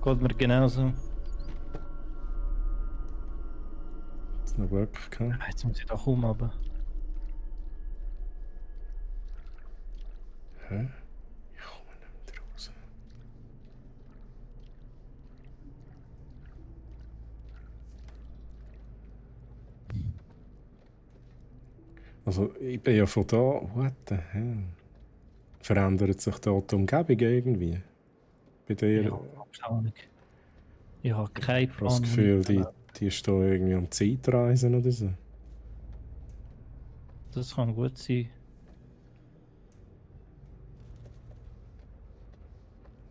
geht mir genauso.
Jetzt noch Glück gehabt.
Jetzt muss ich da kommen, aber.
Hä? Ich komme nicht mehr raus. Also, ich bin ja von da. What the hell? Verändert sich da die Umgebung irgendwie? Bei dir?
Ja, keine Ahnung. Ich habe keinen
Ich habe das Gefühl, die ist da irgendwie am Zeitreisen oder so.
Das kann gut sein.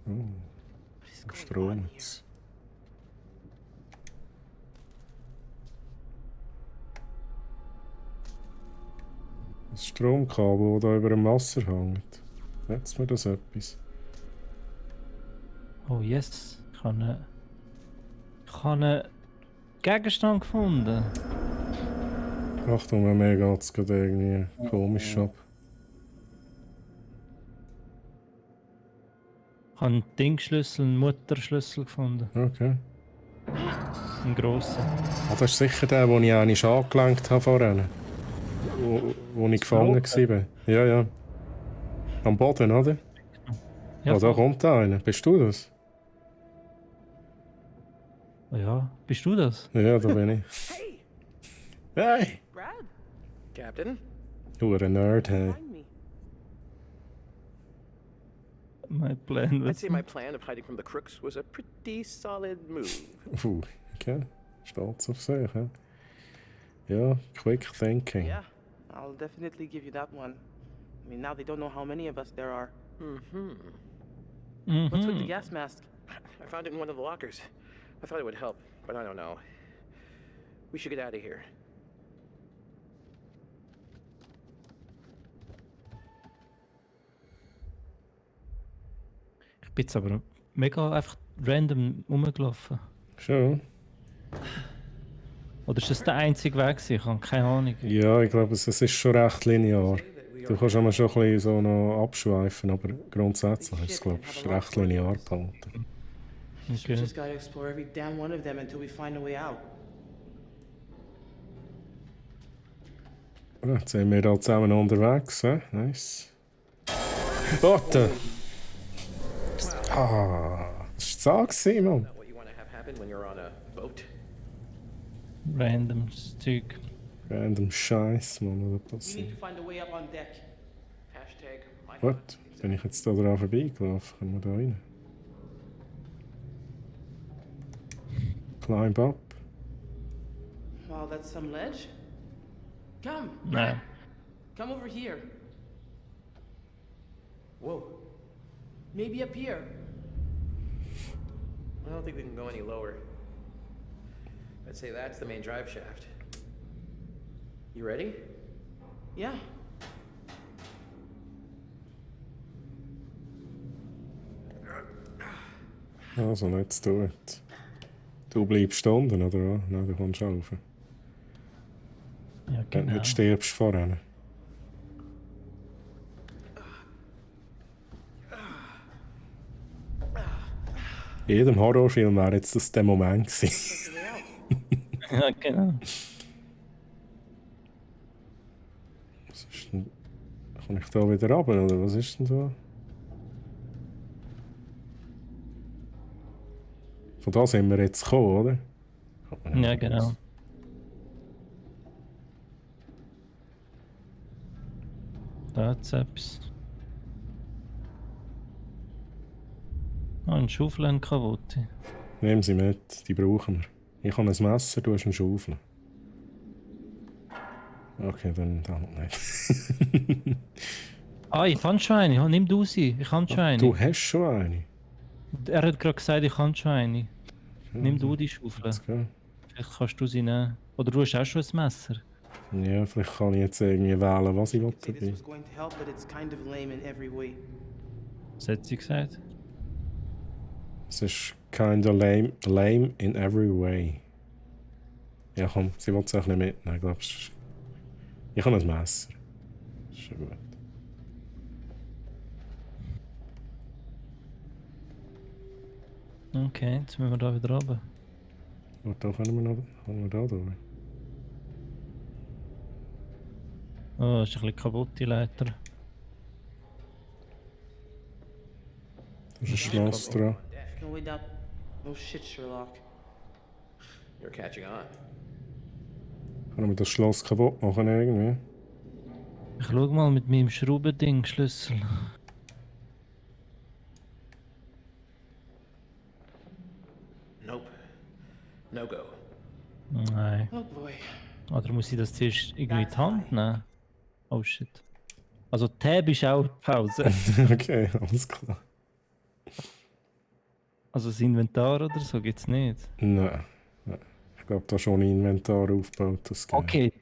Oh, Strom jetzt. Das Stromkabel, das da über dem Wasser hängt. Setzt mir das etwas?
Oh yes, ich habe einen Gegenstand gefunden.
Achtung, bei mir geht es gerade irgendwie komisch ab.
Ich habe einen Dingschlüssel, einen Mutterschlüssel gefunden.
Okay.
Einen grossen.
Ah, das ist sicher der, den ich eigentlich angelenkt habe vorhin. Wo ich gefangen war. Ja, ja. Am Boden, oder?
Ja,
oh, da kommt einer. Bist du das?
Ja, bist du das?
Ja, da bin ich. Hey!
Brad? Captain?
Du ein Nerd, hey.
My plan
I'd
was...
say my plan of hiding from the crooks was a pretty solid move.
Okay. Stolz auf sich, hä? Ja, quick thinking.
Yeah, I'll definitely give you that one. I mean, now they don't know how many of us there are.
Mm-hmm.
What's with the gas mask?
I found it in one of the lockers. I thought it would help, but I don't know. We should get out of here.
Ich bin jetzt aber mega einfach random rumgelaufen.
Schon?
Oder ist das der einzige Weg gewesen? Ich habe keine Ahnung.
Ja, ich glaube, es ist schon recht linear. Du kannst immer schon ein bisschen so noch abschweifen, aber grundsätzlich ist es, glaube ich, recht linear gehalten.
We just gotta explore every damn one of them until we find a way out.
Ja, jetzt sind wir da zusammen unterwegs, nice. Warte! Ah, das war es, Mann.
What you want to have happen when you're on a boat?
Random Zeug.
Random Scheiß, Mann, was
We need
passiert.
to find a way up on deck.
Hashtag my
What? Bin ich jetzt da dran vorbeigelaufen? Können wir da rein? Climb up.
Wow, that's some ledge. Come.
No.
Come over here.
Whoa.
Maybe up here.
I don't think we can go any lower. I'd say that's the main drive shaft. You ready?
Yeah.
Also, let's do it. Du bleibst unten, oder was? Nein, du kommst rauf.
Ja,
Wenn du
genau.
nicht stirbst vorne. In jedem Horrorfilm wäre jetzt das der Moment gewesen.
Ja, genau.
Was ist denn... Kann ich da wieder runter, oder was ist denn da? Von da sind wir jetzt gekommen, oder?
Ja, genau. Da hat's etwas. Ah, ein Schaufel und kaputt.
Nehmen sie mit, die brauchen wir. Ich habe ein Messer, du hast eine Schaufel. Okay, dann nicht.
Ah, ich habe schon eine. Nimm du sie. Ich habe schon eine.
Du hast schon eine?
Er hat gerade gesagt, ich habe schon eine. Nimm du die Schaufel.
Let's go.
Vielleicht kannst du sie nehmen. Oder du hast auch schon ein Messer.
Ja, vielleicht kann ich jetzt irgendwie wählen, was ich will
Say this
dabei.
was going to help, but it's kind of lame in every way.
Was hat sie gesagt?
Es ist kinda lame in every way. Ja komm, sie will es auch nicht mitnehmen, ich glaube, ich habe ein Messer. Das ist schon gut.
Okay, jetzt müssen wir da wieder runter.
Warte, da können wir da durch.
Oh, das ist ein bisschen kaputt, die Leiter.
Da ist ein Schloss dran.
No way down. No shit, Sherlock.
You're catching on.
Können wir das Schloss kaputt machen irgendwie?
Ich schau mal mit meinem Schraubending Schlüssel.
Nope. No go.
Nein.
Oh boy.
Oder muss ich das zuerst irgendwie in die Hand nehmen? Oh shit. Also Tab ist auch Pause.
Okay, alles klar.
Also das Inventar oder so gibt's nicht.
Nein. Ich glaube, da ist schon ein Inventar aufgebaut. Das geht.
Okay,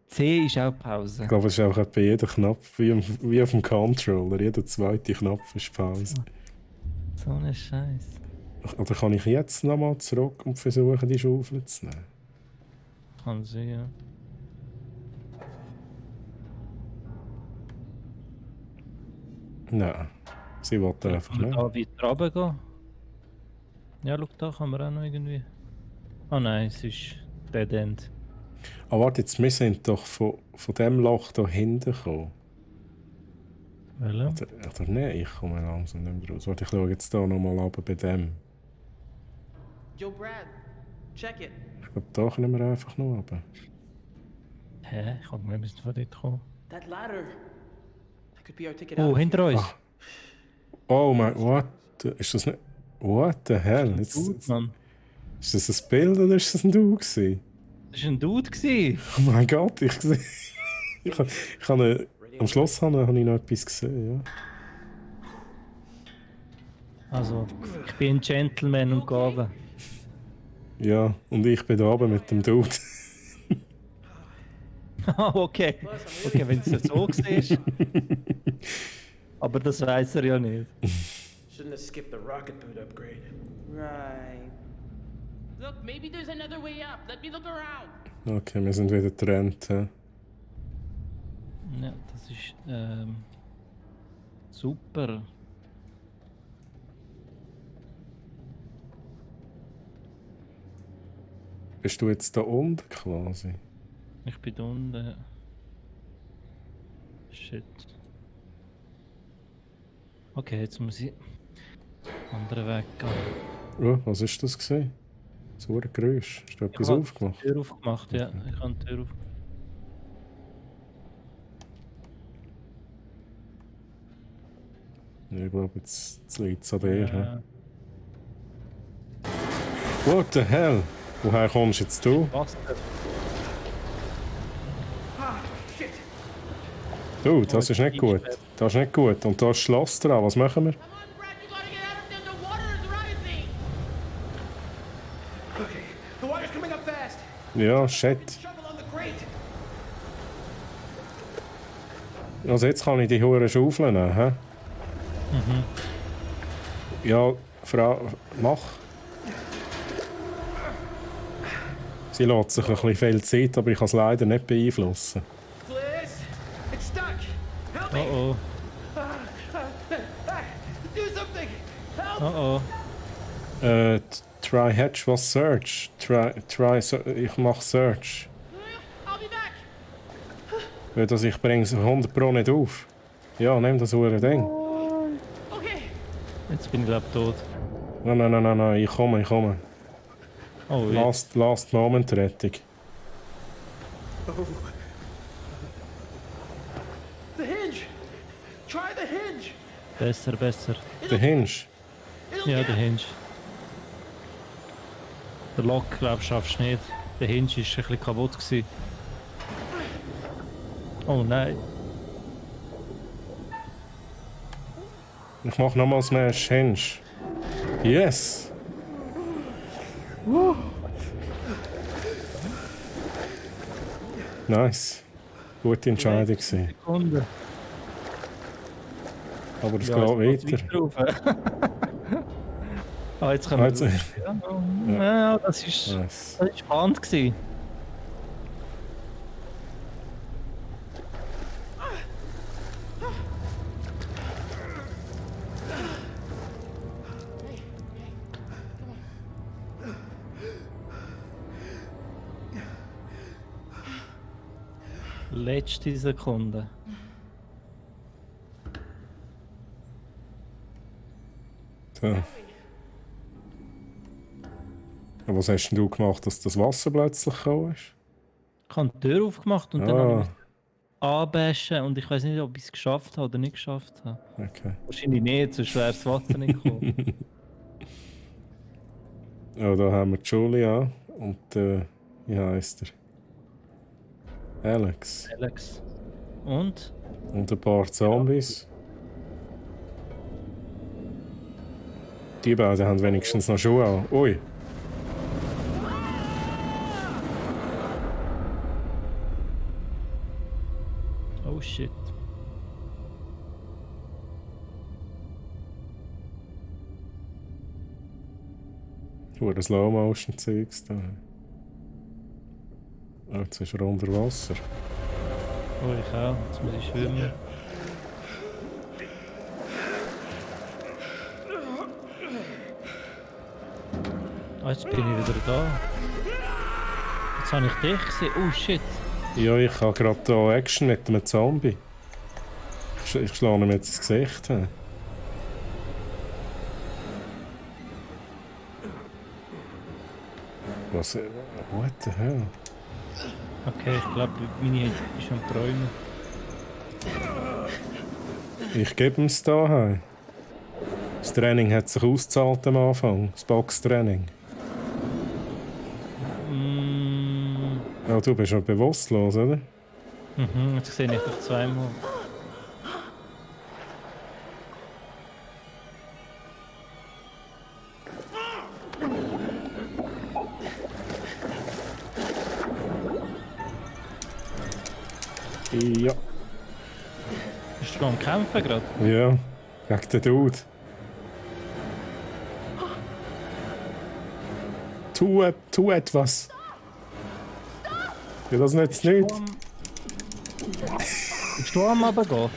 C ist auch Pause.
Ich glaube, es ist einfach bei jedem Knopf, wie auf dem Controller. Jeder zweite Knopf ist Pause.
So eine Scheiße.
Oder kann ich jetzt nochmal zurück und versuchen, die Schaufel zu nehmen?
Kann sie, ja.
Nein. Sie wollte einfach
Kann
nicht.
man da weiter runtergehen? Ja, schau, da kann man auch noch irgendwie... Ah nein, es ist Dead End.
Ah, warte, jetzt, wir sind doch von dem Loch da hinten gekommen.
Welche?
Oder nein, ich komme langsam nicht mehr raus. Warte, ich schaue jetzt hier nochmal runter bei dem.
Yo, Brad, check it.
Ich glaube, da können wir einfach noch runter.
Hä? Ich hab gemeint, wir sind von dort gekommen.
That ladder. That could be our ticket
Oh,
out.
hinter uns!
Oh mein, what? Ist das nicht... What the hell?
Das ist ein Dude, Mann.
Ist das ein Bild oder ist das ein Dude gewesen?
Das war ein Dude gewesen.
Oh mein Gott, ich sehe... Am Schluss habe ich noch etwas gesehen, ja.
Also, ich bin ein Gentleman und gehe.
Ja, und ich bin da oben mit dem Dude.
Okay. Okay, wenn es so siehst. Aber das weiß er ja nicht.
Shouldn't have skipped the rocket boot upgrade.
Right.
Look, maybe there's another way up. Let me look around.
Okay, wir sind wieder getrennt. Ja.
Ja, das ist super.
Bist du jetzt da unten quasi?
Ich bin da unten. Shit. Okay, jetzt muss ich anderen Weg gehen.
Oh, was ist das gesehen? So ein Geräusch. Hast du etwas
Ich habe
aufgemacht?
die Tür aufgemacht, ja. Ich habe die Tür aufgemacht.
Ja, ich glaube, jetzt liegt es an dir.
Ja.
Ja. What the hell? Woher kommst jetzt du?
Was?
Du, das ist nicht gut. Das ist nicht gut. Und da ist das Schloss dran. Was machen wir?
Okay, the water's coming up fast.
Ja, shit.
Shovel on the grate.
Also jetzt kann ich die hohen Schaufeln nehmen, hä?
Mhm.
Ja, Frau, mach. Sie lässt sich ein bisschen viel Zeit, aber ich kann es leider nicht beeinflussen.
Fliss, it's stuck. Help me.
Oh
Do something. Help.
oh. Oh
Try Hatch was Search. Ich mach Search.
I'll be back.
Weil das ich bringe es 100 Pro nicht auf. Ja, nimm das hure Ding.
Okay.
Jetzt bin ich glaube tot.
Nein, ich komme.
Oh, jetzt.
Last Moment Rettung.
Oh. The hinge. Try the hinge.
Besser.
Der Hinge.
Ja, der Hinge. Der Lock, glaube ich, schaffst du nicht. Der Hinge war ein bisschen kaputt gewesen. Oh nein.
Ich mach nochmal Smash Hinge. Yes! Nice. Gute Entscheidung gewesen.
Sekunde.
Aber es
Ja,
geht
es
weiter.
rauf. Ah, jetzt können wir
Jetzt-
rauf. Ja, das ist
Nice.
spannend gewesen. Letzte Sekunde.
So. Ja, was hast denn du gemacht, dass das Wasser plötzlich gekommen ist?
Ich habe die Tür aufgemacht und dann
Ah.
habe ich anbashen und ich weiß nicht, ob ich es geschafft habe oder nicht geschafft habe.
Okay.
Wahrscheinlich nicht, sonst wäre das Wasser nicht gekommen.
Ja, da haben wir Julia und wie heisst er? Alex.
Alex. Und?
Und ein paar Zombies. Die beiden haben wenigstens noch Schuhe an. Ui.
Oh shit.
Das Slow-Motion-Zeugs da. Oh, jetzt ist er unter Wasser.
Oh, ich auch. Jetzt muss ich schwimmen. Ah, jetzt bin ich wieder da. Jetzt habe ich dich gesehen. Oh shit.
Ja, ich habe gerade hier Action mit einem Zombie. Ich schlage ihm jetzt ins Gesicht. He. Was? What the hell?
Okay, ich glaube, meine ist am Träumen.
Ich gebe ihm es da. He. Das Training hat sich ausgezahlt am Anfang. Das Boxtraining. Ja, du bist noch bewusstlos, oder?
Mhm, jetzt sehe ich dich zweimal.
Ja.
Bist du am Kämpfen gerade?
Ja, gegen den Dude. Tu etwas. Ja, das nützt nichts.
Bist du am runtergehen?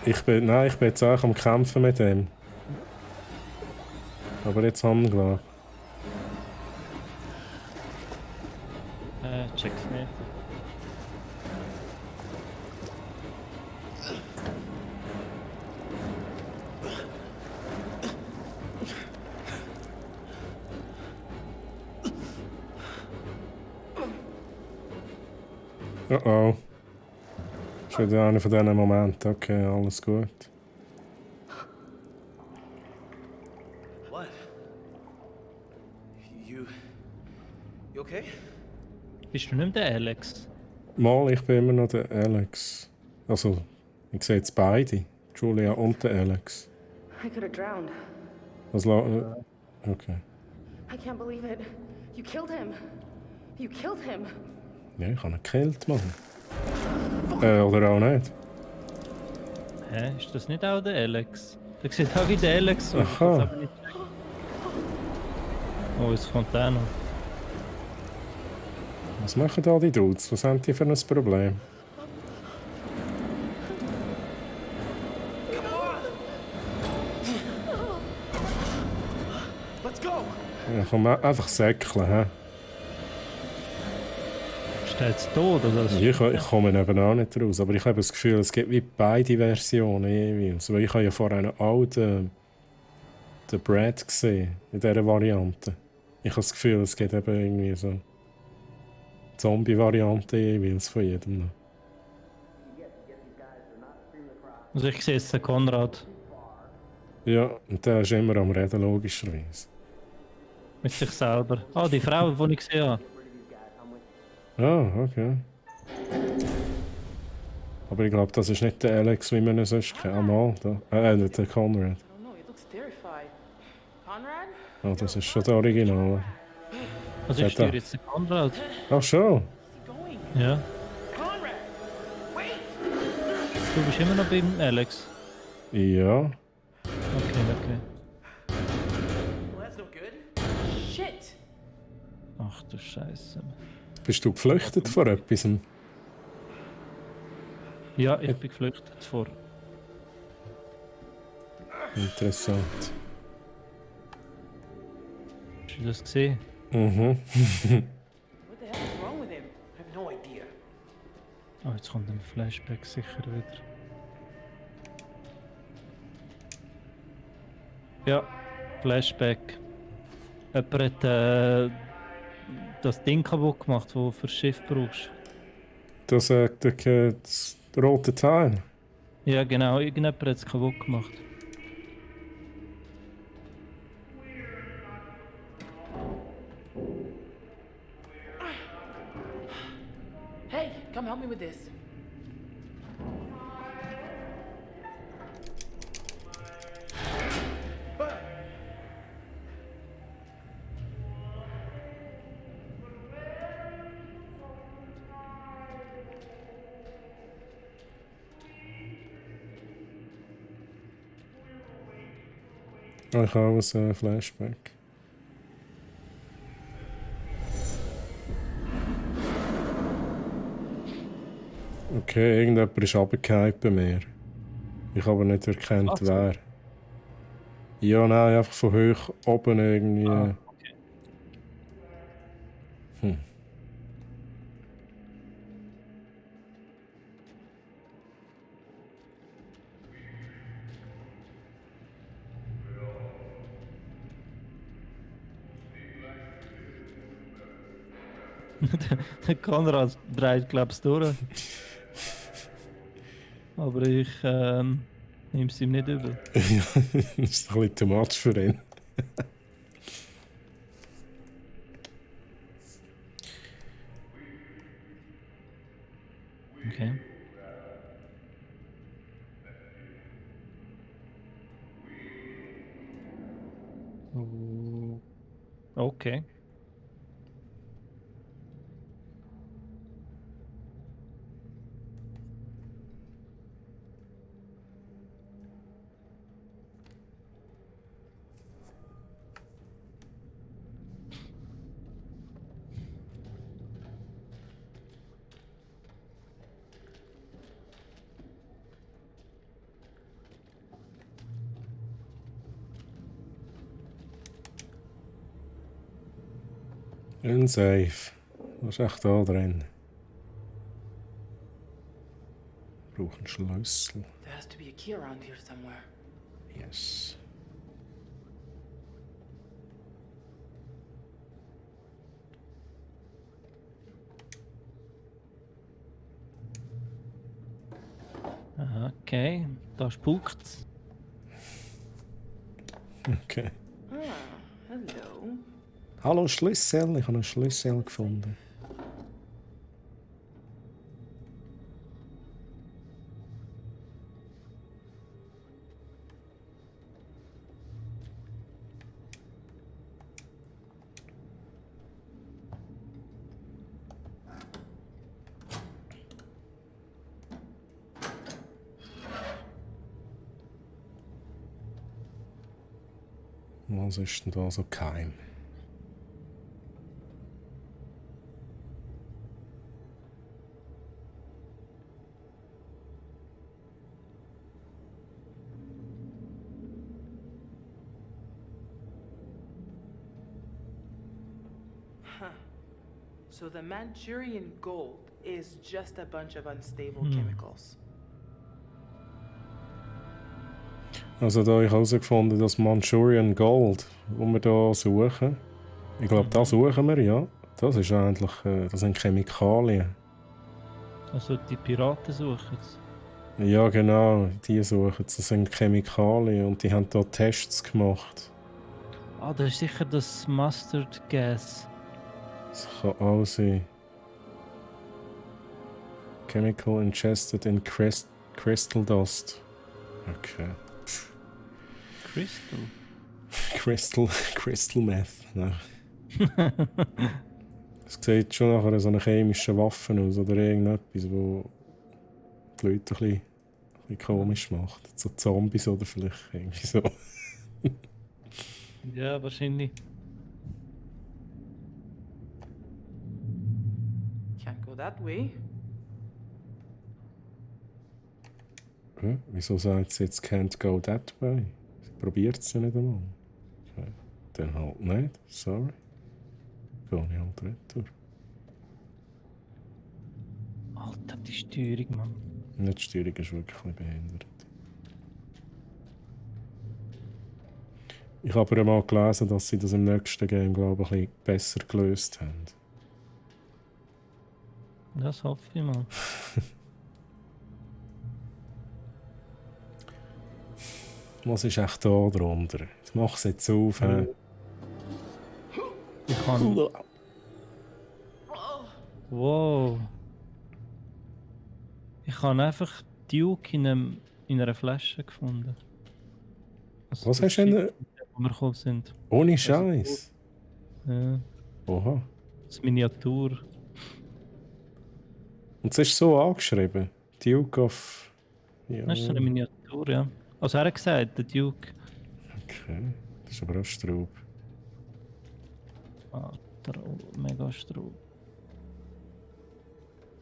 Ich bin jetzt auch am Kämpfen mit dem. Aber jetzt haben wir glaube
Check's nicht.
Oh oh. Ist wieder einer von diesen Momenten. Okay, alles gut.
What? You okay?
Bist du nicht mehr der Alex?
Mal, ich bin immer noch der Alex. Also, ich sehe jetzt beide. Julia und der Alex.
I could have drowned.
Okay.
I can't believe it. You killed him. You killed him.
Ja, ich habe ihn gekillt, Mann. Oder auch nicht.
Hä? Ist das nicht auch der Alex? Der sieht auch wie der Alex aus.
Aha.
Oh, es kommt auch noch.
Was machen da die Dudes? Was haben die für ein Problem?
Let's go.
Ja, komm, einfach säckeln, hä?
Ist der jetzt tot, oder?
Ich komme eben auch nicht raus, aber ich habe das Gefühl, es gibt wie beide Versionen jeweils. Weil ich habe ja vorher auch den Brad gesehen, in dieser Variante. Ich habe das Gefühl, es gibt eben irgendwie so Zombie-Variante jeweils von jedem.
Also ich sehe jetzt den Konrad.
Ja, und der ist immer am Reden, logischerweise.
Mit sich selber. Ah, die Frau, die ich gesehen habe.
Ah, okay. Aber ich glaube, das ist nicht der Alex, wie man ihn sonst kennt. Ah, mal, da. Der Conrad.
Oh no, he looks terrified. Conrad?
Ah, das ist schon der Original.
Also ich stehe jetzt den Konrad.
Ach schon?
Ja.
Conrad! Wait!
Du bist immer noch beim Alex.
Ja.
Okay.
Well, that's no good. Shit!
Ach du Scheiße.
Bist du geflüchtet vor etwas?
Ja, ich bin geflüchtet vor.
Interessant.
Hast du das gesehen?
Mhm.
What the hell is wrong with him? I have no idea.
Oh, jetzt kommt ein Flashback sicher wieder. Ja, Flashback. Jemand hat das Ding kaputt gemacht, das du für das Schiff brauchst.
Das rote Teil?
Ja, genau. Irgendjemand hat es kaputt gemacht.
Hey, come help me with this.
Oh, ich habe auch ein Flashback. Okay, irgendjemand ist runtergefallen bei mir. Ich habe aber nicht erkannt, wer. Ja, nein, einfach von hoch oben irgendwie.
Ah, okay. Der Konrad dreht, glaube ich, durch. Aber ich nehme es ihm nicht übel.
Ja, das ist ein bisschen too much für ihn.
Okay. Okay.
Unsafe. Was ist echt da drin? Ich brauche einen Schlüssel.
There has to be a key around here somewhere.
Yes.
Okay, da spukt's.
Okay.
Ah, hello.
Hallo Schlüssel, ich habe einen Schlüssel gefunden. Was ist denn da so geheim?
Huh. So the Manchurian gold is just a bunch of unstable
Hm.
chemicals.
Also da habe ich herausgefunden, das Manchurian Gold, das wir hier suchen. Ich glaube, das suchen wir, ja. Das ist eigentlich, das sind Chemikalien.
Also die Piraten suchen es.
Ja genau, die suchen es. Das sind Chemikalien und die haben da Tests gemacht.
Ah, das ist sicher das Mustard Gas.
Das kann auch sein. Chemical ingested in crystal dust. Okay.
Crystal?
Crystal Meth. Nein. Es sieht schon nach einer so einer chemischen Waffe aus oder irgendetwas, wo die Leute ein bisschen komisch macht. So Zombies oder vielleicht irgendwie so.
Ja, wahrscheinlich.
Can't go that way.
Wieso sagt sie jetzt can't go that way? Sie probiert es ja nicht einmal. Okay. Dann halt nicht, sorry. Gehe ich halt retour.
Alter, die Steuerung, Mann.
Nicht die Steuerung ist wirklich ein bisschen behindert. Ich habe aber mal gelesen, dass sie das im nächsten Game, glaube ich, ein bisschen besser gelöst haben.
Das hoffe ich mal.
Was ist echt da drunter? Ich mache es jetzt auf. Hä?
Ich kann. Wow. Ich habe einfach Duke in einer Flasche gefunden. Also
Was
das
hast du denn?
Wo wir gekommen sind.
Ohne Scheiß.
Ja.
Oha.
Das Miniatur.
Und es ist so angeschrieben. Duke of. Ja.
Das ist so eine Miniatur, ja. Also er hat gesagt, der Duke.
Okay. Das ist aber auch Straub.
Mega Straub.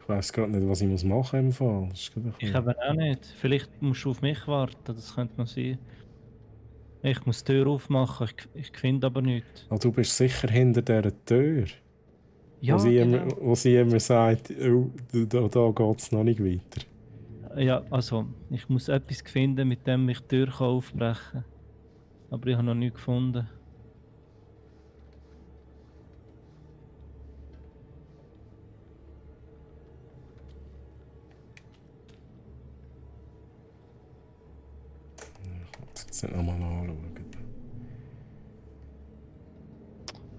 Ich weiß gerade nicht, was ich machen muss im Fall. Das ist gerade ein
Ich
bisschen-
aber auch nicht. Vielleicht musst du auf mich warten, das könnte noch sein. Ich muss die Tür aufmachen, ich finde aber nichts.
Ah, du bist sicher hinter dieser Tür.
Ja,
Wo sie immer sagt, oh, da geht es noch nicht weiter.
Ja, also, ich muss etwas finden, mit dem ich die Tür aufbrechen kann. Aber ich habe noch nichts gefunden.
Jetzt nicht nochmal anschauen.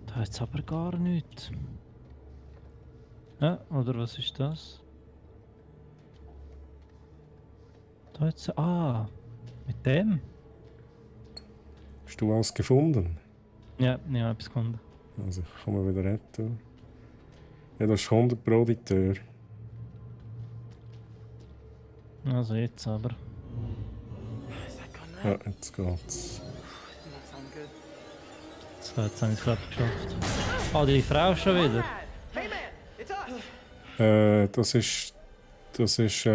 Da hat es aber gar nichts. Ja, oder was ist das? Da hat's. Ah, mit dem?
Hast du alles gefunden?
Ja, ich habe etwas gefunden.
Also, kommen wir wieder retten. Ja, das ist 100 Pro die Tür.
Also jetzt aber.
Ja, jetzt geht's.
So, jetzt habe ich es gerade geschafft. Ah, die Frau schon wieder.
Hey man, it's us.
Das ist,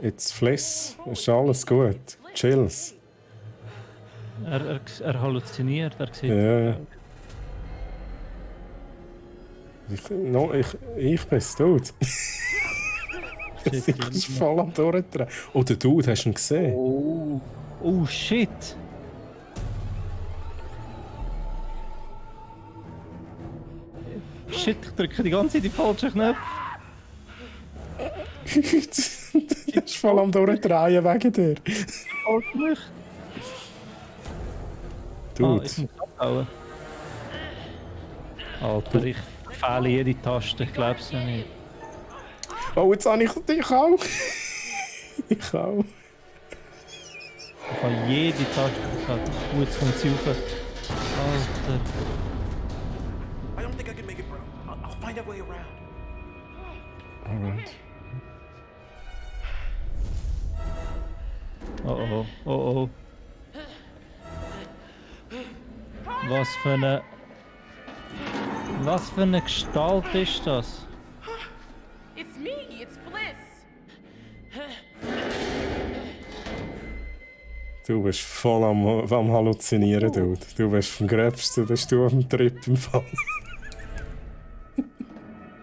jetzt Fliss. Ist alles gut. Chills.
Er halluziniert, er sieht.
Ja. Ich bin es, Dude. Das ist voll am Durchdrehen. Oh, der Dude, hast du ihn gesehen?
Oh shit! Shit, ich drücke die ganze Zeit die falschen Knöpfe.
Der ist voll am Durchdrehen wegen dir.
Halt mich!
Dude.
Ich muss abhauen. Alter, ich fehle jede Taste, ich glaub's ja nicht.
Oh, jetzt habe ich dich auch. Ich auch.
Ich habe jede Taste gehabt. Oh, jetzt kommt sie rauf. Alter.
I don't think I can make it, bro. I'll find a way around.
Alright.
Oh oh, oh oh. Was für eine Gestalt ist das?
It's me, it's Bliss.
Du bist voll am Halluzinieren, Dude. Du bist vom Gröbsten, bist du am Trip im Fall.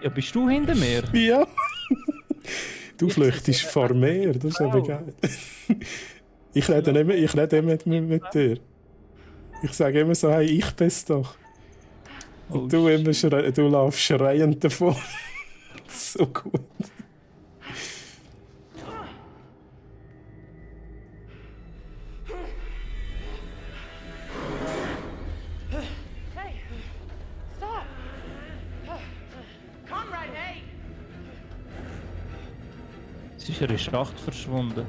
Ja, bist du hinter mir?
Ja. Du flüchtest vor mir, das ist aber geil. Ich rede immer mit dir. Ich sage immer so, hey, ich bin's doch. Und du laufst schreiend davon. So gut.
Hey, stop! Conrad, hey!
Sie ist in der Schacht verschwunden.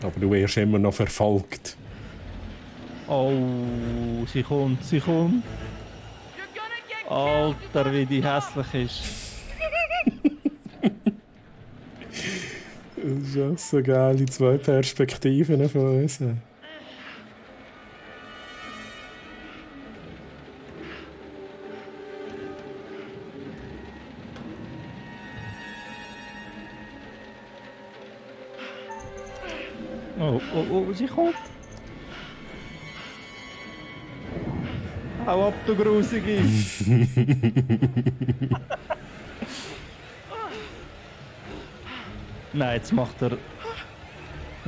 Aber du wirst immer noch verfolgt.
Oh, sie kommt. Alter, wie die hässlich ist.
Das ist auch so geil, die zwei Perspektiven von uns.
Oh, sie kommt. Hau ab, du Grusige. Nein, jetzt macht er...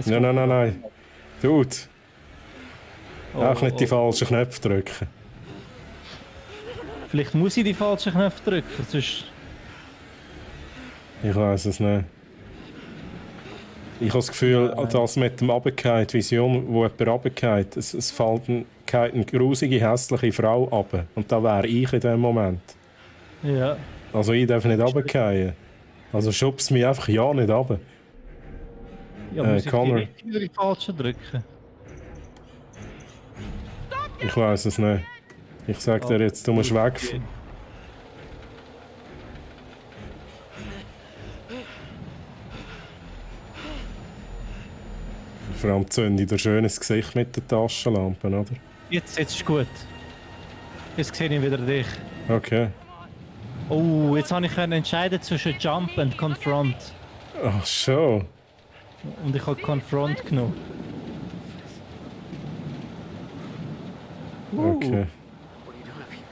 Nein. Dude. Auch nicht die falschen Knöpfe drücken.
Vielleicht muss ich die falschen Knöpfe drücken, sonst...
Ich weiß es nicht. Ich habe das Gefühl, dass mit dem Runterfallen, die Vision, wo jemand runterfällt, es fällt eine grusige, hässliche Frau runter. Und da wäre ich in dem Moment.
Ja.
Also ich darf nicht runterfallen. Also schubst mich einfach ja nicht runter.
Ja, muss ich
Connor.
die falschen drücken?
Ich weiß es nicht. Ich sag dir jetzt, du musst weg.
Okay.
Vor allem zünde ich dir schönes Gesicht mit den Taschenlampen, oder?
Jetzt ist gut. Jetzt sehe ich wieder dich.
Okay.
Oh, jetzt habe ich entscheiden zwischen Jump und Confront.
Ach so.
Und ich habe Confront genommen.
Okay.
What are you doing up here?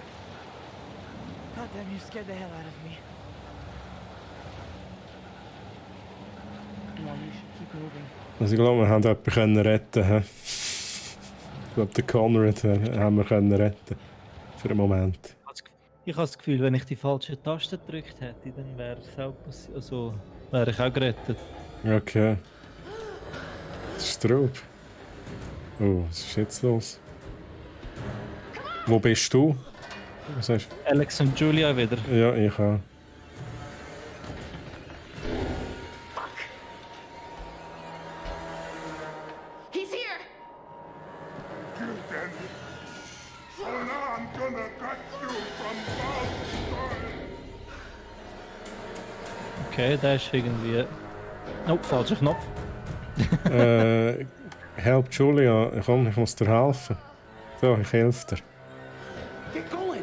God damn, you scared the hell out of me. Come on, you should keep moving.
Also ich glaube, wir haben jemanden können retten. He? Ich glaube, den Conrad haben wir können retten. Für einen Moment.
Ich habe das Gefühl, wenn ich die falsche Taste gedrückt hätte, dann wäre es auch also, wäre ich auch gerettet.
Okay. Straub. Oh, was ist jetzt los? Wo bist du? Was hast du?
Alex und Julia wieder.
Ja, ich auch.
He's here!
So now I'm gonna cut you from both sides.
Okay, der ist irgendwie... Oh, falscher Knopf.
Help Julia. Komm, ich muss dir helfen. So, ich helfe dir.
Get going!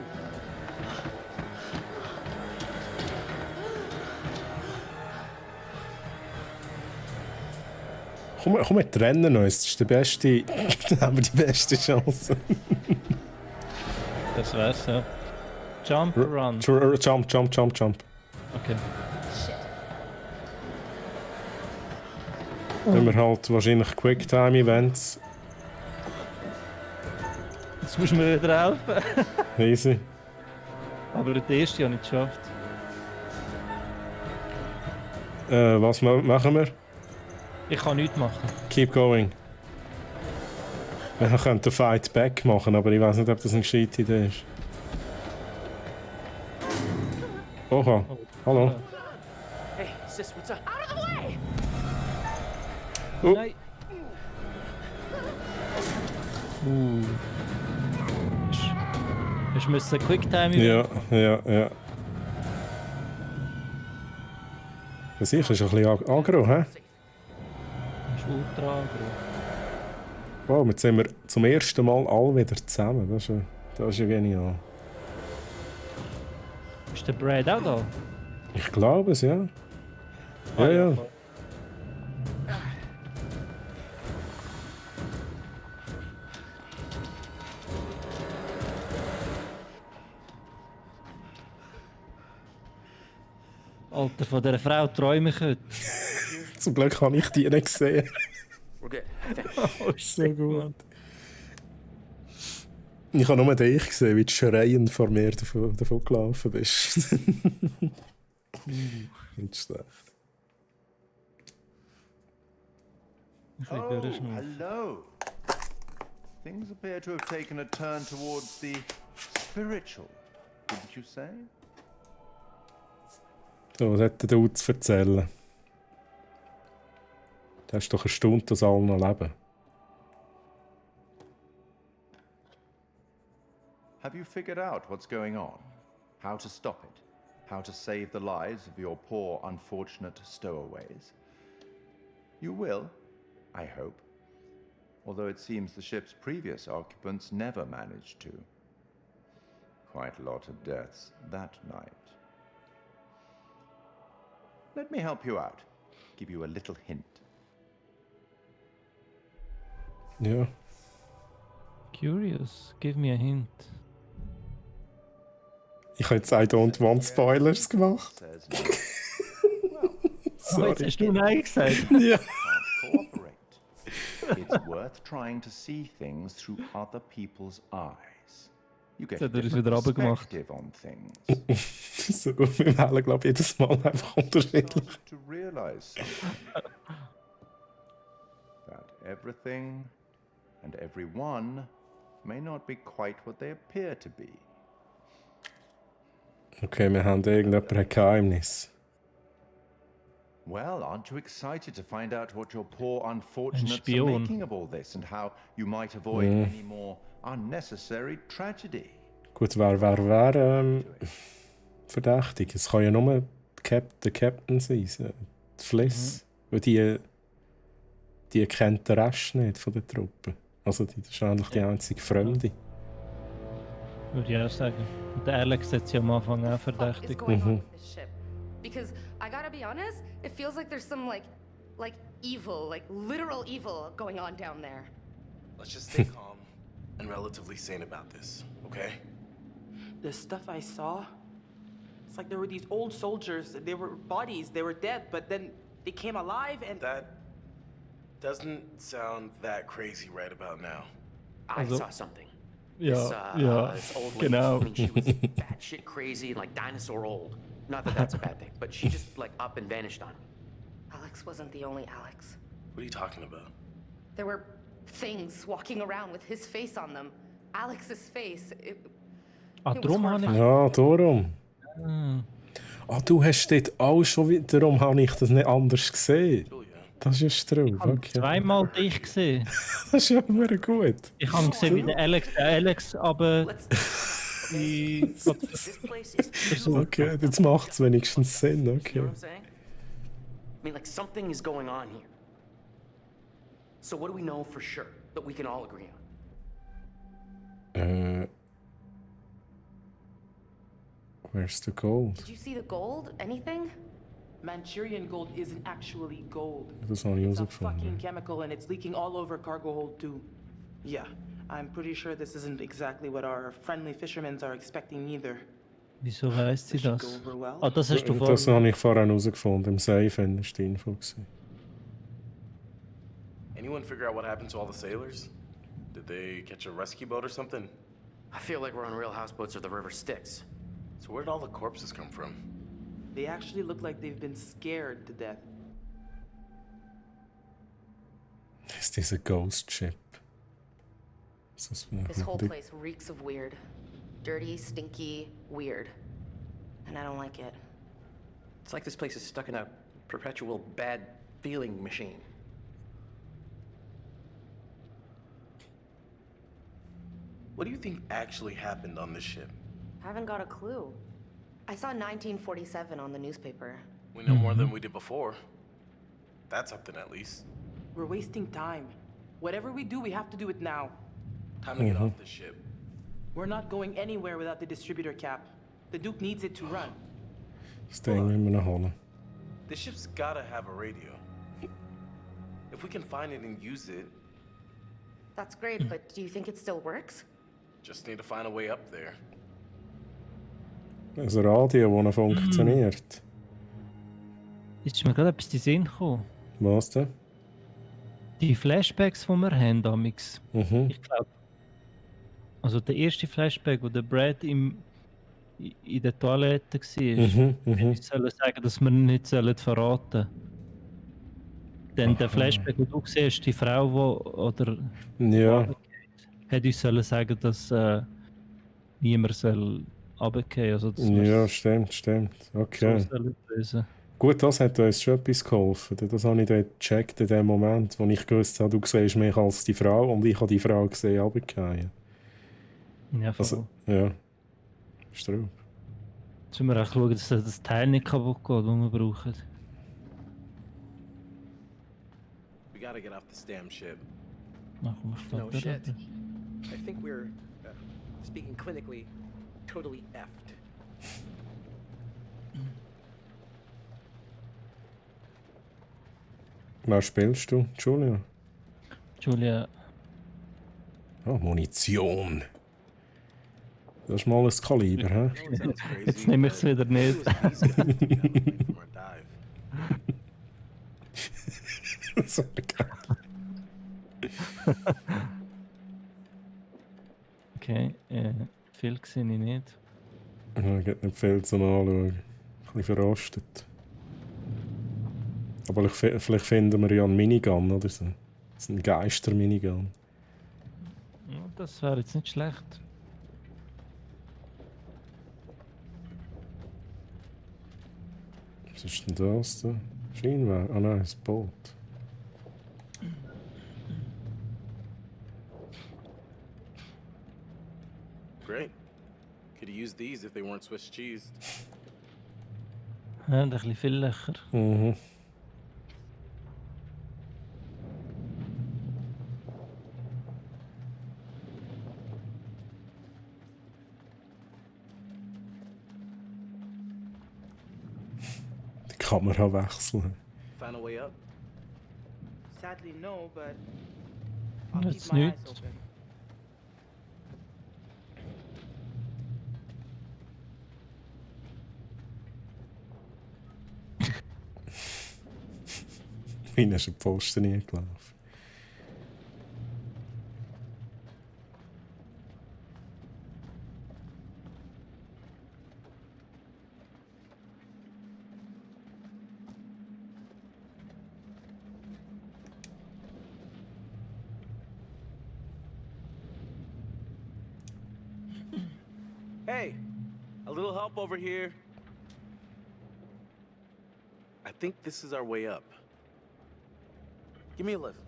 Komm, wir trennen uns. Das ist der beste. Da haben wir die beste Chance.
Das wär's, ja. Jump, run.
Jump.
Okay.
Wenn wir halt wahrscheinlich Quicktime-Events.
Jetzt musst du mir wieder helfen.
Easy.
Aber den ersten habe ich nicht geschafft.
Was machen wir?
Ich kann nichts machen.
Keep going. Wir könnten Fight Back machen, aber ich weiß nicht, ob das eine gescheite Idee ist. Oha, hallo.
Hey, sis, what's up?
Out of the way!
Oh.
Nein. Ich müsste Quicktime.
Ja. Das ist ein bisschen aggro, hä?
Das ist ultra aggro.
Wow, jetzt sind wir zum ersten Mal alle wieder zusammen. Das ist ja genial.
Ist der Brad auch da?
Ich glaube es, ja. Ja.
Alter, von dieser Frau träume ich heute.
Zum Glück habe ich die nicht gesehen.
We're good.
Oh, ist so gut. Ich habe nur dich gesehen, wie du schreiend vor mir davon gelaufen bist. Nicht schlecht.
Oh, hello. Things appear to have taken a turn towards the spiritual, didn't you say?
So, was hat der Dude zu erzählen? Du hast doch erstaunt, dass alle noch leben.
Have you figured out what's going on? How to stop it? How to save the lives of your poor, unfortunate stowaways? You will, I hope. Although it seems the ship's previous occupants never managed to. Quite a lot of deaths that night. Let me help you out. Give you a little hint.
Ja.
Curious, give me a hint.
Ich habe jetzt I don't want Spoilers gemacht.
Oh, jetzt hast du Nein gesagt.
Ja.
It's worth trying to see things through other people's eyes. You get a
Jetzt hat er es
different
wieder runtergemacht.
perspective on things.
So gut, wir wählen, glaube ich, jedes Mal einfach unterschiedlich.
To realize something. That everything and everyone may not be quite what they appear to be.
Okay, wir haben ein Geheimnis.
Well, aren't you excited to find out what your poor unfortunates are
Spion.
making of all this and how you might avoid any more unnecessary tragedy?
Gut, wer verdächtig? Es kann ja nur der Captain sein, die Fliss. Weil die kennt den Rest nicht von der Truppe. Also das ist eigentlich die einzige Fremde.
Würde ich auch sagen. Und der Alex hat sie am Anfang auch verdächtigt.
Because I gotta be honest, it feels like there's some like evil, like literal evil going on down there.
Let's just stay calm and relatively sane about this, okay?
The stuff I saw, it's like there were these old soldiers, they were bodies, they were dead, but then they came alive and...
That doesn't sound that crazy right about now.
I saw something.
Ja,
This old lady,
genau.
I mean, she was batshit crazy, like dinosaur old. Not that that's a bad thing, but she just like up and vanished on me.
Alex wasn't the only Alex.
What are you talking about?
There were things walking around with his face on them. Alex's face.
Darum habe ich...
Ja, darum. Du hast dort auch schon wieder... Darum habe ich das nicht anders gesehen. Das ist Strub,
Ich habe
okay.
zweimal dich gesehen.
Das ist ja immer gut.
Ich habe gesehen, wie der Alex aber...
Okay, jetzt macht es wenigstens Sinn, okay.
You know what I'm saying? I mean, like something is going on here. So what do we know for sure that we can all agree on?
Where's the gold?
Did you see the gold? Anything?
Manchurian gold isn't actually gold.
Das habe ich
It's a
herausgefunden.
fucking chemical and it's leaking all over cargo hold too. Yeah, I'm pretty sure this isn't exactly what our friendly fishermen are expecting either.
Wieso weiss sie das?
Go over well.
Ah, das hast du
Das
vorher.
habe ich vorhin herausgefunden. Im Safe war die Info. gewesen.
Anyone figure out what happened to all the sailors? Did they catch a rescue boat or something?
I feel like we're on Real Houseboats or the River Styx.
So where'd all the corpses come from?
They actually look like they've been scared to death.
Is this a ghost ship?
This whole place reeks of weird. Dirty, stinky, weird. And I don't like it.
It's like this place is stuck in a perpetual bad feeling machine.
What do you think actually happened on this ship?
I haven't got a clue. I saw 1947 on the newspaper.
We know more than we did before. That's something at least.
We're wasting time. Whatever we do, we have to do it now.
Time to get off this ship.
We're not going anywhere without the distributor cap. The Duke needs it to run.
Das Ding müssen wir noch holen.
This ship's gotta have a radio. If we can find it and use it,
That's great, but do you think it still works?
just need to find a way up there.
Ein Radio, das noch funktioniert.
Ist mir gerade etwas in den Sinn gekommen.
Was denn?
Die Flashbacks, die wir haben, damals.
Mhm.
Ich glaube, also der erste Flashback, wo der Brad in der Toilette war, hätte ich sollen sagen, dass wir ihn nicht verraten sollen. Dann der Flashback, wo du siehst, die Frau, oder
Ja.
hätte ich sollen sagen, dass niemand soll runtergehen. Also, dass
Ja, stimmt. Okay.
so sollen lösen.
Gut, das hat uns schon etwas geholfen. Das habe ich dann gecheckt in dem Moment, wo ich gewusst habe, du siehst mich als die Frau und ich habe die Frau gesehen runtergehen.
Ja, voll.
Also, ja. Straub.
Jetzt müssen wir auch schauen, dass das Teil nicht kaputt geht, das wir brauchen.
We gotta get off this damn ship.
Ach, komm, steht
No
da
shit.
drin.
I think we're, speaking clinically, totally effed.
Wer spielst du? Julia?
Julia.
Oh, Munition. Das ist mal ein Kaliber, hä?
Jetzt nehme ich es wieder nicht.
So
Okay, viel sehe ich nicht.
Ja, geht nicht viel zum Anschauen. Ein bisschen verrostet. Aber vielleicht finden wir ja einen Minigun oder so. Das ist ein Geister-Minigun.
Ja, das wäre jetzt nicht schlecht.
Was ist denn das da? Schienenweg? Ah nein, das Boot.
Great. Could have used these if they weren't Swiss cheese.
Ja, ein bisschen viel lecker.
Mhm. Die Kamera wechseln.
Find a way up?
Sadly, no, but I'll
That's
keep my eyes
neat.
open.
Wie ist ein Pfosten hingelaufen?
Hey, a little help over here. I think this is our way up. Give me a lift.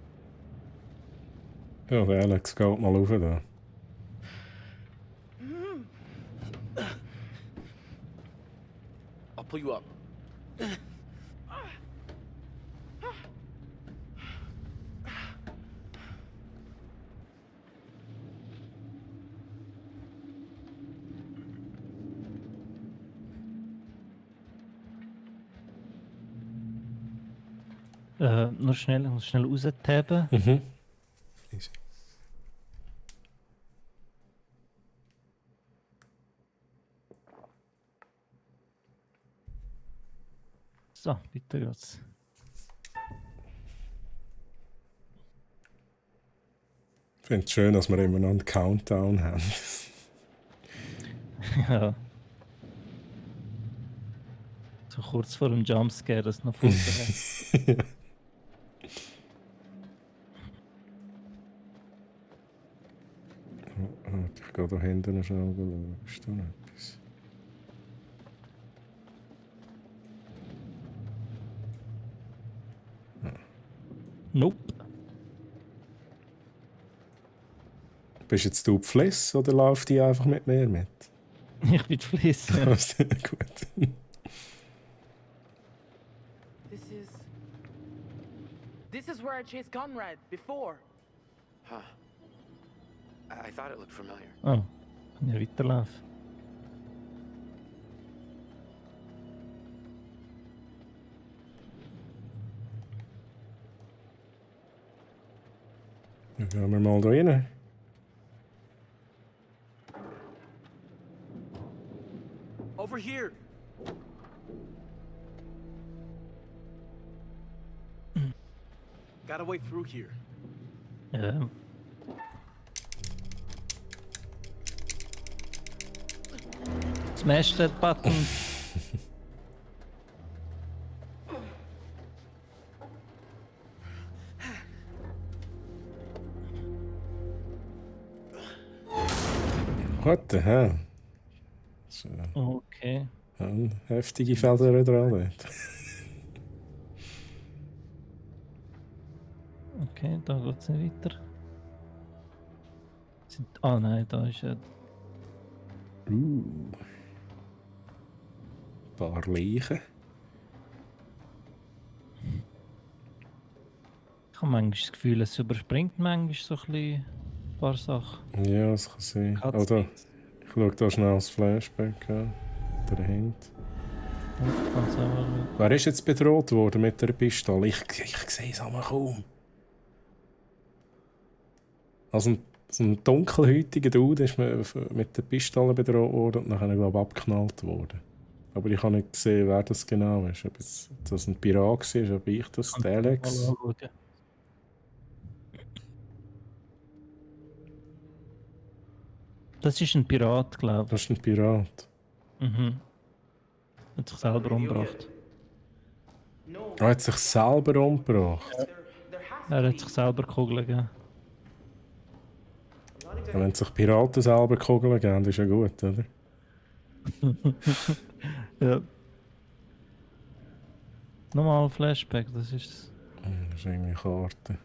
Ja, der Alex geht mal rauf da.
I'll pull you up.
Nur schnell raustaben.
Mhm. Easy.
So, weiter geht's.
Ich finde es schön, dass wir immer noch einen Countdown haben.
Ja. So kurz vor dem Jumpscare, das noch vorher.
Ich gehe da hinten noch schnell schauen. Ist da noch etwas?
Nope.
Bist jetzt du Fliss oder läuft die einfach mit mir mit?
Ich bin Fliss. Ja.
Sehr gut.
This is where I chased Conrad before.
Huh. I thought it looked familiar.
Oh, kann ja weiterlaufen.
Dann gehen wir mal da rein.
Over here. Got a way through here.
Ja. Smash that button.
What the hell? So.
Okay.
Heftige Felder dran dort.
Okay, da geht's nicht weiter. Ah nein, da ist ja...
Ein paar Leichen.
Ich habe manchmal das Gefühl, es überspringt manchmal so ein bisschen ein paar Sachen.
Ja, das kann sein. Oder ich schaue da schnell das Flashback an. Dahinter. Wer ist jetzt bedroht worden mit der Pistole? Ich sehe es aber kaum. Also ein dunkelhäutiger Dude ist mit der Pistole bedroht worden und nachher, glaube ich, abgeknallt worden. Aber ich habe nicht gesehen, wer das genau ist. Ob das ein Pirat war, ob ich das, der Alex.
Das ist ein Pirat, glaube ich.
Das ist ein Pirat.
Mhm. Hat sich selber umgebracht.
Er hat sich selber umgebracht?
Ja. Er hat sich selber Kugeln gegeben.
Ja, wenn sich Piraten selber Kugeln geben, ist ja gut, oder?
Ja. Nochmal Flashback, das ist...
Das ist irgendwie eine Karte.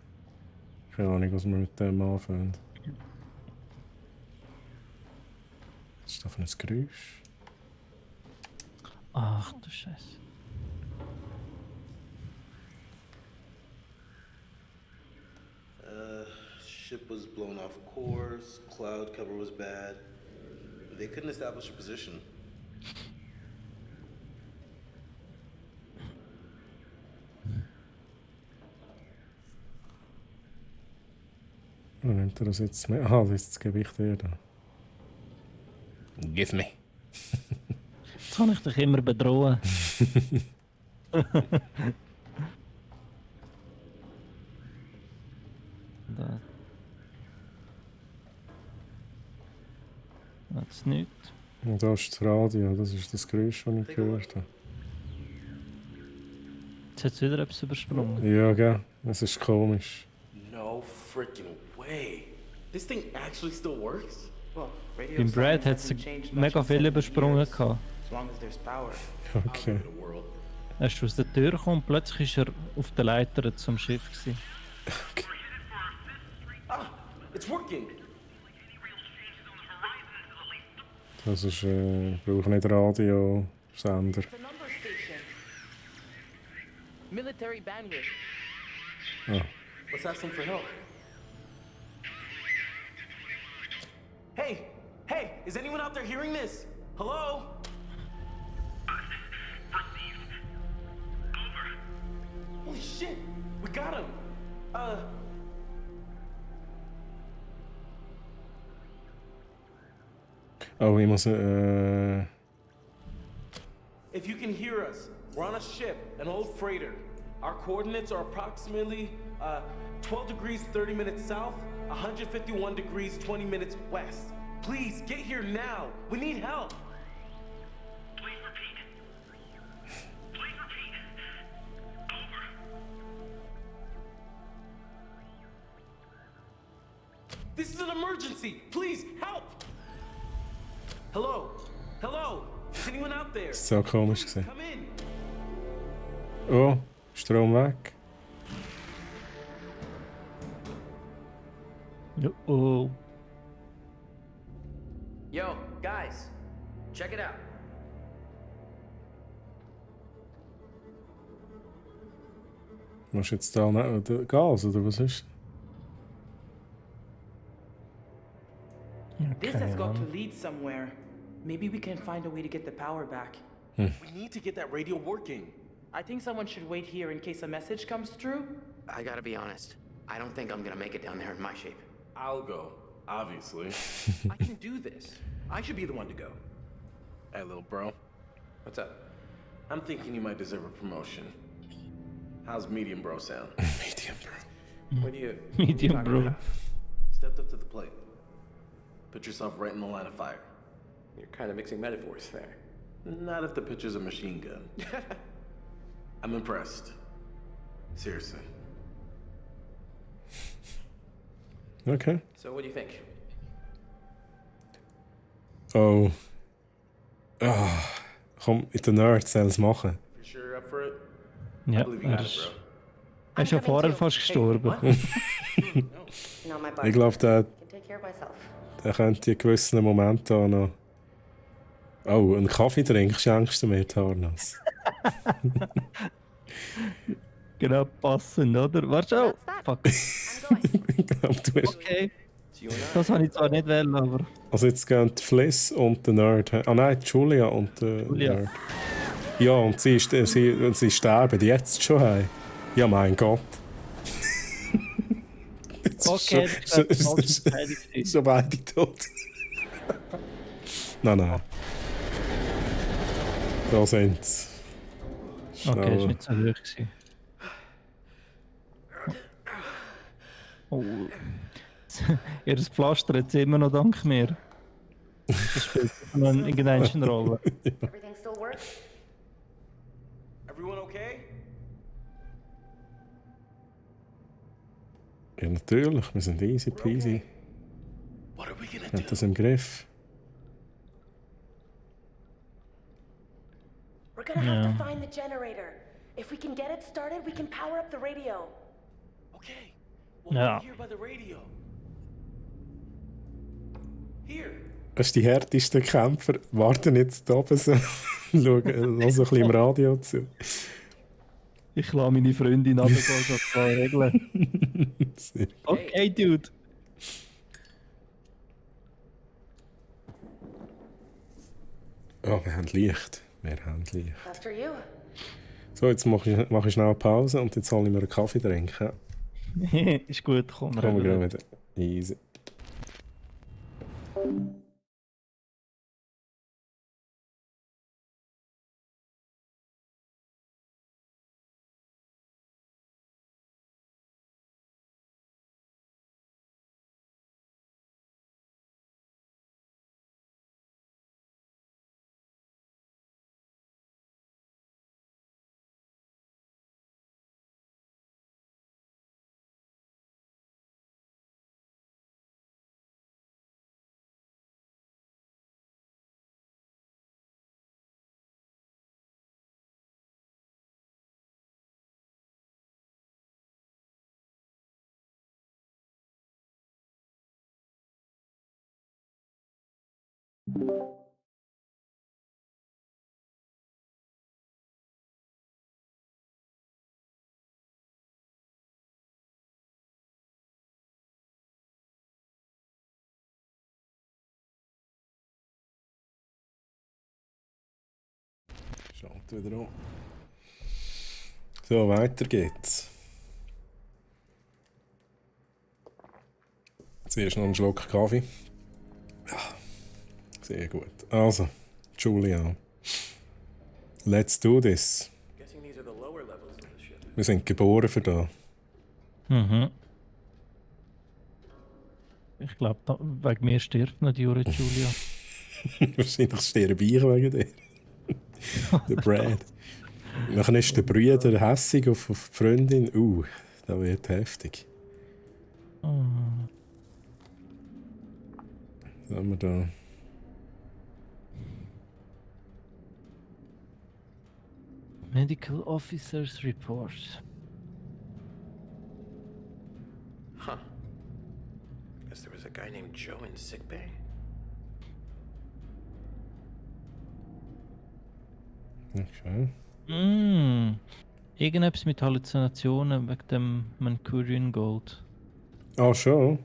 Keine Ahnung, was wir mit dem anfangen. Was ist da für ein Geräusch?
Ach du Scheiße.
Ship was blown off course, cloud cover was bad. They couldn't establish a position.
Nimmt er das jetzt mit? Aha, das ist das Gewicht her da. Give me.
Jetzt kann ich dich immer bedrohen. Da. Das ist nichts.
Und da ist das Radio, das ist das Geräusch, das ich gehört habe.
Jetzt hat es wieder etwas übersprungen.
Ja, gell, es ist komisch.
No freaking way. This thing actually still works?
Beim Brad hat es mega viel übersprungen gehabt.
Okay.
Er ist aus der Tür gekommen und plötzlich war er auf der Leiter zum Schiff gewesen.
Okay.
Ah, it's working.
Das ist, ich brauche nicht Radiosender.
Military bandwidth.
Ah.
Let's ask them for help. Hey! Hey! Is anyone out there hearing this? Hello? Holy shit! got him.
Oh, ich muss...
If you can hear us, we're on a ship, an old freighter. Our coordinates are approximately 12 degrees 30 minutes south, 151 degrees 20 minutes west. Please get here now. We need help. Please repeat. Please repeat. Over. This is an emergency. Please help. Hello? Hello? Is anyone out there?
So komisch gesehen.
Come in.
Oh, Strom weg.
Oh.
Yo, guys, check it out.
Musst du jetzt da Gas oder was ist?
This has got to lead somewhere. Maybe we can find a way to get the power back.
We need to get that radio working.
I think someone should wait here in case a message comes through.
I gotta be honest. I don't think I'm gonna make it down there in my shape.
I'll go, obviously.
I can do this. I should be the one to go.
Hey, little bro.
What's up?
I'm thinking you might deserve a promotion. How's medium bro sound?
Medium bro.
What do you...
Medium bro.
You stepped up to the plate. Put yourself right in the line of fire.
You're kind of mixing metaphors there.
Not if the picture's a machine gun. I'm impressed. Seriously.
Okay.
So what do you think?
Oh. Ah. Komm, in den Nerd soll es machen.
You sure up for it?
Ja,
I believe you got it, bro.
Er ist ja vorher fast gestorben.
No, my body.
Ich glaube, der
can take care of myself.
könnte in gewissen Momenten auch noch... Oh, einen Kaffee trinkst, schenkst du mir, Tarnas.
Genau, passend, oder? Warte, oh, fuck.
Ich glaube, du hast...
Okay. Das habe ich zwar nicht wollen, aber...
Also jetzt gehen die Fliss und der Nerd... Ah nein, die Julia und der Nerd. Ja, und sie sterben jetzt schon heim. Ja, mein Gott.
Okay,
schon beide tot. Nein. Da sind sie.
Okay, ist nicht so hoch gewesen. Oh. Ihr Pflaster hat immer noch dank mir. Das spielt noch irgendeine Rolle.
Everything still works?
Everyone okay?
Ja, natürlich, wir sind easy peasy.
What are we gonna
Wir haben das im Griff.
We're gonna have to find the generator. If we can get it started, we can power up the radio.
Okay. Well,
Ja.
here by the radio. Here.
Das ist die härtesten Kämpfer. Warten jetzt da oben so. Schauen, ein bisschen im Radio zu.
Ich lasse meine Freundin runtergehen, so zwei Regeln. Okay, Dude.
Oh, wir haben Licht.
After you.
So, jetzt mache ich schnell eine Pause und jetzt hole ich mir einen Kaffee trinken.
Ist gut, komm.
Kommen wir gleich wieder. Easy. Schaut wieder um. So, weiter geht's. Zuerst noch einen Schluck Kaffee. Sehr gut. Also, Julia. Let's do this. Wir sind geboren für das.
Mhm. Ich glaube, wegen mir stirbt nicht Jure Julia.
Wahrscheinlich sterbe ich wegen dir. Der Brad. Nachher ist der Bruder hässig auf die Freundin. Das wird heftig.
Oh.
Was haben wir da?
Medical Officers Report.
Huh. Guess there was a guy named Joe in sickbay.
Okay.
Irgendetwas mit Halluzinationen wegen dem Manchurian Gold.
Ah, schon?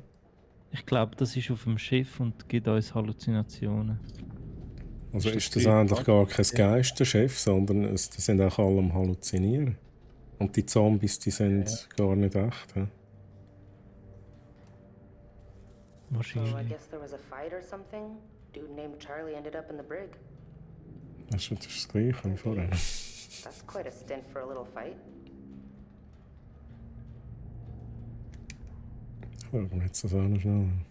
Ich glaube, das ist auf dem Schiff und gibt uns Halluzinationen.
Also ist das eigentlich gar kein Geisterchef, sondern die sind auch alle am Halluzinieren. Und die Zombies, die sind gar nicht echt. He?
Wahrscheinlich.
So I guess there was a fight or something. Dude named Charlie ended up in the brig.
Das ist das Gleiche wie vorher.
That's quite a stint for a little fight.
Schauen wir jetzt das auch noch schnell an.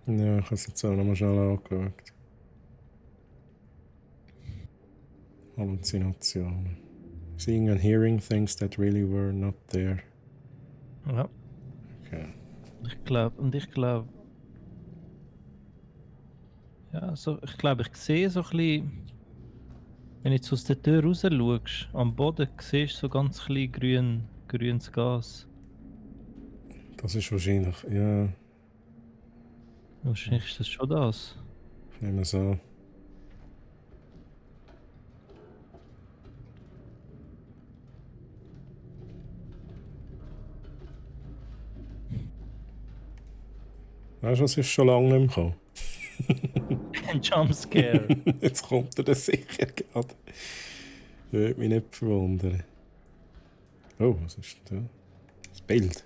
Ja, ich habe es jetzt auch noch mal schnell angeschaut. Halluzinationen. Seeing and hearing things that really were not there.
Ja.
Okay.
Ich glaube. Ja, so, ich glaube, ich sehe so ein bisschen. Wenn du jetzt aus der Tür raus schaust, am Boden siehst du so ganz klein grünes Gas.
Das ist wahrscheinlich, ja.
Wahrscheinlich ist das schon das.
Ich nehme es an. Weißt du, was ist schon lange nicht mehr gekommen?
Ein Jumpscare.
Jetzt kommt er das sicher gerade. Würde mich nicht verwundern. Oh, was ist denn da? Das Bild.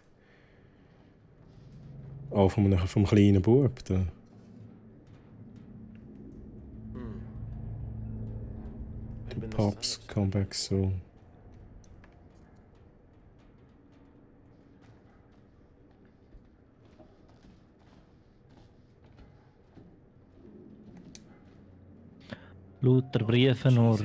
Oh, vom kleinen Bub da. The Pops come back soon.
Lauter Briefe nur.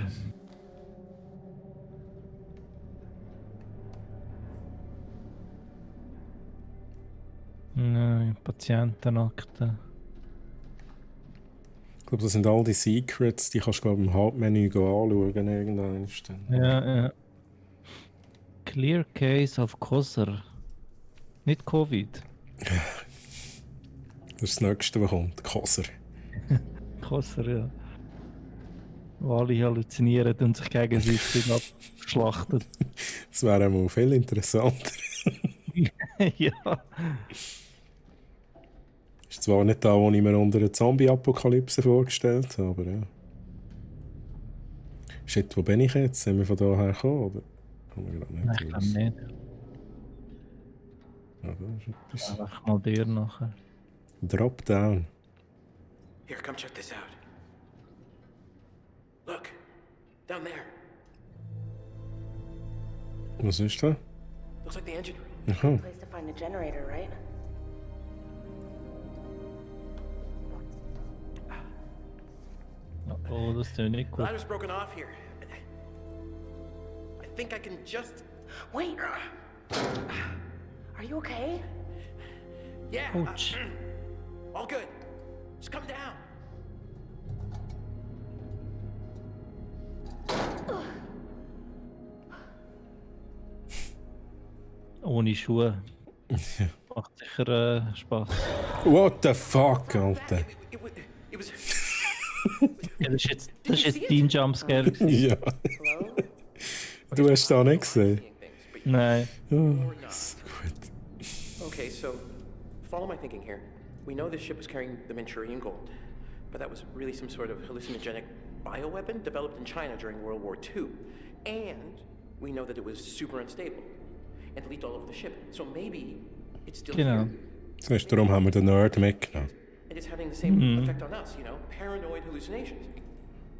Nein, Patientenakte.
Ich glaube, das sind all die Secrets, die kannst du glaube im Hauptmenü anschauen irgendwann.
Ja. Clear Case of Kosser. Nicht Covid.
Das ist das Nächste, was kommt. Kosser.
Kosser, ja. Wo alle halluzinieren und sich gegenseitig abschlachten.
Das wäre einmal viel interessanter.
Ja.
Ist zwar nicht da, was ich mir unter einer Zombie-Apokalypse vorgestellt habe, aber ja. Shit, wo bin ich jetzt? Sind wir von daher gekommen? Oder?
Nein, ich glaube nicht.
Ja, das ist etwas.
Einfach mal dir nachher.
Drop down.
Here, come check this out. Look, down there.
Was ist das?
Looks like the engine room.
Aha.
Place to find the generator, right?
Oh, das ist ja nicht
The
gut.
ladder's broken off here. I think I can just.
Wait! Are you okay?
Yeah.
Ouch.
All good. Just come down.
Ohne Schuhe. Macht sicher Spaß.
What the fuck, Alter?
Ja, das ist jetzt dein Jumpscare.
Ja. Du hast da nicht gesehen?
Nein.
Or not. Okay, so follow my thinking here. We know this ship was carrying the Manchurian gold, but that was really some sort of hallucinogenic bioweapon developed in China during World War II. And we know that it was super unstable and leaked all over the ship. So maybe it's still here.
Das heißt, darum haben wir den Nerd mitgenommen.
And it's having the same effect on us, you know? Paranoid hallucinations.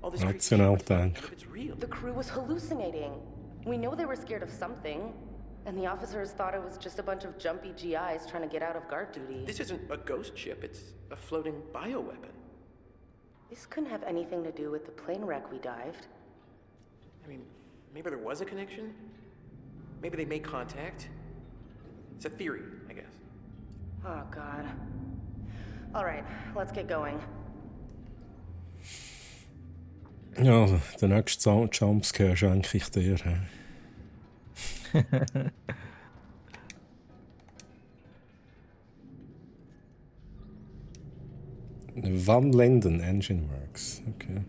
All this crazy
Rational
shit,
denken.
if it's real.
The crew was hallucinating. We know they were scared of something, and the officers thought it was just a bunch of jumpy GIs trying to get out of guard duty.
This isn't a ghost ship, it's a floating bioweapon.
This couldn't have anything to do with the plane wreck we dived.
I mean, maybe there was a connection? Maybe they made contact? It's a theory, I guess.
Oh, God. All right, let's get going.
Ja, der nächste Jumpscare schenke ich dir. Van Linden Engine Works. Okay.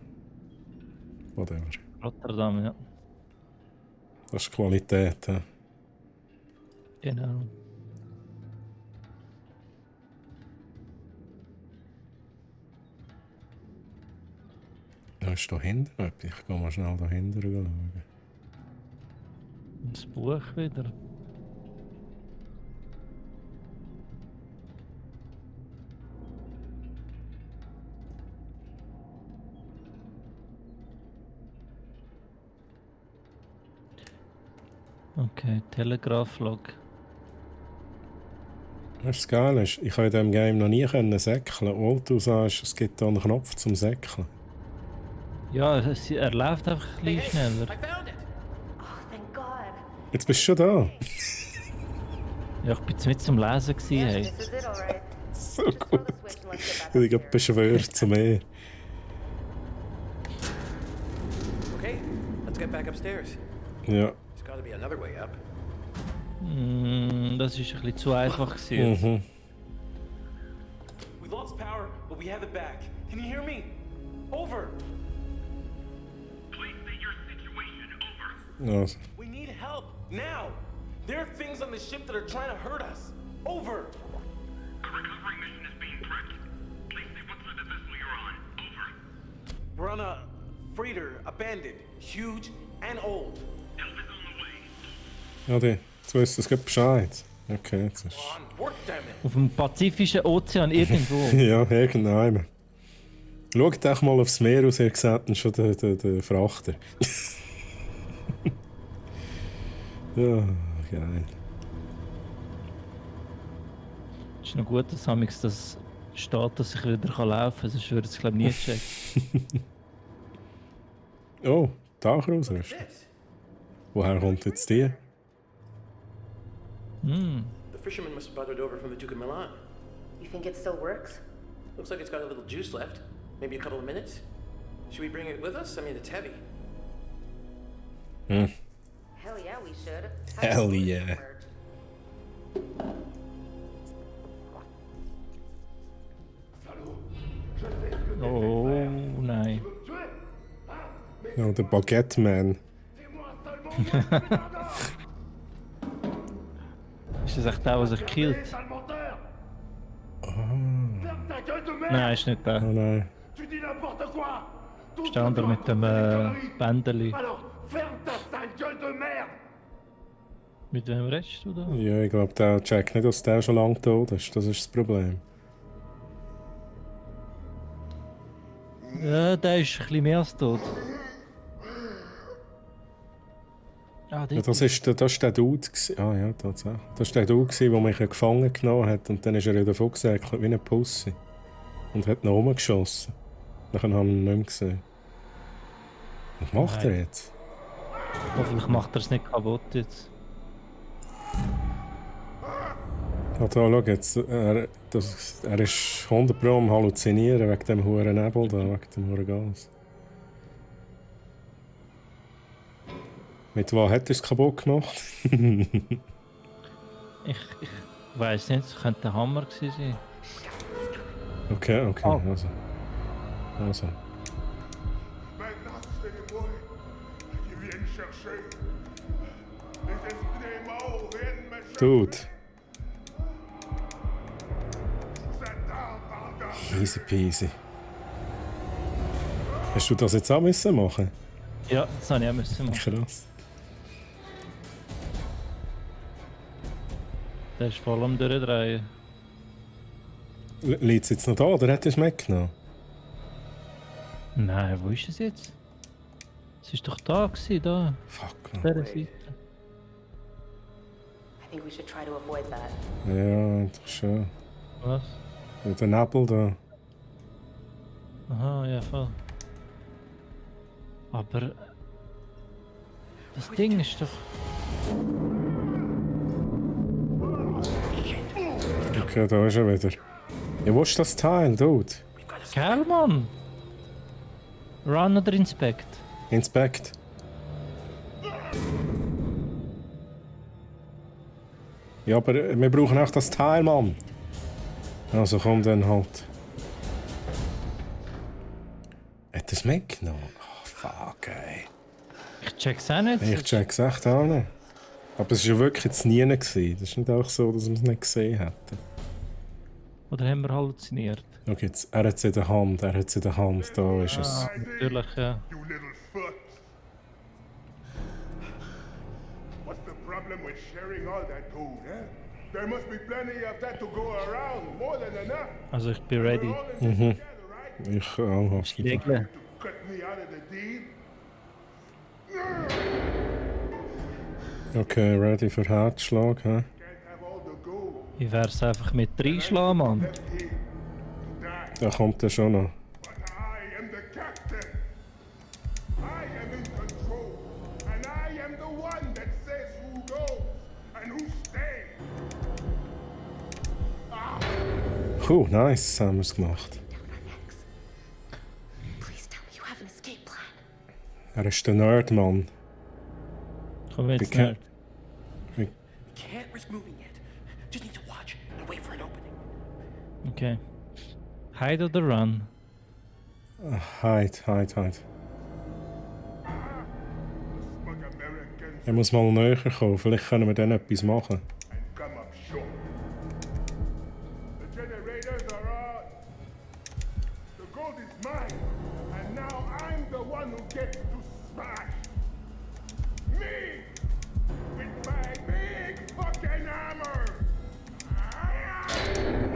Whatever.
Rotterdam, ja.
Das ist Qualität. He?
Genau.
Da ist da hinten etwas. Ich gehe mal schnell da hinten schauen.
Das Buch wieder. Okay, Telegraph-Log.
Das Geile ist, ich habe in diesem Game noch nie säckeln. All du sagst, es gibt hier einen Knopf zum Säckeln.
Ja, er läuft einfach ein bisschen schneller.
Jetzt bist du schon da.
Ja, ich bin jetzt mit zum Lesen gewesen, hey.
So gut. Ich habe beschwört zu mir.
Okay, let's get back upstairs.
Ja.
There's gotta be another way up.
Das ist ein bisschen zu einfach gewesen.
We lost power, but we have it back. Can you hear me? Over.
Ja.
We need help now. There are things on the ship that are trying to hurt us. Over.
A recovery mission is being prepped. Please say what side of the vessel you're on. Over.
We're on a freighter, abandoned, huge and old.
Help is on the way.
Ja, jetzt weißt du, es gibt Bescheid. Okay, jetzt ist...
Auf dem Pazifischen Ozean irgendwo.
Ja, irgendwann. Schaut doch mal aufs Meer aus, ihr seht schon den Frachter. Ja, geil.
Es ist noch gut, dass das steht, dass ich wieder laufen kann, sonst würde ich es glaube ich nie checken.
Oh, Tauchrauslöscher. Woher kommt jetzt die?
The fisherman must have brought it over from the Duke of Milan.
You think it still works?
Looks like it's got a little juice left. Maybe a couple of minutes. Should we bring it with us? I mean, it's heavy.
Hell yeah, we should.
Hell yeah.
Oh nein.
Ja, der Baguette Man.
Ist das echt der, der sich killt? Nein, ist nicht der.
Oh nein.
Ist der andere mit dem Bändeli. Mit wem redest du da?
Ja, ich glaube, der checkt nicht, dass der schon lange tot ist. Das ist das Problem.
Ja, der ist ein bisschen mehr als tot. Ah,
Ja, das ist der Dude. Ah ja, tatsächlich. Das war der Dude, der mich gefangen genommen hat. Und dann ist er wieder vorgesäckelt wie eine Pussy. Und hat nach oben geschossen. Dann haben wir ihn nicht mehr gesehen. Was macht er jetzt?
Hoffentlich macht er es nicht kaputt jetzt.
Ah, da, schau jetzt. Er ist 100 Pro am Halluzinieren wegen dem hohen Nebel da, wegen dem hohen Gas. Mit was hat er es kaputt gemacht?
Ich weiss nicht, es könnte ein Hammer gewesen sein.
Okay,
Oh.
Also.
Maintenant, c'est les boys qui viennent chercher.
Dude. Easy peasy. Hast du das jetzt auch müssen machen?
Ja, das habe ich auch müssen machen.
Krass.
Der ist voll am Durchdrehen.
Liegt es jetzt noch da oder hat er es mitgenommen?
Nein, wo ist es jetzt? Es ist doch da gewesen, da.
Fuck.
Auf dieser Seite.
I think we should try to avoid that.
Ja, doch schon.
Was?
Ja, der Nebel da.
Aha, ja, voll. Aber... Das Ding ist doch...
Okay, da ist er wieder. Ja, wo ist das Teil, Dude?
Kerl, Mann! Run oder Inspect?
Inspect. Ja, aber wir brauchen auch das Teil, Mann. Also komm dann halt. Hat er es mitgenommen? Oh, fuck, ey.
Ich check's auch nicht.
Ich check's echt auch nicht. Aber es war ja wirklich jetzt nie gewesen. Das ist nicht auch so, dass wir es nicht gesehen hätten.
Oder haben wir halluziniert?
Okay, jetzt, er hat es in der Hand, da ist es.
Natürlich, ja.
What's the problem with sharing all that gold, eh? There must be plenty of that to go around, more than enough.
Also ich bin ready.
Mhm. Ich auch, hoffentlich.
Schlägle.
Cut me out of the deal.
Okay, ready für Herzschlag, hä?
Ich wär's einfach mit reinschlagen, Mann.
Da kommt er schon noch. Nice, haben wir es gemacht. Er ist der Nerd, Mann.
Komm jetzt, Nerd.
Can't risk moving yet. Just need to watch and wait for an opening.
Okay. Hide oder run?
Hide. Er muss mal näher kommen, vielleicht können wir dann etwas machen.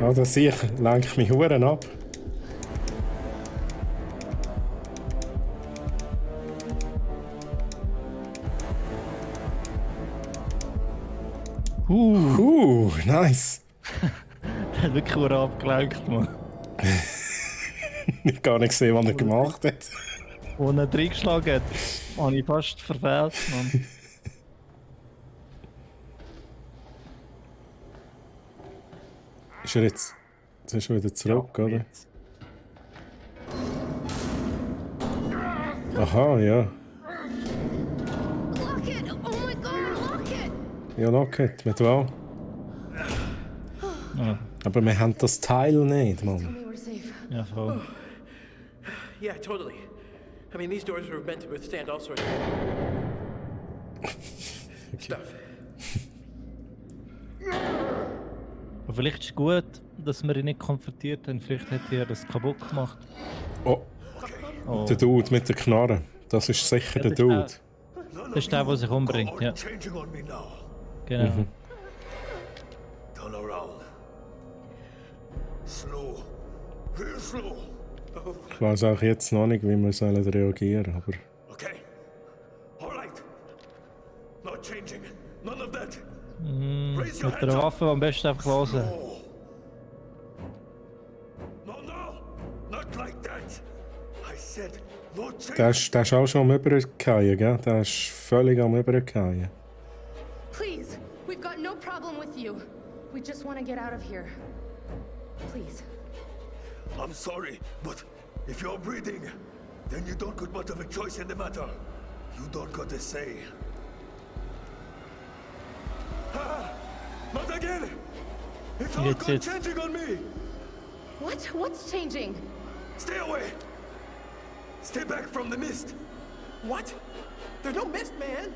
Ja, das sehe ich, lenke ich mich Huren ab. Nice.
Der hat wirklich Huren abgelenkt, Mann.
Ich habe gar nicht gesehen, was er gemacht hat.
Wo er reingeschlagen hat, habe ich fast verfehlt, Mann.
Ist er jetzt ist er wieder zurück, ja, oder? Aha, ja.
Lockett! Oh my god, Lockett!
Ja, Lockett, mit wow.
Ja.
Aber wir haben das Teil nicht, Mann.
Ja, voll.
Yeah, totally. I mean, these doors are meant to withstand all sorts of stuff.
Aber vielleicht ist es gut, dass wir ihn nicht konfrontiert haben. Vielleicht hat er das kaputt gemacht.
Oh. Der Dude mit der Knarre. Das ist sicher der Dude.
Das ist der, der sich umbringt, ja. Genau.
Turn around. Slow. Real slow.
Ich weiß auch jetzt noch nicht, wie wir reagieren sollen, aber...
Okay. Alright. Not changing. None of that.
Mit der Waffe am besten einfach hören.
Not like that. I said no change.
Der ist auch schon am Übergehen, gell? Der ist völlig am Übergehen.
Please, we've got no problem with you. We just want to get out of here. Please.
I'm sorry, but if you're breathing, then you don't got much of a choice in the matter. You don't got a say. Not again! It's all gone changing on me!
What? What's changing?
Stay away! Stay back from the mist!
What? There's no mist, man!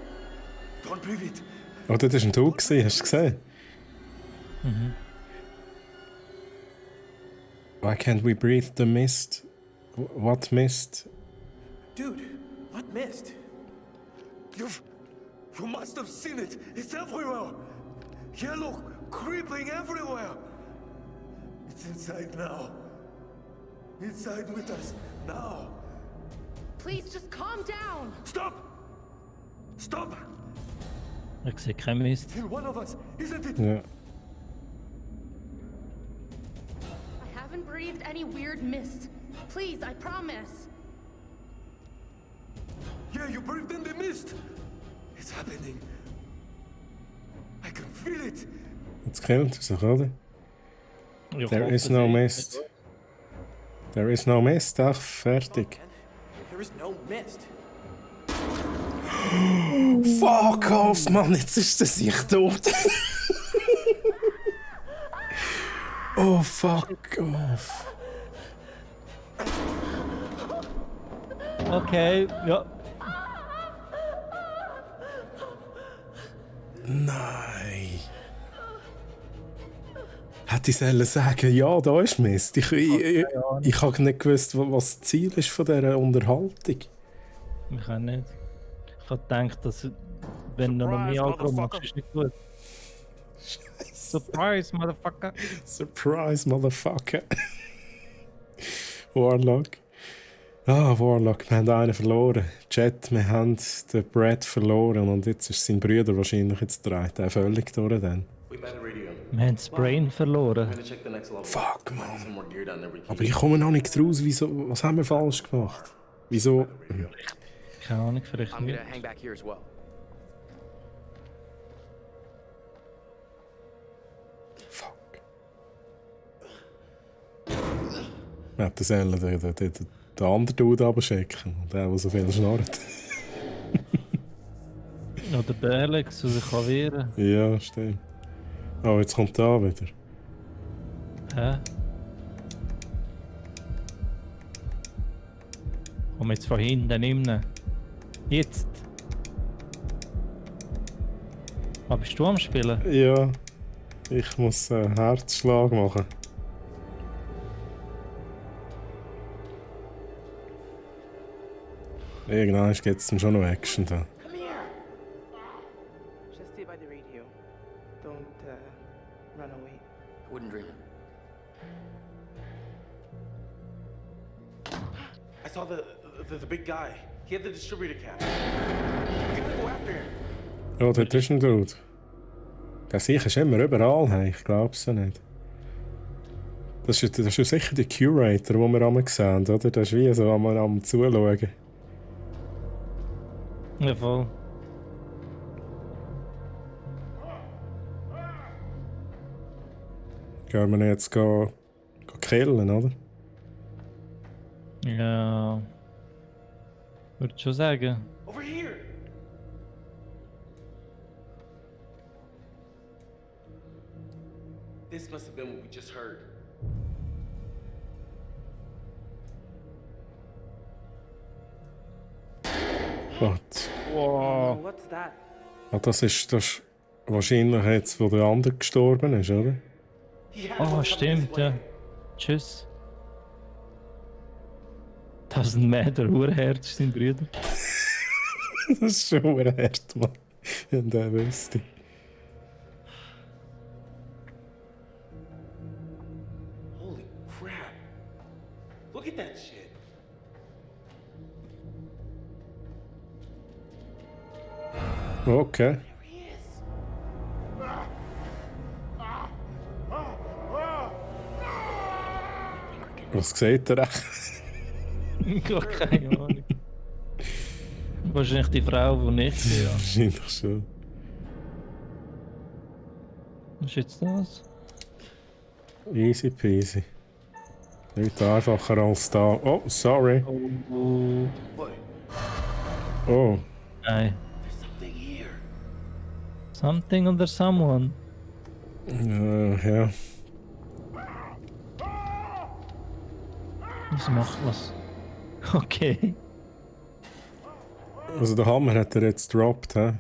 Don't breathe it.
Oh, das war ein Du, hast du gesehen?
Mhm.
Why can't we breathe the mist? What mist?
Dude, what mist?
You must have seen it. It's everywhere. Yellow creeping everywhere. It's inside now. Inside with us now.
Please just calm down.
Stop! Stop!
Ich sehe keinen Mist.
Still one of us, isn't it?
Ja.
I haven't breathed any weird mist. Please, I promise.
Yeah, you breathed in the mist. It's happening. I can feel it.
Jetzt killt er sich, oder? There is no mist. There is no mist. Ach, fertig.
There is no mist.
Fuck off, Mann, jetzt ist der sich tot. Oh, fuck off.
Okay, ja.
Nein. Hätte ich sollen sagen, ja, da ist Mist. Ich habe nicht gewusst, was das Ziel ist von dieser Unterhaltung.
Ich kann nicht. Ich habe gedacht, dass wenn du noch mehr Alkohol machst, ist nicht gut. Surprise, Motherfucker.
Surprise, Motherfucker. Warlock. Ah, Warlock, wir haben einen verloren. Jet, wir haben den Brad verloren und jetzt ist sein Bruder wahrscheinlich jetzt dreht er völlig durch dann.
Wir haben das Brain verloren.
Fuck, Mann. Aber ich komme noch nicht raus, wieso, was haben wir falsch gemacht? Wieso?
Keine Ahnung, vielleicht
I'm
nicht.
gonna hang back here as well.
Wir hätten sollen den anderen Dude abschicken, der so viel schnarrt.
Oder der Alex, der sich wehren kann.
Ja, stimmt. Oh, jetzt kommt da wieder.
Hä? Komm jetzt von hinten, nimm ihn. Jetzt! Was bist du am Spielen?
Ja, ich muss einen Herzschlag machen. Irgendwann gibt es dann schon noch Action da.
Come here. Just stay by the radio. Don't run away.
I wouldn't dream it.
I saw the big guy. He had the distributor cap. I'm gonna go after him.
Ja, dort ist ein Dude. Der sicher ist immer überall, hey. Ich glaube es nicht. Das ist ja sicher der Curator, den wir einmal sehen, oder? Das ist wie so am Zuschauen.
Ja, voll.
Gehen wir jetzt killen, oder?
Ja. Würde ich schon sagen.
Over here. This must have been what we just heard.
Was?
Oh, what's that?
Ah, das ist wahrscheinlich jetzt, wo der andere gestorben ist, oder?
Oh, stimmt, ja. Tschüss. 1000 Meter, Urherz, sein Brüder.
Das ist schon hart, Mann. Wenn der wüsste.
Holy crap. Look at that shit.
Okay. Was sieht er echt?
Ich habe keine Ahnung. Wahrscheinlich die Frau, die nicht sehe. Ja.
Wahrscheinlich schon.
Was ist jetzt das?
Easy peasy. Nicht einfacher als da. Oh, sorry. Oh.
Nein. Something under someone.
Ja.
Was macht was? Okay.
Also der Hammer hat er jetzt gedroppt, hä?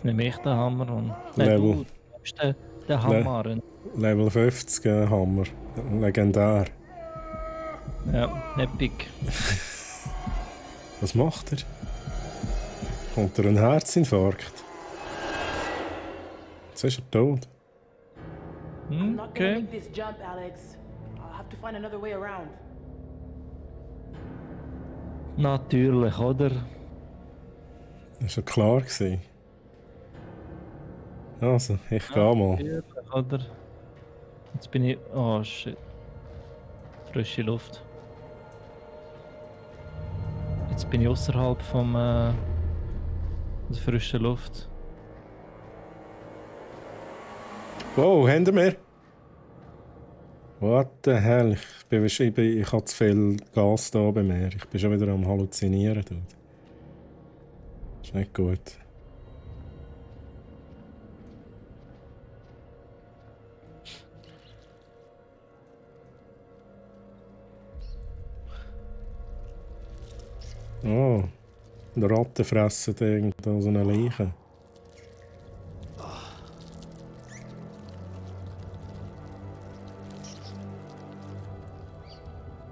Jetzt nehme ich den Hammer und...
Level.
Du nimmst den Hammer.
Level 50 Hammer. Legendär.
Ja, epic.
Was macht er? Kommt er ein Herzinfarkt? Jetzt ist er tot.
I'm not gonna make this jump, Alex. I'll have to find another way around.
Natürlich, oder?
Das war ja klar gewesen. Also, ich gehe mal.
Natürlich, oder? Jetzt bin ich... Oh, shit. Frische Luft. Jetzt bin ich außerhalb vom... der frischen Luft.
Wow, hinter mir! What the hell? Ich habe zu viel Gas da bei mir. Ich bin schon wieder am Halluzinieren. Dude. Das ist nicht gut. Oh, eine Ratte fressen irgendwo so eine Leiche.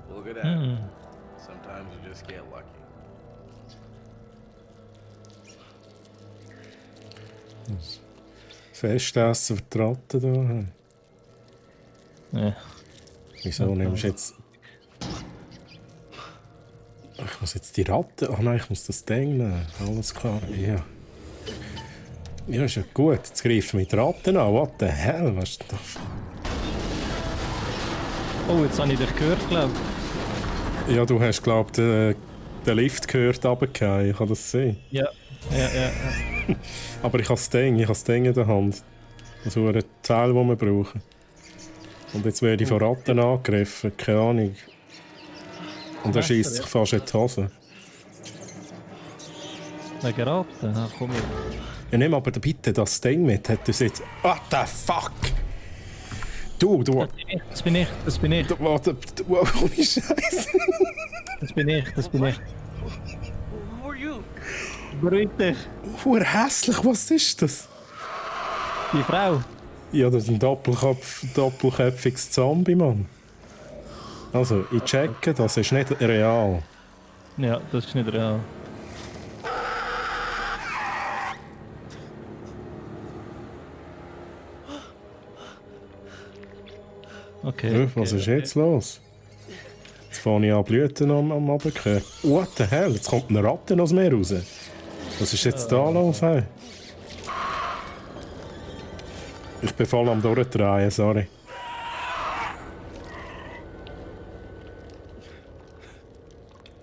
Look at that. Sometimes you just get lucky.
Das Festessen für die Ratten da.
Ja.
Wieso nimmst du jetzt... Ich muss jetzt die Ratte... Ach nein, ich muss das Ding nehmen. Alles klar, ja. Ja, ist ja gut. Jetzt greifen wir die Ratten an. What the hell? Was ist das?
Oh, jetzt habe ich dich gehört, glaube
ich. Ja, du hast, glaube ich, den Lift gehört, runtergefallen. Ich kann das sehen.
Ja.
Aber ich habe das Ding in der Hand. Das ist eine Zahl, die wir brauchen. Und jetzt werde ich von Ratten angegriffen. Keine Ahnung. Und er schießt sich fast in die Hose.
Wegen Ratten? Ach, komm her.
Ja, nimm aber bitte das Ding mit. Hat das jetzt... What the fuck? Du...
Das bin ich.
Warte, ohne Scheiße.
Das bin ich.
Who are you?
Beruhig dich.
Hässlich, was ist das?
Die Frau.
Ja, das ist ein doppelköpfiges Zombie, Mann. Also, ich checke, das ist nicht real.
Ja, das ist nicht real. Okay.
Was ist jetzt los? Jetzt fange ich an Blüten am runtergehen. What the hell? Jetzt kommt eine Ratte aus mir raus. Was ist jetzt da los? Hey? Ich bin voll am Durchdrehen, sorry.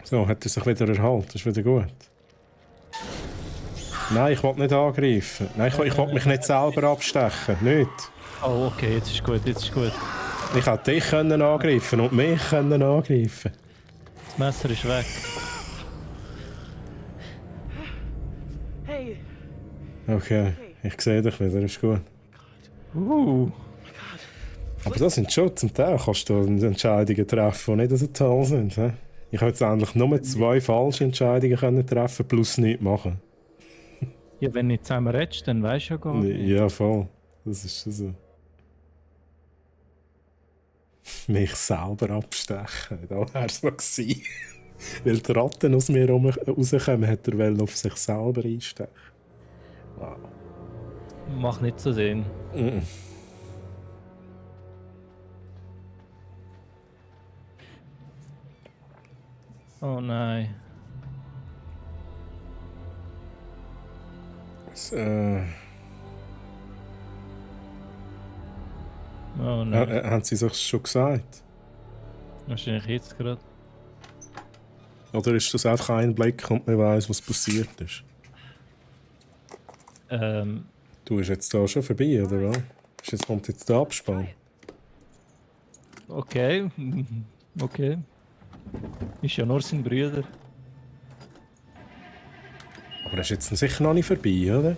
So, hat er sich wieder erhalten. Das ist wieder gut. Nein, ich will nicht angreifen. Nein, ich will mich nicht selber abstechen. Nicht.
Oh, okay, jetzt ist gut.
Ich hätte dich angreifen und mich angreifen.
Das Messer ist weg.
Hey.
Okay, ich sehe dich wieder, ist gut. Aber das sind schon zum Teil, kannst du Entscheidungen treffen, die nicht so toll sind. He? Ich hätte jetzt eigentlich nur 2 falsche Entscheidungen treffen plus nichts machen.
Ja, wenn du nicht zusammen redest, dann weisst du ja gar nicht.
Ja, voll. Das ist schon so. Mich selber abstechen, da wäre es noch gewesen. Weil die Ratten aus mir rauskommen, hat er auf sich selber einstechen. Wow.
Mach nicht so sehen. Oh nein. Oh nein.
Haben sie sich schon gesagt?
Wahrscheinlich jetzt gerade.
Oder ist das einfach ein Blick und man weiss, was passiert ist? Du bist jetzt da schon vorbei, oder was? Jetzt kommt jetzt der Abspann.
Okay. Okay. Ist ja nur sein Bruder.
Aber er ist jetzt sicher noch nicht vorbei, oder?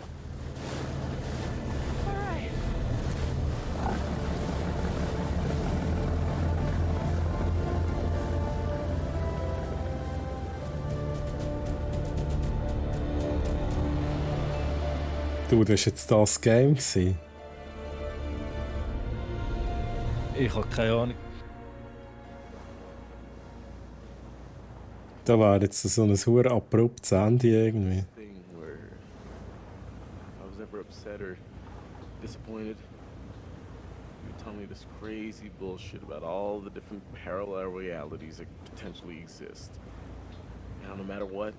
Du, das war jetzt das Game gewesen.
Ich habe keine Ahnung.
Da wäre jetzt so ein hure abruptes Ende irgendwie.
Thing where if I was ever upset or disappointed, you would tell me this crazy bullshit about all the different parallel realities that potentially exist. Now, no matter what,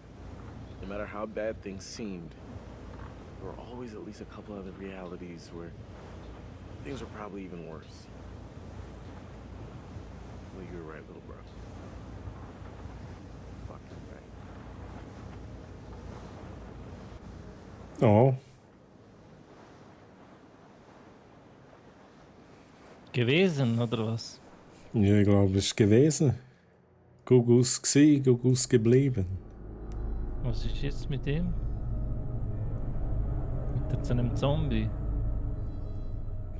no matter how bad things seemed, there were always at least a couple other realities where things were probably even worse. Well, you were right, little bro. Fucking right.
Oh.
Gewesen, oder was?
Ja, ich glaube, es ist gewesen. Gugus gsi, Gugus geblieben.
Was ist jetzt mit ihm? Mit so einem Zombie?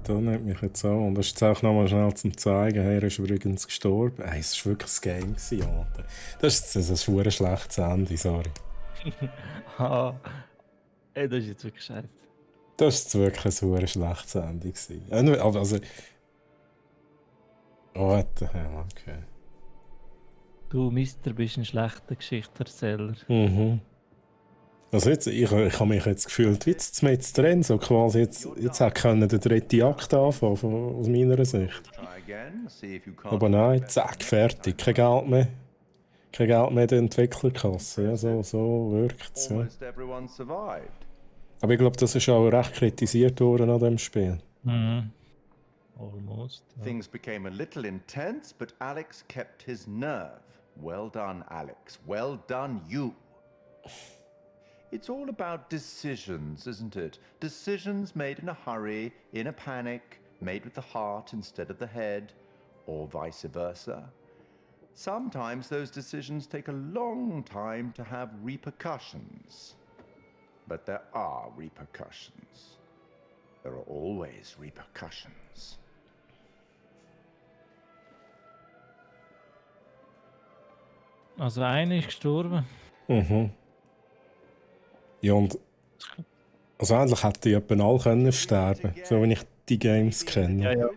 Da nimmt mich jetzt an. Und das ist jetzt auch nochmal schnell zum zeigen. Hey, er ist übrigens gestorben. Hey, es war wirklich ein Game gewesen, Alter. Das ist ein verdammt schlechtes Ende, sorry.
Ah, ey, das ist jetzt wirklich scheiße.
Das ist wirklich ein verdammt schlechtes Ende gewesen. Also... What the hell, okay.
Du, Mister, bist ein schlechter Geschichtenerzähler.
Mhm. Also jetzt, ich habe mich jetzt gefühlt wie mit drin, so quasi jetzt können der dritte Akt anfangen, aus meiner Sicht. Aber nein, zack, fertig, kein Geld mehr. Kein Geld mehr in der Entwicklerkasse, ja, so wirkt es. Ja. Aber ich glaube, das ist auch recht kritisiert worden an diesem Spiel.
Mhm. Almost. Yeah.
Things became a little intense, but Alex kept his nerve. Well done, Alex. Well done, you. It's all about decisions, isn't it? Decisions made in a hurry, in a panic, made with the heart instead of the head, or vice versa. Sometimes those decisions take a long time to have repercussions. But there are repercussions. There are always repercussions.
Also einer ist gestorben.
Mhm. Ja, und also eigentlich hätte ich etwa alle können sterben, so wie ich die Games kenne.
Ja, ja.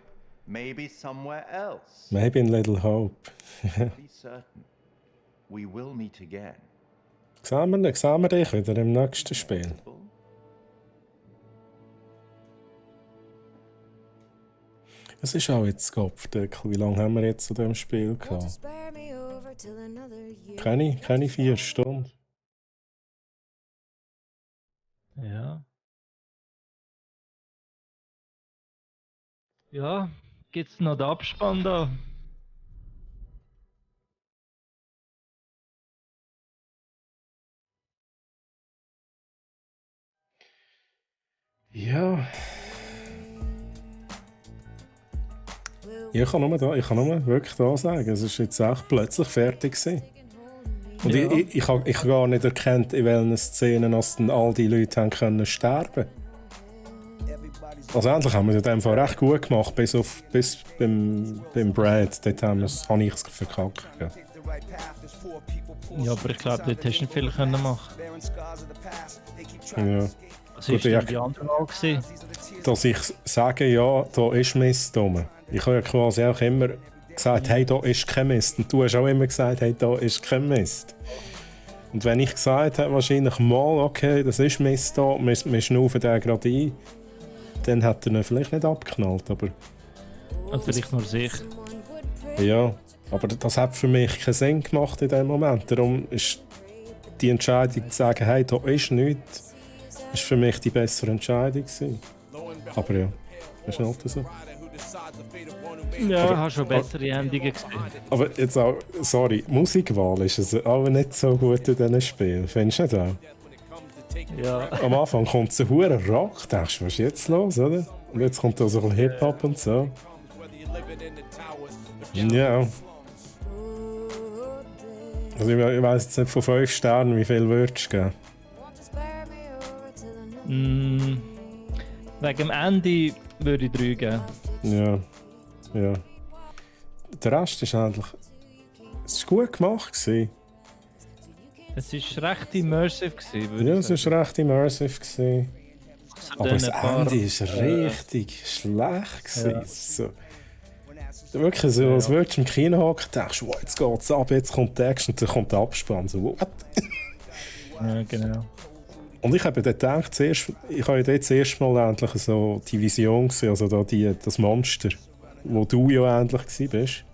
Maybe somewhere else.
Maybe in Little Hope.
Be certain. We will meet again.
Sehen wir dich wieder im nächsten Spiel. Es ist auch jetzt Kopfdeckel. Wie lange haben wir jetzt zu dem Spiel gehabt? Keine 4 Stunden.
Ja. Ja, gibt's noch den Abspann da?
Ja. Ich kann nur wirklich da sagen, es ist jetzt echt plötzlich fertig gewesen. Und
Ja.
ich habe gar nicht erkannt, in welchen Szenen dann all die Leute haben können sterben. Also endlich haben wir es in dem Fall recht gut gemacht, bis beim Brad, dort habe ich es verkackt. Ja.
Ja, aber ich glaube, dort hast du nicht viel können machen.
Ja.
Was
Gut,
ist denn die andere Wahl gewesen?
Dass ich sage, ja, da ist Mist rum. Ich habe ja quasi auch immer gesagt, hey, da ist kein Mist. Und du hast auch immer gesagt, hey, da ist kein Mist. Und wenn ich gesagt habe, wahrscheinlich mal, okay, das ist Mist da, wir schnaufen den gerade ein, dann hat er ihn vielleicht nicht abgeknallt, aber...
Also vielleicht nur sich.
Ja, aber das hat für mich keinen Sinn gemacht in dem Moment. Darum ist die Entscheidung zu sagen, hey, da ist nichts, ist für mich die bessere Entscheidung gewesen. Aber ja, das ist halt so.
Ja,
Aber-
hast schon bessere Endungen gesehen.
Aber jetzt auch, sorry, Musikwahl ist es aber nicht so gut in diesen Spielen, findest du nicht auch?
Ja.
Am Anfang kommt so hure Rock, denkst du, was ist jetzt los, oder? Und jetzt kommt da so ein bisschen Hip-Hop und so. Ja. Also ich weiss jetzt nicht von 5 Sternen, wie viel würdest du geben?
Wegen dem Ende würde ich 3 geben.
Ja. Ja. Der Rest ist eigentlich... Es war gut gemacht gewesen.
Es war recht immersive gewesen, würde
Ja,
ich
es war
sagen.
recht immersive gewesen. Aber das Ende ist richtig schlecht gewesen.
Ja.
So. Wirklich so, als würdest du im Kino hocken und denkst, wow, jetzt geht's ab, jetzt kommt der Action und dann kommt der Abspann. So, what?
Ja, genau.
Und ich habe dort gedacht, ich habe ja dort das erste Mal endlich so die Vision gesehen, also da das Monster, wo du ja endlich gewesen bist.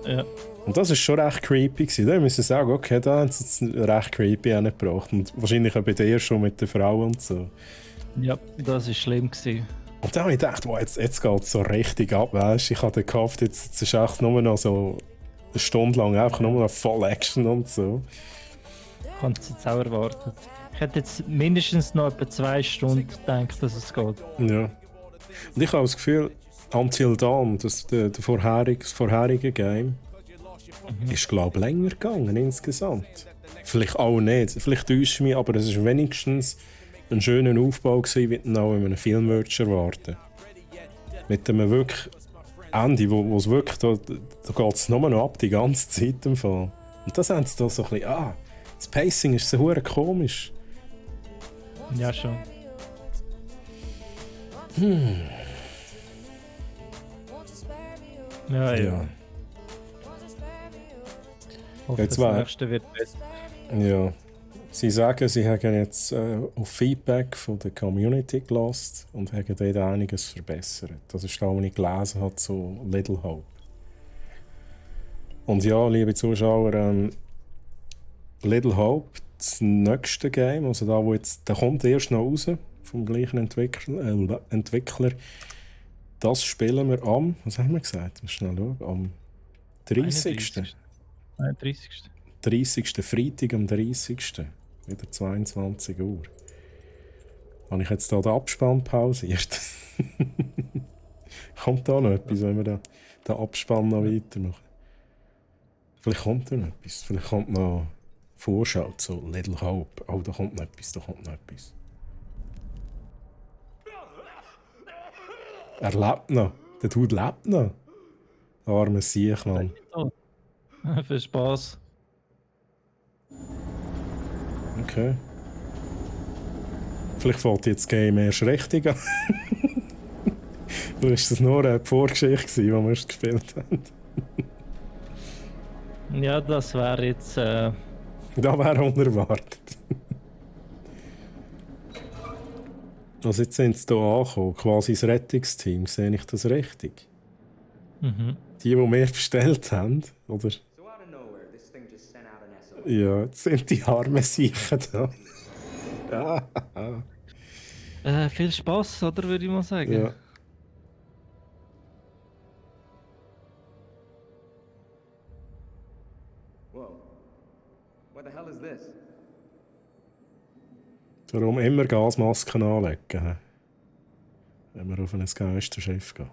Ja.
Und das war schon recht creepy gewesen. Da müssen wir sagen, okay, da haben sie es recht creepy gebracht. Und wahrscheinlich auch bei dir schon mit der Frau und so.
Ja, das war schlimm gewesen.
Und dann habe ich gedacht, wow, jetzt geht es so richtig ab, weißt? Ich hatte gehofft, jetzt ist echt nur noch so eine Stunde lang einfach nur noch voll Action und so.
Ich habe es jetzt auch erwartet. Ich hätte jetzt mindestens noch etwa 2 Stunden gedacht, dass es geht.
Ja. Und ich habe das Gefühl, Until Dawn, das vorherige Game, ist, glaube ich, länger gegangen insgesamt. Vielleicht auch nicht, vielleicht täusche ich mich, aber es war wenigstens ein schöner Aufbau gewesen, wie du auch in einem Film würdest erwarten. Mit einem wirklich Ende, wo es wirklich, da geht es nur noch ab, die ganze Zeit im Fall. Und das haben sie da so ein bisschen, das Pacing ist so verdammt komisch.
Ja, schon. Ja. Hoffe,
Jetzt
das nächste wird besser.
Ja. Sie sagen, sie haben jetzt auf Feedback von der Community gelassen und haben dort einiges verbessert. Das ist das, was ich gelesen habe zu Little Hope. Und ja, liebe Zuschauer, Little Hope, das nächste Game, also der kommt erst noch raus, vom gleichen Entwickler. Das spielen wir am, was haben wir gesagt? Muss schnell schauen, am 30. 30. Freitag am 30. Wieder 22 Uhr. Habe ich jetzt hier den Abspann pausiert? Kommt da noch etwas, wenn wir den Abspann noch weitermachen? Vielleicht kommt da noch etwas. Vielleicht kommt noch Vorschau zu Little Hope. Oh, da kommt noch etwas, Er lebt noch. Der Dude lebt noch. Armer Siech, Mann.
Für Spaß.
Okay. Vielleicht fällt jetzt das Game erst richtig an. Oder ist das nur eine Vorgeschichte, die wir erst gespielt haben?
Ja, das wäre jetzt...
Da wäre unerwartet. Also jetzt sind sie hier angekommen, quasi das Rettungsteam. Sehe ich das richtig?
Mhm.
Die wir bestellt haben, oder? Ja, jetzt sind die armen Siechen da.
Viel Spaß, oder würde ich mal sagen.
Ja.
Whoa. What the hell is this?
Darum immer Gasmasken anlegen, he? Wenn man auf ein Geisterschiff geht.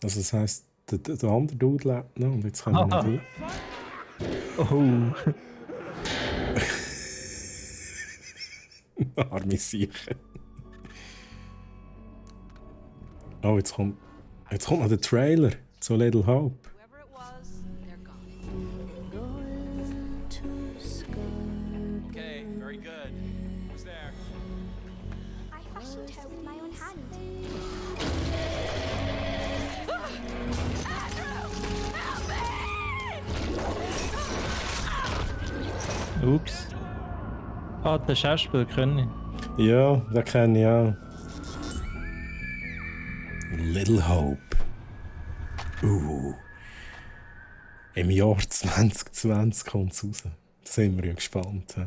Also das heisst, der andere Dude lebt noch und jetzt können wir nicht
Oh.
Arme Siechen. Oh, jetzt kommt noch der Trailer zu Little Hope.
Okay, very good. Who's there?
I fashioned her with my own hand.
Ups. Den Schauspieler kenne ich.
Ja, den kenne ich auch. Little Hope. Im Jahr 2020 kommt es raus. Da sind wir ja gespannt. He?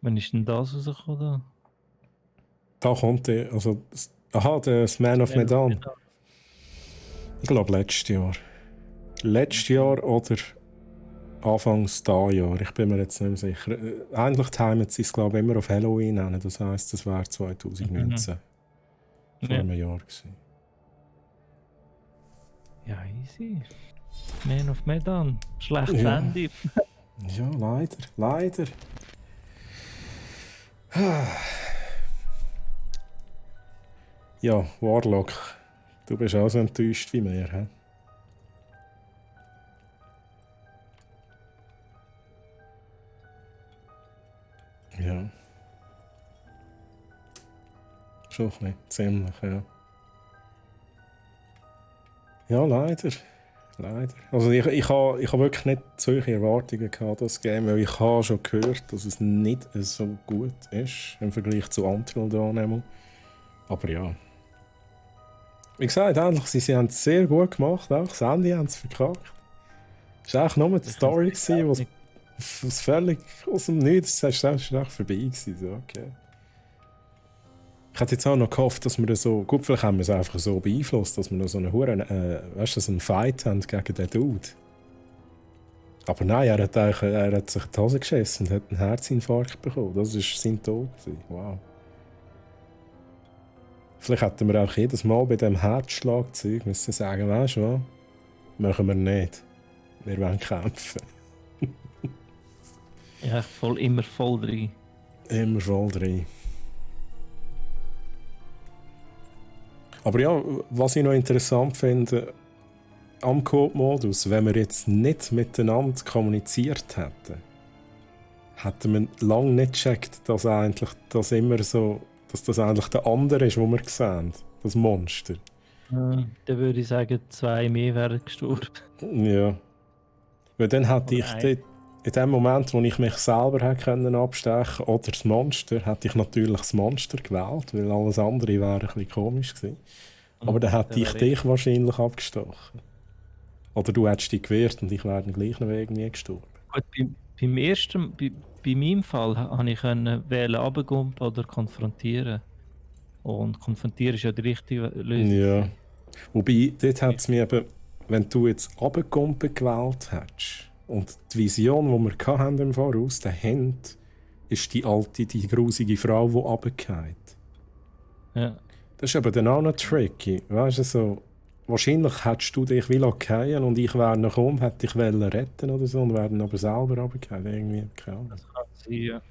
Wann ist denn das rausgekommen? Da?
Da kommt der, also... Aha, das Man of Medan. Ich glaube letztes Jahr. Letztes Jahr oder Anfangs dieses Jahr. Ich bin mir jetzt nicht mehr sicher. Eigentlich timen sie es, glaube ich, immer auf Halloween an. Das heisst, das wäre 2019. Vor einem Jahr gewesen.
Ja, easy. Man of Medan. Schlechtes
Ja.
Ende.
Ja, leider. Ja, Warlock, du bist auch so enttäuscht wie wir, hä? Ja. Schon ein bisschen, ziemlich, ja. Ja, leider. Also ich habe wirklich nicht solche Erwartungen gehabt, das Game, weil ich habe schon gehört, dass es nicht so gut ist im Vergleich zu Until Dawn. Aber ja. Wie gesagt, eigentlich, sie haben es sehr gut gemacht, auch das Ende haben sie verkackt. Es war eigentlich nur die Story, was völlig aus dem Nichts, das war echt vorbei gewesen, so, okay. Ich hätte jetzt auch noch gehofft, dass wir so, gut, vielleicht haben wir es einfach so beeinflusst, dass wir noch so einen so einen Fight haben gegen den Dude. Aber nein, er hat sich die Hose geschissen und hat einen Herzinfarkt bekommen. Das war sein Tod. Wow. Vielleicht hätten wir auch jedes Mal bei diesem Herzschlagzeug müssen sagen, weißt du was? Machen wir nicht. Wir wollen kämpfen.
Ja, immer voll drin.
Immer voll drin. Aber ja, was ich noch interessant finde, am Coop-Modus, wenn wir jetzt nicht miteinander kommuniziert hätten, hätten wir lange nicht gecheckt, dass das eigentlich der andere ist, den wir sehen, das Monster.
Dann würde ich sagen, 2 mehr wären gestorben.
Ja. Weil dann hätte ich in dem Moment, wo ich mich selber hätte abstechen oder das Monster, hätte ich natürlich das Monster gewählt, weil alles andere wäre ein bisschen komisch gewesen. Aber dann hätte ich dich wahrscheinlich abgestochen. Oder du hättest dich gewehrt und ich wäre den gleichen Weg nie gestorben.
Gut, bei meinem Fall konnte ich wählen, runtergumpen oder konfrontieren. Und konfrontieren ist ja die richtige Lösung.
Ja. Wobei, dort hat es mir eben, wenn du jetzt runtergumpen gewählt hättest und die Vision, die wir hatten im Voraus, der Hand, ist die grusige Frau, die runtergeht.
Ja.
Das ist aber dann auch noch tricky. Weißt du, so, wahrscheinlich hättest du dich fallen und ich wäre noch hätte dich retten oder so und wäre dann aber selber runtergefallen. Irgendwie, keine Ahnung.
Das kann sein, ja.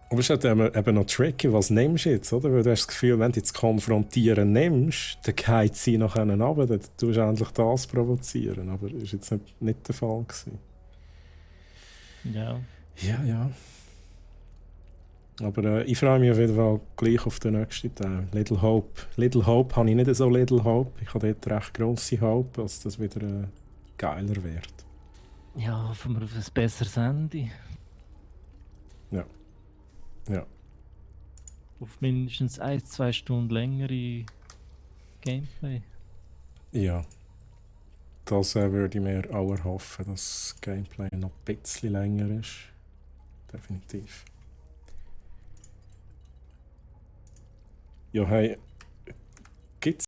Aber es ist halt eben noch tricky, was nimmst du jetzt, oder? Weil du hast das Gefühl, wenn du jetzt konfrontieren nimmst, dann geht sie nachher runter, dann tust du endlich das provozieren. Aber das war jetzt nicht der Fall gewesen.
Ja.
Ja. Aber ich freue mich auf jeden Fall gleich auf den nächsten Teil. Little Hope. Little Hope habe ich nicht so Little Hope. Ich habe dort recht grosse Hope, dass das wieder geiler wird.
Ja, hoffen wir auf ein besseres Ende.
Ja.
Auf mindestens 1-2 Stunden längere Gameplay.
Ja. Das würde ich mir auch erhoffen, dass das Gameplay noch ein bisschen länger ist. Definitiv. Ja, hey, gibt's